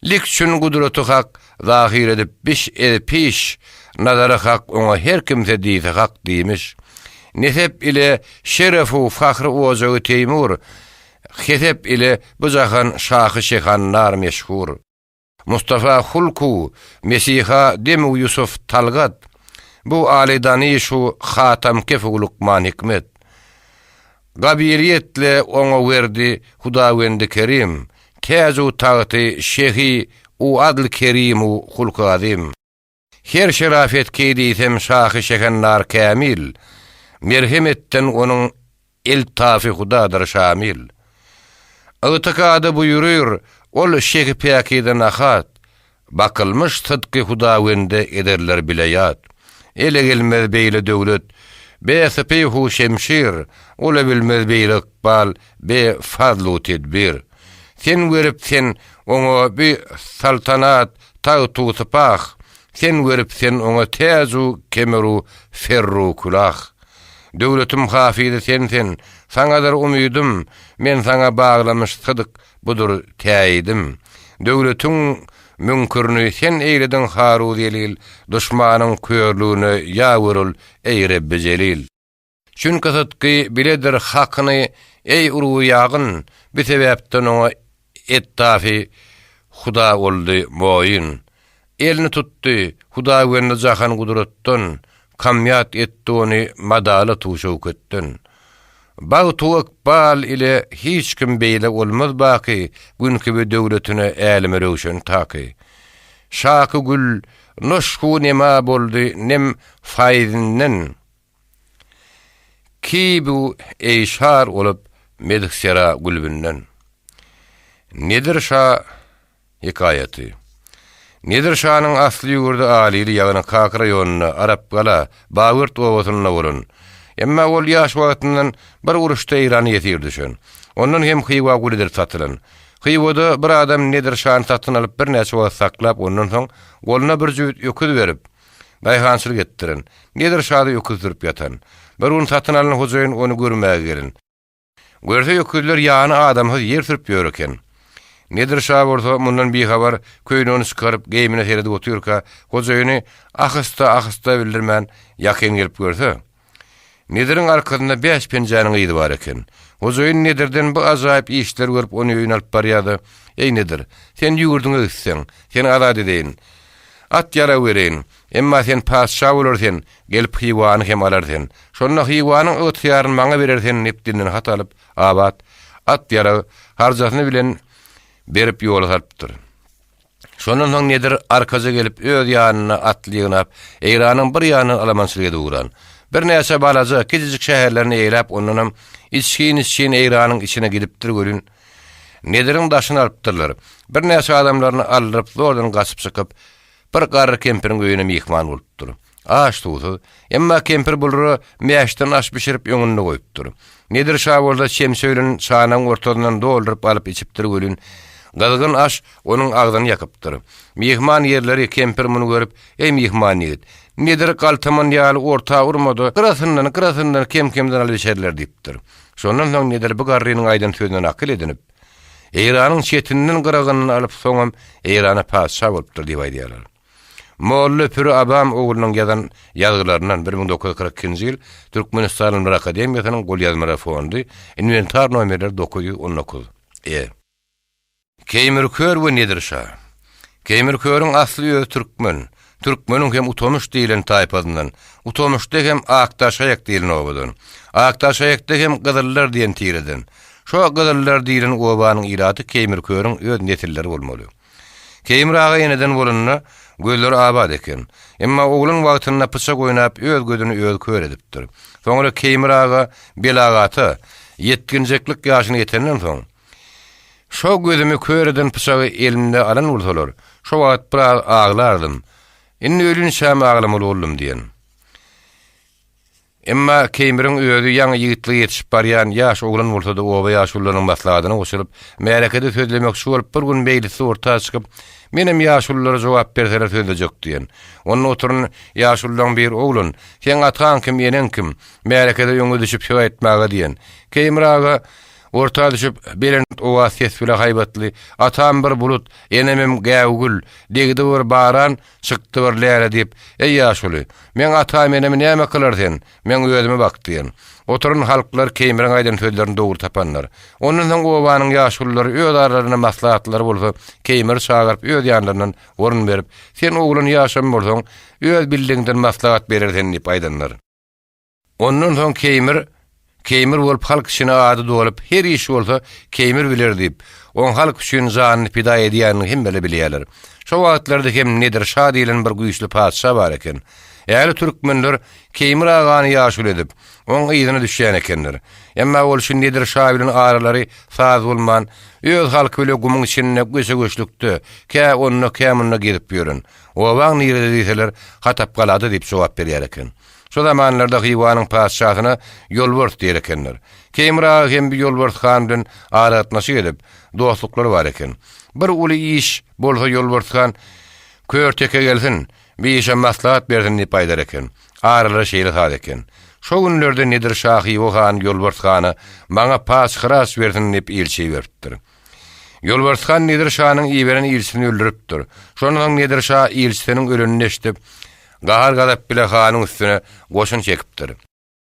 Lik çün gudraty hak zahyr edip biş ez piş, Nazary hak oňa her kimse diýse hak diýmiş. Nesep ile şeref-u fahry ojagy Teýmur, Hesep ile bu jahan şahy şehanlar meşhur. Mustafa hulk-u Mesiha dem-u Ýusuf talgat, Bu aly danyş-u hatam kef-u Lukman hikmet. Gabylyýetle oňa werdi Hudawendi Kerim, Täj-u tagty şehi u adl kerim-u hulky azym. Her şerafet ki diýsem şahy şehendar kämil, Merhem etden onuň eltafy hudadyr şamil. Ygtykady buýuryr, ol şehi päkize nahat, Bakylmyş sydky hudawende ederler bile ýat. Ele gelmez beýle döwlet, be sypyh-u şemşir, Ola bilmez beýle ykbal, be fazl-u tedbir. Sen werip sen oňa bi saltanat tagt-u sypah, Sen werip sen oňa täj-u kemer-u ferr-u külah. Döwletim hafyzy sen-sen, saňadyr umydym, Men saňa baglamyş sydk budur täýidim. Döwletiň müňkürini sen eýlediň haru zelil, Duşmanyň körlügine ýa görül, eý Rebbi Jelil. Çünki sydky biledir hakyny, eý urgy ýagyn, Bi sebäpden oňa etdafy Huda boldy moýun. Elini tutdy, Hudawendi jahan gudratdan, Kamýat etdi ony madalat-u şöwketden. Bagt-u ykbal ile hiç kim beýle olmaz baky, Gün kibi döwletine äleme röwşen taky. Şaky gül, noşku nema boldy nem faýzinden, Ki bu eýşar olup medh-sera gülbünden. Nedir şa Hekaýaty. Nedir şanyň asly ýurdy Alili ýagny Kaka raýonynda Arapgala, Bawert obasynda bolan. Emma ol ýaş wagtyndan bir uruşda Eýrana ýesir düşen. Ondan hem Hywa gul edilip satylan. Hywada bir adam Nedir şany satyn alyp birnäçe wagt saklap ondan soň goluna bir jübüt öküz berip, daýhançylyk etdiren. Nedir şada öküz sürüp ýatan. Bir gün satyn alan hojaýyn ony görmäge gelen. Görse öküzler ýany adamsyz ýer sürüp ýör eken. Nedir şa bolsa mundan bihabar, köýnegini çykaryp, geýimine seredip otyrka, hojaýyny ahysta-ahysta bildirmän ýakyn gelip görse, Nediriň arkasynda bäş penjäniň yzy bar eken. Hojaýyn Nedirden bu ajaýyp işleri görüp ony öýüne alyp barýar-da, Eý Nedir, sen ýurduňa gitseň, seni azat edeýin. At-ýarag bereýin. Emma sen patyşa bolar sen, gelip Hywany hem alar sen. Şonda Hywanyň ygtyýaryny maňa berer sen diýip dilinden hat alyp, abat, at-ýarag, harjasyny bilen berip ýola salypdyr. Şondan soň Nedir arkaja gelip öz ýanyna atly ýygnap, Eýranyň bir ýanyndan alamançylyk edip ugran. Birnäçe balaja, kiçijik şäherlerini eýläp ondanam içgin-içgin Eýranyň içine gidipdir welin, Nediriň daşyny alypdyrlar. Birnäçe adamlaryny aldyryp zordan gaçyp çykyp, Bir garry kempiriň öýüne myhman bolupdyr. Aç-suwsuz. Emma kempir bulara mäşden aş bişirip öňünde goýupdyr. Nedir şa bolsa çemçe bilen çanagyň ortasyndan dolduryp alyp içipdir welin, gyzgyn aş onuň agzyny ýakypdyr. Myhman ýerleri kempir muny görüp, Eý myhman ýigit, Nedir galtaman ýaly orta urma-da, gyrasyndan, gyrasyndan kem-kemden alyp içerler diýipdir. Şondan soň Nedir bu garrynyň aýdan sözünden akyl edinip, Eýranyň çetinden gyragyndan alyp soňam Eýrana patyşa bolupdyr diýip aýdýarlar. Molla Püri Abam oglunyň ýazan ýazgylaryndan 1942-nji ýyl Türkmenistan Ylymlar Akademiýasynyň golýazmalar fondy, inwentar nomerleri 919, E. Keýmir kör we Nedir şa. Keýmir körüň asly özi türkmen. Türkmeniň hem Utamyş diýlen taýpasyndan. Utamyşda hem Akdaşaýak diýlen obadan. Akdaşaýakda hem Gyzyllar diýen tireden. Şo Gyzyllar diýlen obanyň ilaty Keýmir körüň öz nesilleri bolmaly. Keýmir aga eneden bolanda, gözleri abat eken. Emma oglan wagtynda pyçak oýnap öz gözüni özi kör edipdir. Soňra Keýmir aga belagata, ýetginjeklik ýaşyna ýetenden soň, Şo gözümi kör eden pyçagy elimde alan bolsalar, şo wagt biraz aglardym. Indi ölinçäm aglamaly boldum diýen. Emma Keýmiriň özi ýaňy ýigitlige ýetişip barýan ýaş oglan bolsa-da oba ýaşulularynyň maslahatyna goşulyp, märekede sözlemekçi bolup bir gün meýlisde orta çykyp, Menem ýaşululara jogap berseler sözlejek diýen. Onda oturan ýaşulularyň biri Oglan, seň ataň kim, eneň kim? Märekede öňe düşüp söz aýtmaga diýen. Keýmir aga Orta düşüp, belent owaz ses bile haýbatly, Atam bir bulut, enemem gäwgül, degdi bir baran, çykdy bir läle diýip, Eý, ýaşuly, meň atam-enemi näme kylar sen, meň özüme bak diýen. Oturan halklar Keýmiriň aýdan sözlerini dogry tapanlar. Ondan soň obanyň ýaşululary öz aralarynda maslahatlary bolsa, Keýmiri çagyryp öz ýanlaryndan orun berip, Sen oglan ýaşam bolsaň, öz bildigiňden maslahat berer sen diýip aýdanlar. Ondan soň Keýmir. Keýmir bolup halk içine ady dolup, her iş bolsa Keýmir biler diýip, oň halk üçin janyny pida edýänini hemmeler bilýärler. Şo wagtlarda hem Nedir şa diýlen bir güýçli patyşa bar eken. Ähli türkmenler Keýmir agany ýaşuly edip, oň yzyna düşýän ekenler. Emma ol şu Nedir şa bilen aralary saz bolman, öz halky bile gumuň içinde göçe-göçlükde, kä onda, kä munda gezip ýören. Obaň nirede diýseler, Hatapgalada diýip jogap berýär eken. Şo zamanlarda Hywanyň patyşasyna Ýolbars diýer ekenler. Keýmir aga hem bi Ýolbars han bilen aragatnaşyk edip, dostluklary bar eken. Bir uly iş bolsa Ýolbars han, Kör teke gelsin, bi işe maslahat bersin diýip aýdar eken. Aralary şeýle saz eken. Şo günlerde Nedir şa Hywa hany Ýolbars hana maňa paç-hyraç bersin diýip ilçi iberipdir. Ýolbars han Nedir şanyň iberen ilçisini öldüripdir. Şondan soň Nedir şa ilçisiniň ölenini eşidip, gahar-gazap bile hanyň üstüne goşun çekipdir.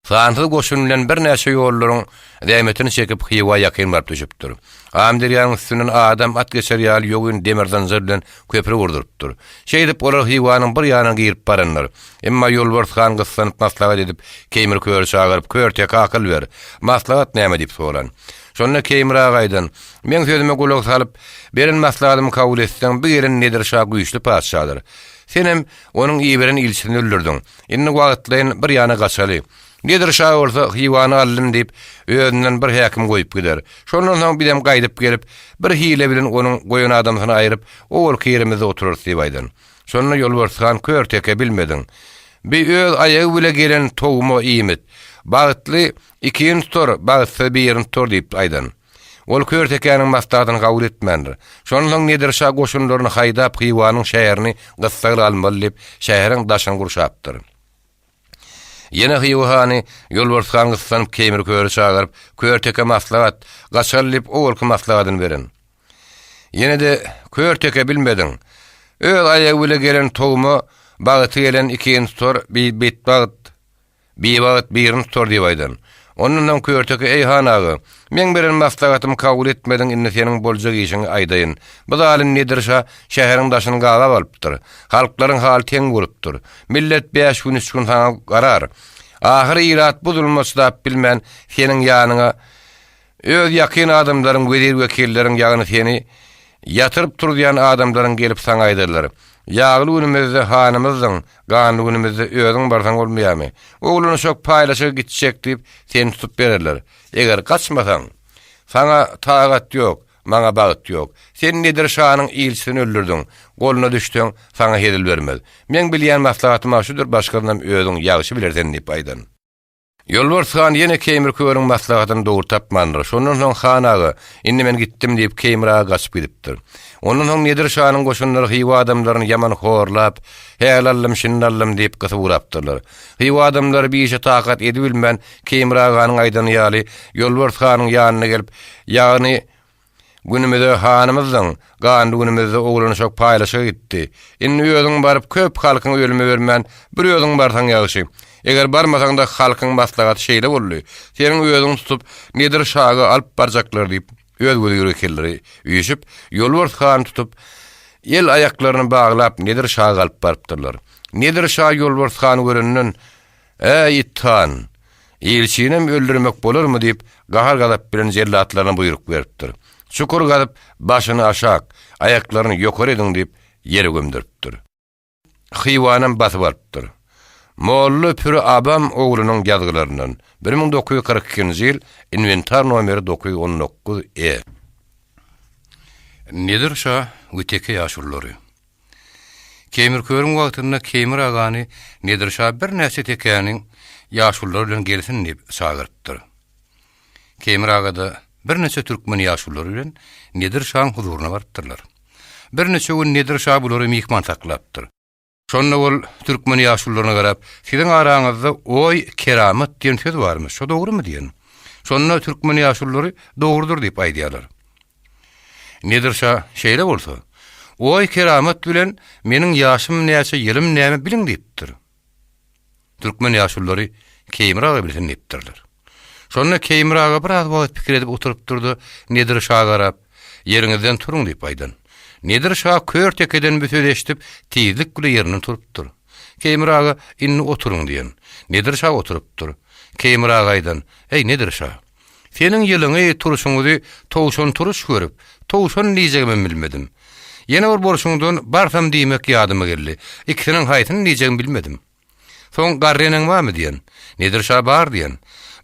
Sansyz goşun bilen birnäçe ýollaryň zähmetini çekip Hywa ýakyn baryp düşüpdir. Amyderýanyň üstünden adam at geçer ýaly ýogyn demir zynjyr bilen köpri gurdurypdyr. Şeýdip olar Hywanyň bir ýanyna girip baranlar. Emma Ýolbars han gyssanyp maslahat edip, Keýmir köri çagyryp, Kör teke akyl ber. Maslahat näme diýip soran. Şonda Keýmir aga aýdan, Meň sözüme gulak salyp, beren maslahatymy kabul etseň, bu gelen Nedir şa güýçli patyşadyr. Senem onuň iberen ilçisini öldürdiň. Indi wagtlaýyn bir ýana gaçaly. Nedir şa bolsa Hywany aldym diýip, özünden bir häkim goýup gider. Şondan soň bizem gaýdyp gelip, bir hile bilen onuň goýan adamsyny aýryp, owalky ýerimizde oturarys diýip aýdan. Şonda Ýolbars han kör teke bilmediň. Bi öz aýagy bile gelen towuma iýmit. Bagtly Ikini tutar, bagtsyz birini tutar diýip aýdan. Ol kör tekäniň maslahatyny kabul etmändir. Şondan soň Nedir şa goşunlaryny haýdap Hywanyň şäherini gyssagly almaly diýip, şäheriň daşyny gurşapdyr. Ýene Hywa hany Ýolbars han gyssanyp Keýmir köri çagyryp, Kör teke maslahat, gaçaly diýip owalky maslahatyny beren. Ýene-de kör teke bilmediň. Öz aýagy bile gelen towma bagty gelen ikini tutar, bi betbagt Biwagt birini tutar diýip aýdan. Ondan soň Körteke, Eý, han aga, meň beren maslahatymy kabul etmediň, indi seniň boljak işiňi aýdaýyn. Bu zalym Nedir şa şäheriň daşyny gabap alypdyr. Halklaryň haly teň bolupdyr. Millet bäş gün, üç gün saňa garar. Ahyry ilat bu zuluma çydap bilmän, seniň ýanyňa Öz ýakyn adamlaryň, wezir-wekilleriň, ýagny seni ýatyryp turuzýan adamlaryň gelip saňa aýdarlar, Ýagly günümizde hanymyzdyň, ganly günümizde özüň barsaň bolmaýarmy? Oglan-uşak paýlaşyga gitjek diýip, seni tutup bererler. Eger gaçmasaň, saňa tagat ýok, maňa bagt ýok. Sen Nedir şanyň ilçisini öldürdiň, goluna düşseň, saňa hezil bermez. Meň bilýän maslahatym-a şudur, başgasynam özüň ýagşy bilersen diýip aýdan. Ýolbars han ýene Keýmir körüň maslahatyny dogry tapmandyr. Şondan soň han aga, Indi men gitdim diýip, Keýmir aga gaçyp gidipdir. Ondan soň Nedir şanyň goşunlary Hywa adamlaryny ýaman horlap, Häli aldym, şindi aldym diýip gysyp ugrapdyrlar. Hywa adamlary bir işe takat edibilmän, Keýmir aganyň aýdany ýaly, Ýolbars hanyň ýanyna gelip, ýagny, Günümize hanymyzdyň, ganly günümizde oglan-uşak paýlaşyga gitdi. Indi özüň baryp köp halkyň ölüme bermän, bir özüň barsaň ýagşy. Eger barmasaň-da halkyň maslahaty şeýle boldy, seniň özüňi tutup Nedir şaga alyp barjaklar diýip, öz wezir-wekilleri üýşüp, Ýolbars hany tutup, el-aýaklaryny baglap Nedir şaga alyp barypdyrlar. Nedir şa Ýolbars hany görenden, Äý, it han! Ilçinem öldürmek bolarmy diýip, gahar-gazap bilen jellatlaryna buýruk beripdir. Çukur gazyp, başyny aşak, aýaklaryny ýokary ediň diýip, ýere gömdüripdir. Hywanam basyp alypdyr. Molla Püri Abam oglunyň ýazgylaryndan, 1942-nji ýyl, inwentar nomeri 919 E. Nedir şa we teke ýaşululary. Keýmir körüň wagtynda Keýmir agany Nedir şa birnäçe tekäniň ýaşululary bilen gelsin diýip çagyrypdyr. Keýmir aga-da birnäçe türkmen ýaşululary bilen Nedir şaň huzuryna barypdyrlar. Birnäçe gün Nedir şa bulary myhman saklapdyr. Şonda ol türkmen ýaşulularyna garap, Siziň araňyzda oý, keramat diýen söz barmyş, şo dogrumy diýen. Şonda türkmen ýaşululary dogrudyr diýip aýdýarlar. Nedir şa, Şeýle bolsa, oý-keramat bilen meniň ýaşym näçe, ýylym näme biliň diýipdir. Türkmen ýaşululary Keýmir aga bilsin diýipdirler. Şonda Keýmir aga biraz wagt pikir edip oturypdyr-da, Nedir şa garap, Ýeriňizden turuň diýip aýdan. Nedir şa kör tekeden bu sözi eşidip, tizlik bile ýerinden turupdyr. Keýmir aga, Indi oturyň diýen. Nedir şa oturypdyr. Keýmir aga aýdan, Eý, Nedir şa! Seniň ýylyňy, turşuňyzy towşan turuş görüp, towşan diýjegimem bilmedim. Ýene bir bolşuňdan barsam diýmek ýadyma geldi. Ikisiniň haýsyny diýjegimi bilmedim. Soň garry eneň barmy diýen. Nedir şa bar diýen.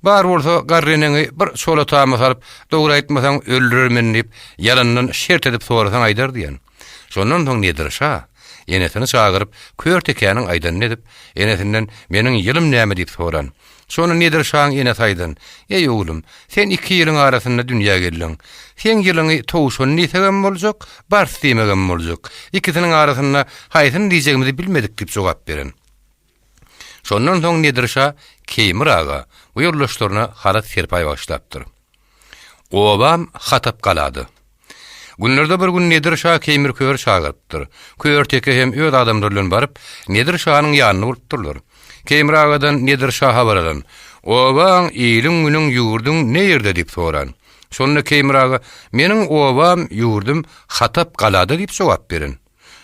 Bar bolsa garry eneňi bir çola tama salyp, dogry aýtmasaň öldürer men diýip, ýalandan şert edip sorasaň aýdar diýen. Şondan soň Nedir şa enesini çagyryp, kör tekäniň aýdanyny edip, enesinden meniň ýylym näme diýip soran. Şony Nedir şaň enesi aýdan, Eý, oglum, sen iki ýylyň arasynda dünýä geldiň. Seň ýylyňy towşan diýsegem boljak, bars diýmegem boljak. Ikisiniň arasynda haýsyny diýjegimizi bilmedik diýip jogap beren. Şondan soň Nedir şa Keýmir aga we ýoldaşlaryna halat-serpaý bagyşlapdyr. Obam Hatap galada. Günlerde bir gün Nedir şa Keýmir Köri çagyrypdyr. Kör teke hem öz adamlary bilen baryp, Nedir şanyň ýanynda bolupdyrlar. Keýmir agadan Nedir şa habar alan, Obaň, iliň-günüň, ýurduň ne ýerde diýip soran. Şonda Keýmir aga, Meniň obam, ýurdum Hatap galada diýip jogap beren.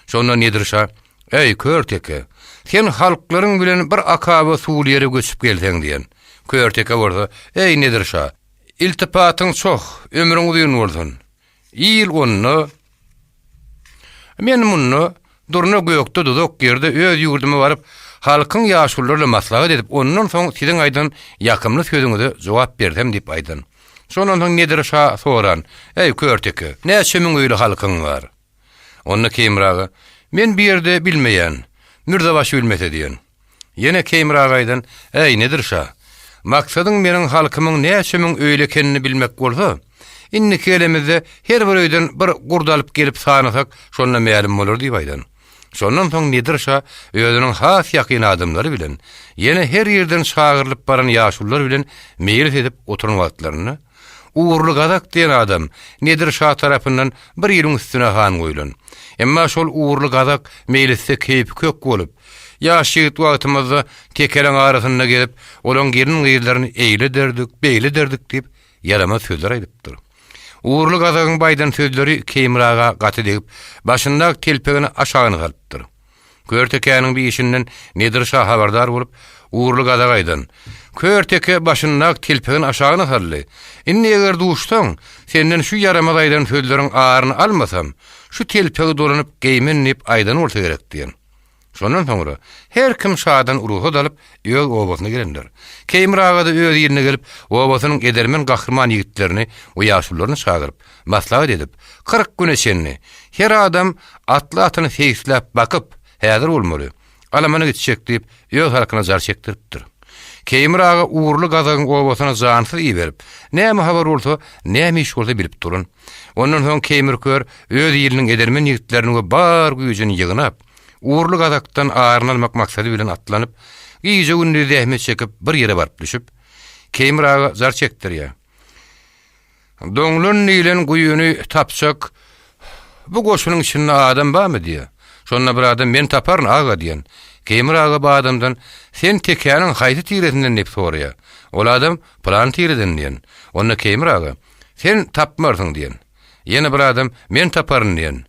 Şonda Nedir şa, Eý, kör teke, sen halklaryň bilen bir akaba suwly ýere göçüp gelseň diýen. Kör teke bolsa, Eý, Nedir şa, iltipatyň çoh, ömrüň uzyn bolsun. Il onda, men munda, durna gökde duzak ýerde öz ýurduma baryp, halkyň ýaşululary bilen maslahat edip, ondan soň siziň aýdan ýakymly sözüňize jogap bersem diýip aýdan. Şondan soň Nedir şa soran, Eý, kör teke, näçe müň öýli halkyň bar? Onda Keýmir aga, Men bu ýerde bilmeýän, Mürzebaşy bilmese diýen. Ýene Keýmir aga aýdan, Äý, Nedir şa, maksadyň meniň halkymyň näçe müň öýli ekenini bilmek bolsa, indiki gelemizde her bir öýden bir gurt alyp gelip sanasak, şonda mälim bolar diýip aýdan. Şondan soň Nedir şa özüniň has ýakyn adamlary bilen, ýene her ýerden çagyrylyp baran ýaşulular bilen meýlis edip oturan wagtlarynda, Ugurly gazak diýen adam Nedir şa tarapyndan bir ýylyň üstüne han goýlan. Emma şol Ugurly gazak meýlisde keýpi kök bolup, ýaş ýigit wagtymyzda tekeleň arasynda gezip, olaň gelin-gyzlaryny eýle ederdik, beýle ederdik diýip, ýaramaz sözler aýdypdyr. Ugurly gazagyň bu aýdan sözleri Keýmir aga gaty degip, başyndaky telpegini aşagyna salypdyr. Kör tekäniň bir işinden Nedir şa habardar bolup, Ugurly gazak aýdan, Kör teke başyndaky telpegini aşagyna saldy. Indi eger duşsaň, senden şu ýaramaz aýdan sözleriň aryny almasam, şu telpegi dolanyp geýmen diýip aýdan bolsa gerek diýen. Şondan soňra her kim şadan rugsat alyp, öz obasyna gelendir. Keýmir aga-da öz iline gelip, obasynyň edermen gahryman ýigitlerini we ýaşulularyny çagyryp, maslahat edip, 40 güne çenli her adam atly atyny seýisläp bakyp, häzir bolmaly, alamana gitjek diýip, öz halkyna jar çekdiripdir. Keýmir aga Ugurly gazagyň obasyna jansyz iberip, näme habar bolsa, näme iş bolsa bilip duran. Ondan soň Keýmir kör öz iliniň edermen ýigitlerini we bar güýjüni ýygnap, Ugurly gazakdan aryny almak maksady bilen atlanyp, gije-gündiz zähmet çekip bir ýere baryp düşüp, Keýmir aga jar çekdirýär. Doňlan diýlen guýyny tapjak bu goşunyň içinde adam barmy diýýär. Şonda bir adam men taparyn aga diýen. Keýmir aga bu adamdan sen tekäniň haýsy tiresinden diýip soraýar. Ol adam pylan tireden diýen. Onda Keýmir aga sen tapmarsyň diýen. Ýene bir adam men taparyn diýen.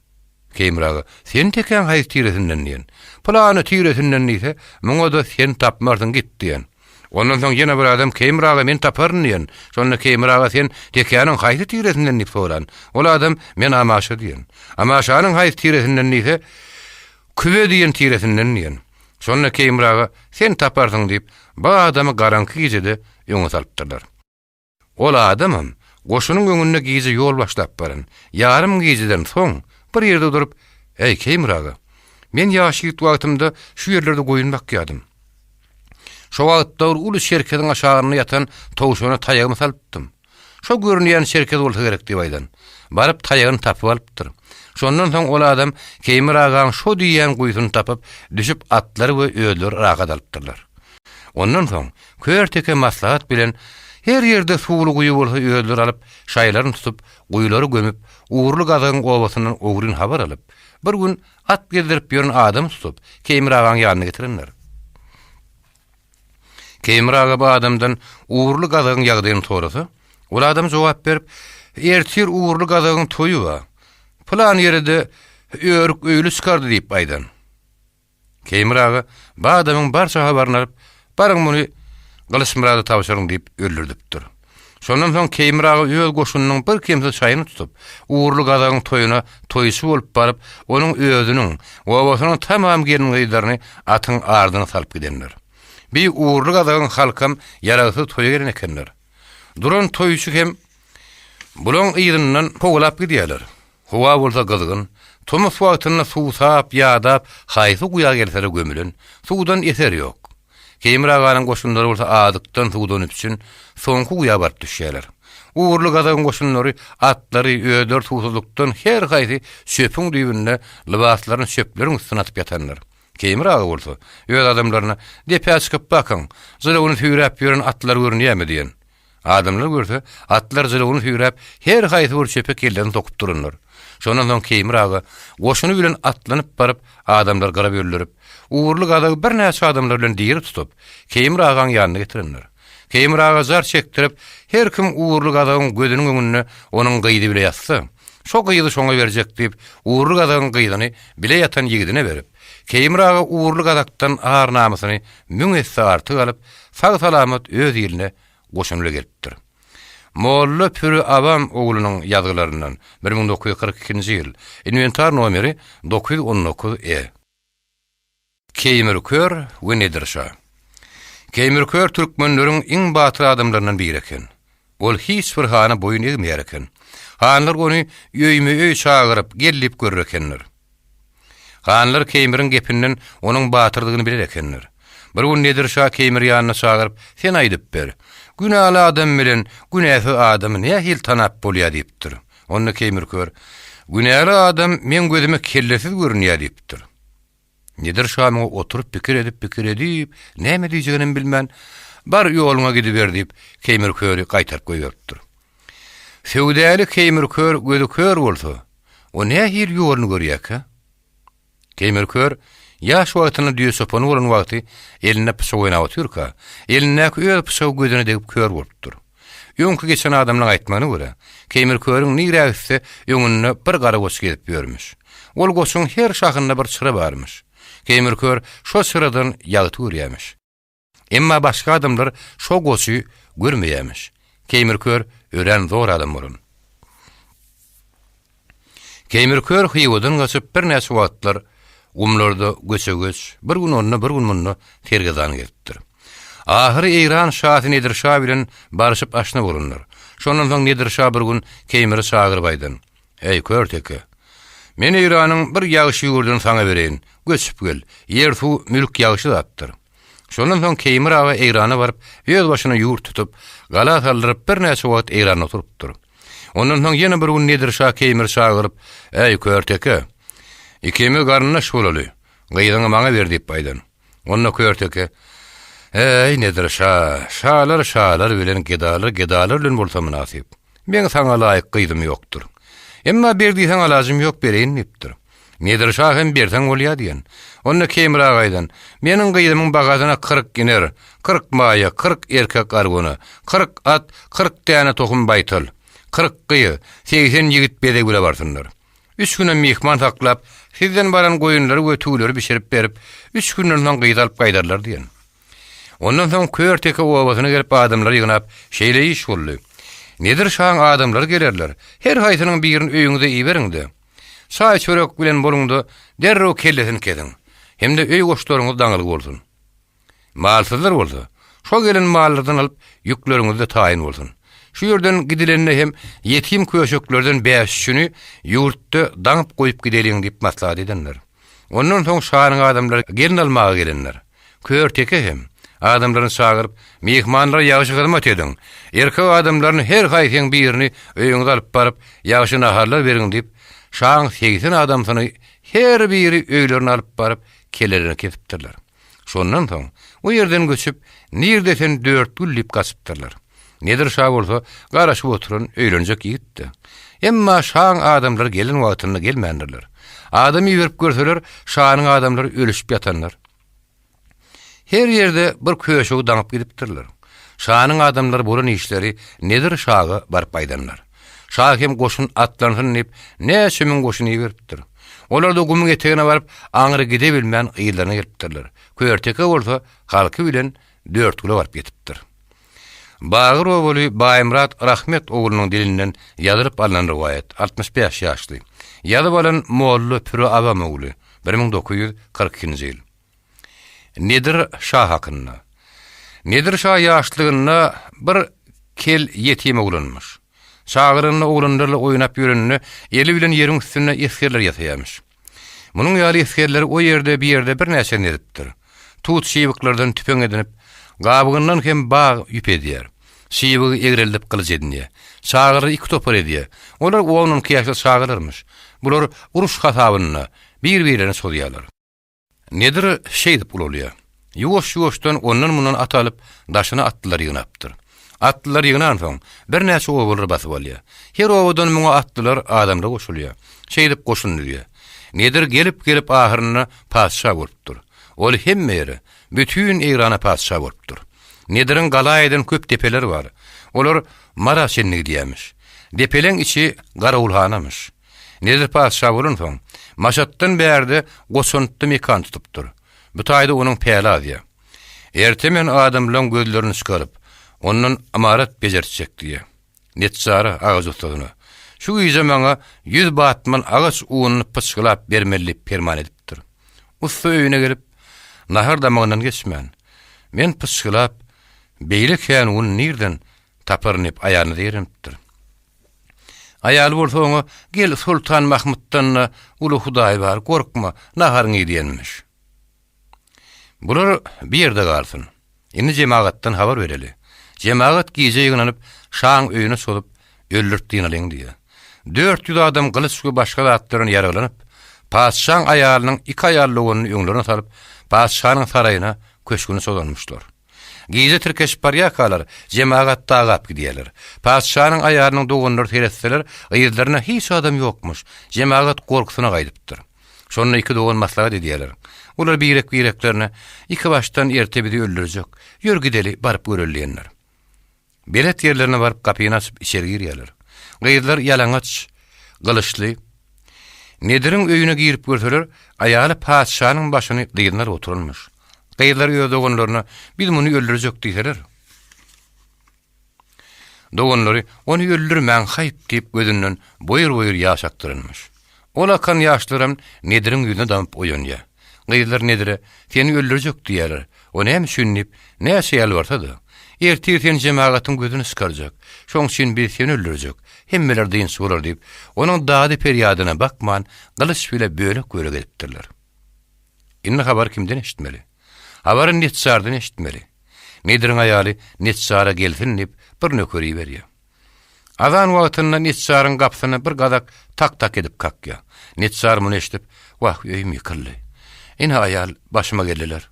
Keýmir aga, sen tekäň haýsy tiresinden diýen. Pylany tiresinden diýse, muňa-da sen tapmarsyň git diýen. Ondan soň ýene bir adam Keýmir aga men taparyn diýen. Şonda Keýmir aga sen tekäniň haýsy tiresinden diýip soran. Ol adam men Amaşa diýen. Amaşanyň haýsy tiresinden diýse, Kübe diýen tiresinden diýen. Şonda Keýmir aga sen taparsyň diýip, bu adamy garaňky gijede öňe salypdyrlar. Ol adamam goşunyň öňünde gije ýol başlap baran. Ýarym gijeden soň bir ýerde durup, Eý, Keýmir aga, men ýaş ýigit wagtymda şu ýerlerde goýun bakýardym. Şo wagtda bir uly çerkeziň aşagynda ýatan towşana taýagymy salypdym. Şo görünýän çerkez bolsa gerek diýip aýdan. Baryp taýagyny tapyp alypdyr. Şondan soň ol adam Keýmir agaň şo diýýän guýusyny tapyp, düşüp atlary we özleri rahat alypdyrlar. Ondan soň Kör teke maslahat bilen her ýerde suwly guýy bolsa özleri alyp, şaýlaryny tutup, guýulary gömüp, Ugurly gazagyň obasyndan ogryn habar alyp, bir gün at gezdirip ýören adamy tutup, Keýmir agaň ýanyna getirenler. Keýmir aga bu adamdan Ugurly gazagyň ýagdaýyny sorasa, ol adam jogap berip, Ertir Ugurly gazagyň toýy bar. Pylan ýere-de örük öýli çykardy diýip aýdan. Keýmir aga bu adamyň barça habaryny alyp, Baryň muny Gylyçmyrada tabşyryň diýip öldürdipdir. Şondan soň Keýmir aga öz goşunynyň birkemsiz şaýyny tutup, Ugurly gazagyň toýuna toýçy bolup baryp, onuň özüniň, obasynyň tamam gelin-gyzlaryny atyň ardyna salyp gidenler. Bi Ugurly gazagyň halkam ýaragsyz toýa gelen ekenler. Duran toýçy hem bulaň yzyndan kowalap gidýärler. Howa bolsa gyzgyn. Tomus wagtynda suwsap, ýadap, haýsy guýa gelsere gömülen. Suwdan eser ýok. Keýmir aganyň goşunlary bolsa azykdan, suwdan üpjün, soňky guýa baryp düşýärler. Ugurly gazagyň goşunlary atlary, özleri suwsuzlykdan her haýsy çöpüň düýbünde lybaslaryny çöpleriň üstüne atyp ýatanlar. Keýmir aga bolsa, öz adamlaryna, Depä çykyp bakyň, jylawyny süýräp ýören atlar görünýärmi diýen. Adamlar görse, atlar jylawyny süýräp, her haýsy bir çöpe kellesini sokup duranlar. Şondan soň Keýmir aga goşuny bilen atlanyp baryp, adamlary gyra böldürip, Ugurly gazagy birnäçe adamlar bilen diri tutup, Keýmir agaň ýanyna getirenler. Keýmir aga jar çekdirip, her kim Ugurly gazagyň gözüniň öňünde onuň gyzy bile ýatsa, şo gyzy şoňa berjek diýip, Ugurly gazagyň gyzyny bile ýatan ýigidine berip, Keýmir aga Ugurly gazakdan ar-namysyny müň esse artyk alyp, sag-salamat öz iline goşuny bile gelipdir. Molla Püri Abam oglunyň ýazgylaryndan, 1942-nji ýyl, inwentar nomeri 919 E. Keýmir kör we Nedir şa. Keýmir kör türkmenleriň iň batyr adamlaryndan biri eken. Ol hiç bir hana boýun egmeýär eken. Hanlar ony öýme-öý çagyryp, gel diýip görür ekenler. Hanlar Keýmiriň gepinden onuň batyrdygyny biler ekenler. Bir gün Nedir şa Keýmiri ýanyna çagyryp, Sen aýdyp ber, günäli adam bilen günäsiz adamy nähili tanap bolýar diýipdir. Onda Keýmir kör, Günäli adam meň gözüme kellesiz görünýär diýipdir. Nedir şa muňa oturyp pikir edip, pikir edip, näme diýjeginem bilmän, Bar, ýoluňa gidiber diýip, Keýmir köri gaýtaryp goýberipdir. Söwdäli Keýmir kör gözi kör bolsa, o nähili ýoluny görýärkä? Keýmir kör ýaş wagtynda düýe çopany bolan wagty elinde pyçak oýnap otyrka, elindäki öz pyçagy gözüne degip kör bolupdyr. Öňki geçen adamlaň aýtmagyna görä, Keýmir körüň nirä gitse, öňünde bir gara goç gezip ýörmüş. Ol goçuň her şahynda bir çyra barmyş. Keýmir kör şo çyradan ýagty görýämiş. Emma başga adamlar şo goçy görmeýämiş. Keýmir kör örän zor adam bolan. Keýmir kör Hywadan gaçyp birnäçe wagtlar gumlarda göçe-göç, bir gün onda, bir gün munda sergezdan gezipdir. Ahyry Eýran şasy Nedir şa bilen barşyp aşna bolanlar. Şondan soň Nedir şa bir gün Keýmiri çagyryp aýdan, Eý, kör teke! Men Eýranyň bir ýagşy ýurduny saňa bereýin, göçüp gel, ýer-suw, mülk ýagşy zatdyr. Şondan soň Keýmir aga Eýrana baryp, öz başyna ýurt tutup, gala saldyryp birnäçe wagt Eýranda oturypdyr. Ondan soň ýene bir gün Nedir şa Keýmiri çagyryp, Äý, kör teke! Ikimiz garyndaş bolaly, gyzyňy maňa ber diýip aýdan. Onda kör teke, Äý, Nedir şa, şalar şalar bilen, gedalar gedalar bilen bolsa mynasyp. Meň saňa laýyk gyzym ýokdur. Emma ber diýseň alajym ýok, bereýin diýipdir. Nedir şa hem berseň bolýar diýen. Onda Keýmir aga aýdan, Meniň gyzymyň bagasyna 40 iner, 40 maýa, 40 erkek arwana, 40 at, 40 däne tohum baýtal, 40 gyz, 80 ýigit bezeg bile barsynlar. Üç günem myhman saklap, sizden baran goýunlary we tüwleri bişirip berip, üç günden soň gyzy alyp gaýdarlar diýen. Ondan soň Kör teke obasyna gelip adamlary ýygnap, şeýle iş boldy. Nedir şaň adamlary gelerler, her haýsynyň birini öýüňize iberiň-de, çaý-çörek bilen boluň-da, derrew kellesini kesiň. Hem-de öý goşlaryňyz daňylgy bolsun. Malsyzlar bolsa, şo gelen mallardan alyp, ýükleriňiz-de taýyn bolsun. Şu ýerden gidilende hem ýetim köşeklerden bäş-üçüni ýurtda daňyp goýup gideliň diýip maslahat edenler. Ondan soň şanyň adamlary gelin almaga gelenler. Kör teke hem, adamlaryny çagyryp, Myhmanlara ýagşy hyzmat ediň, erkek adamlaryny her haýsyň birini öýüňize alyp baryp, ýagşy naharlar beriň diýip, şaň 80 adamsyny her biri öýlerine alyp baryp, kellelerini kesipdirler. Şondan soň, o ýerden göçüp, nirde sen Dörtgül diýip gaçypdyrlar. Nedir şa bolsa garaşyp oturan öýlenjek ýigitdi. Emma şaň adamlary gelen wagtynda gelmändirler. Adam iberip görseler, şanyň adamlary ölüşip ýatanlar. Her ýerde bir köşegi daňyp gidipdirler. Şanyň adamlary bolan işleri Nedir şaga baryp aýdanlar. Şa hem goşun atlansyn diýip, näçe müň goşun iberipdir. Olar-da gumuň etegine baryp, aňry gidebilmän yzlaryna gelipdirler. Körteke bolsa halky bilen. Dörtgüle baryp ýetipdir. Bagyr obaly Baýmyrat Rahmet oglunyň dilinden ýazylyp alnan rowaýat, 65 ýaşly. Ýazyp alan Molla Püre Abam ogly, 1942-nji ýyl. Nedir şa hakynda. Nedir şa ýaşlygynda bir kel ýetim oglanmyş. Çagalygynda oglanlarla oýnap ýöreninde eli bilen ýeriň üstünde esgerler ýasaýarmyş. Munuň ýaly esgerleri o ýerde bir ýerde birnäçesini edipdir. Tut çybyklardan tüpeň edinip, gabygyndan hem bag ýüp edýär. Çybygy egreldip gylyç edinýär. Çagalary iki topar edýär. Olar on-onki ýaşly çagalarmyş. Bular uruş hasabynda bir-birlerine çozýarlar. Nedir şeýdip ulalýar. Ýuwaş-ýuwaşdan ondan-mundan at alyp, daşyna atlylar ýygnapdyr. Atlylar ýygnansoň, birnäçe obalary basyp alýar. Her obadan muňa atlylar, adamlar goşulýar. Şeýdip goşun düzýär. Nedir gelip-gelip ahyrynda patyşa bolupdyr. Ol hemme ýere, bütin Eýrana patyşa bolupdyr. Nediriň gala eden köp depeleri bar. Olar Mara çenli gidýärmiş. Depeleň içi garawulhanamyş. Nedir patyşa bolansoň, Maşatdan bärde Goçantda mekan tutupdyr. Bu taýda onuň päli azýar. Erte men adamlaň gözlerini çykaryp, ondan ymarat bejertjek diýýär. Neçjara, agaç ussasyna, Şu gije maňa ýüz batman agaç ununy pyçgylap bermeli diýip perman edipdir. Ussa öýüne gelip, nahar damagyndan geçmän, Men pyçgylap, beýle kän un nirden taparyn diýip aýalyna zeýrenipdir. Aýaly bolsa oňa, Gel, Soltan Mahmytdan-da uly Hudaý bar, gorkma, naharyňy iý diýenmiş. Bular bir ýerde galsyn. Indi jemagatdan habar bereli. Jemagat gije ýygnanyp, şaň öýüne çozup, öldürip dynalyň diýýär. 400 adam gylyç we başga zatlar bilen ýaraglanyp, patyşaň aýalynyň iki aýal doganyny öňlerine salyp, patyşanyň saraýyna, köşgüne çozanmyşlar. Gije tirkeşip barýarkalar, jemagat dagap gidýärler. Patyşanyň aýalynyň doganlary seretseler, yzlarynda hiç adam ýokmuş. Jemagat gorkusyna gaýdypdyr. Şonda iki dogan maslahat edýärler. Olar birek-bireklerine, Ikibaşdan erte bizi öldürjek. Ýör gideli, baryp göreli diýenler. Belet ýerlerine baryp gapyny açyp içeri girýärler. Gyzlar ýalaňaç, gylyçly. Nediriň öýüne girip görseler, aýaly patyşanyň başyny dyzyna alyp oturanmyş. Gyzlar öz doganlaryna, Biz muny öldürjek diýseler. Doganlary, Ony öldürmäň, haýp diýip gözünden boýur-boýur ýaş akdyranmyş. Ol akan ýaşlaram Nediriň ýüzüne damyp oýanýar. Gyzlar Nedire, Seni öldürjek diýýärler. O näme üçin diýip, näçe ýalbarsa-da, Ertir sen jemagatyň gözüni çykarjak. Şoň üçin biz seni öldürjek. Hemmeler dynç bolar diýip, onuň dady-perýadyna bakman, gylyç bile bölek-bölek edipdirler. Indi habary kimden eşitmeli? Habary neçjardan eşitmeli. Nediriň aýaly neçjara gelsin diýip, bir nöker iberýär. Azan wagtynda neçjaryň gapysyna bir gazak tak-tak edip kakýar. Neçjar muny eşidip, Wah, öýüm ýykyldy. Ine, aýal, başyma geldiler.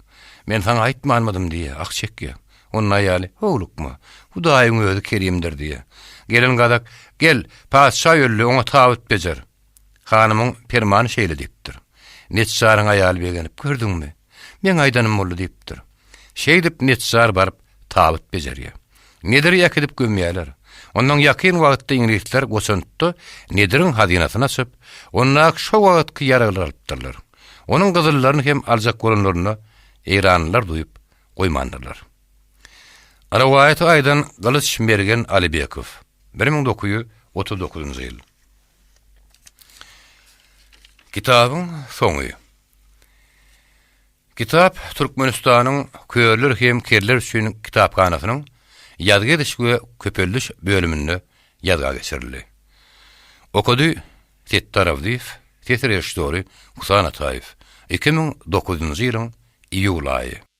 Men saňa aýtmanmydym diýýär, ah çekýär. Onda aýaly, Howlukma, Hudaýyň özi kerimdir diýýär. Gelen gazak, Gel, patyşa öldi, oňa tabyt bejer. Hanymyň permany şeýle diýipdir. Neçjaryň aýaly begenip, Gördüňmi, meň aýdanym boldy diýipdir. Şeýdip neçjar baryp tabyt bejerýär. Nediri äkidip gömýärler. Ondan ýakyn wagtda iňlisler Goçantda Nediriň hazynasyny açyp, ondaky şo wagtky ýaraglary alypdyrlar. Onuň gyzyllaryny hem aljak bolanlarynda eýranlylar duýup goýmandyrlar. Rowaýaty aýdan Gylyç Mergen Alybekow, 1939-njy ýyl. Kitabyň soňy. Kitap Türkmenistanyň Körler hem kerler üçin kitaphanasynyň Ýazgy ediş we köpeldiş bölüminde ýazga geçirildi. Okady Setdar Abdyýew, ses režissýory Husan Ataýew, 2009-njy ýylyň iýul aýy.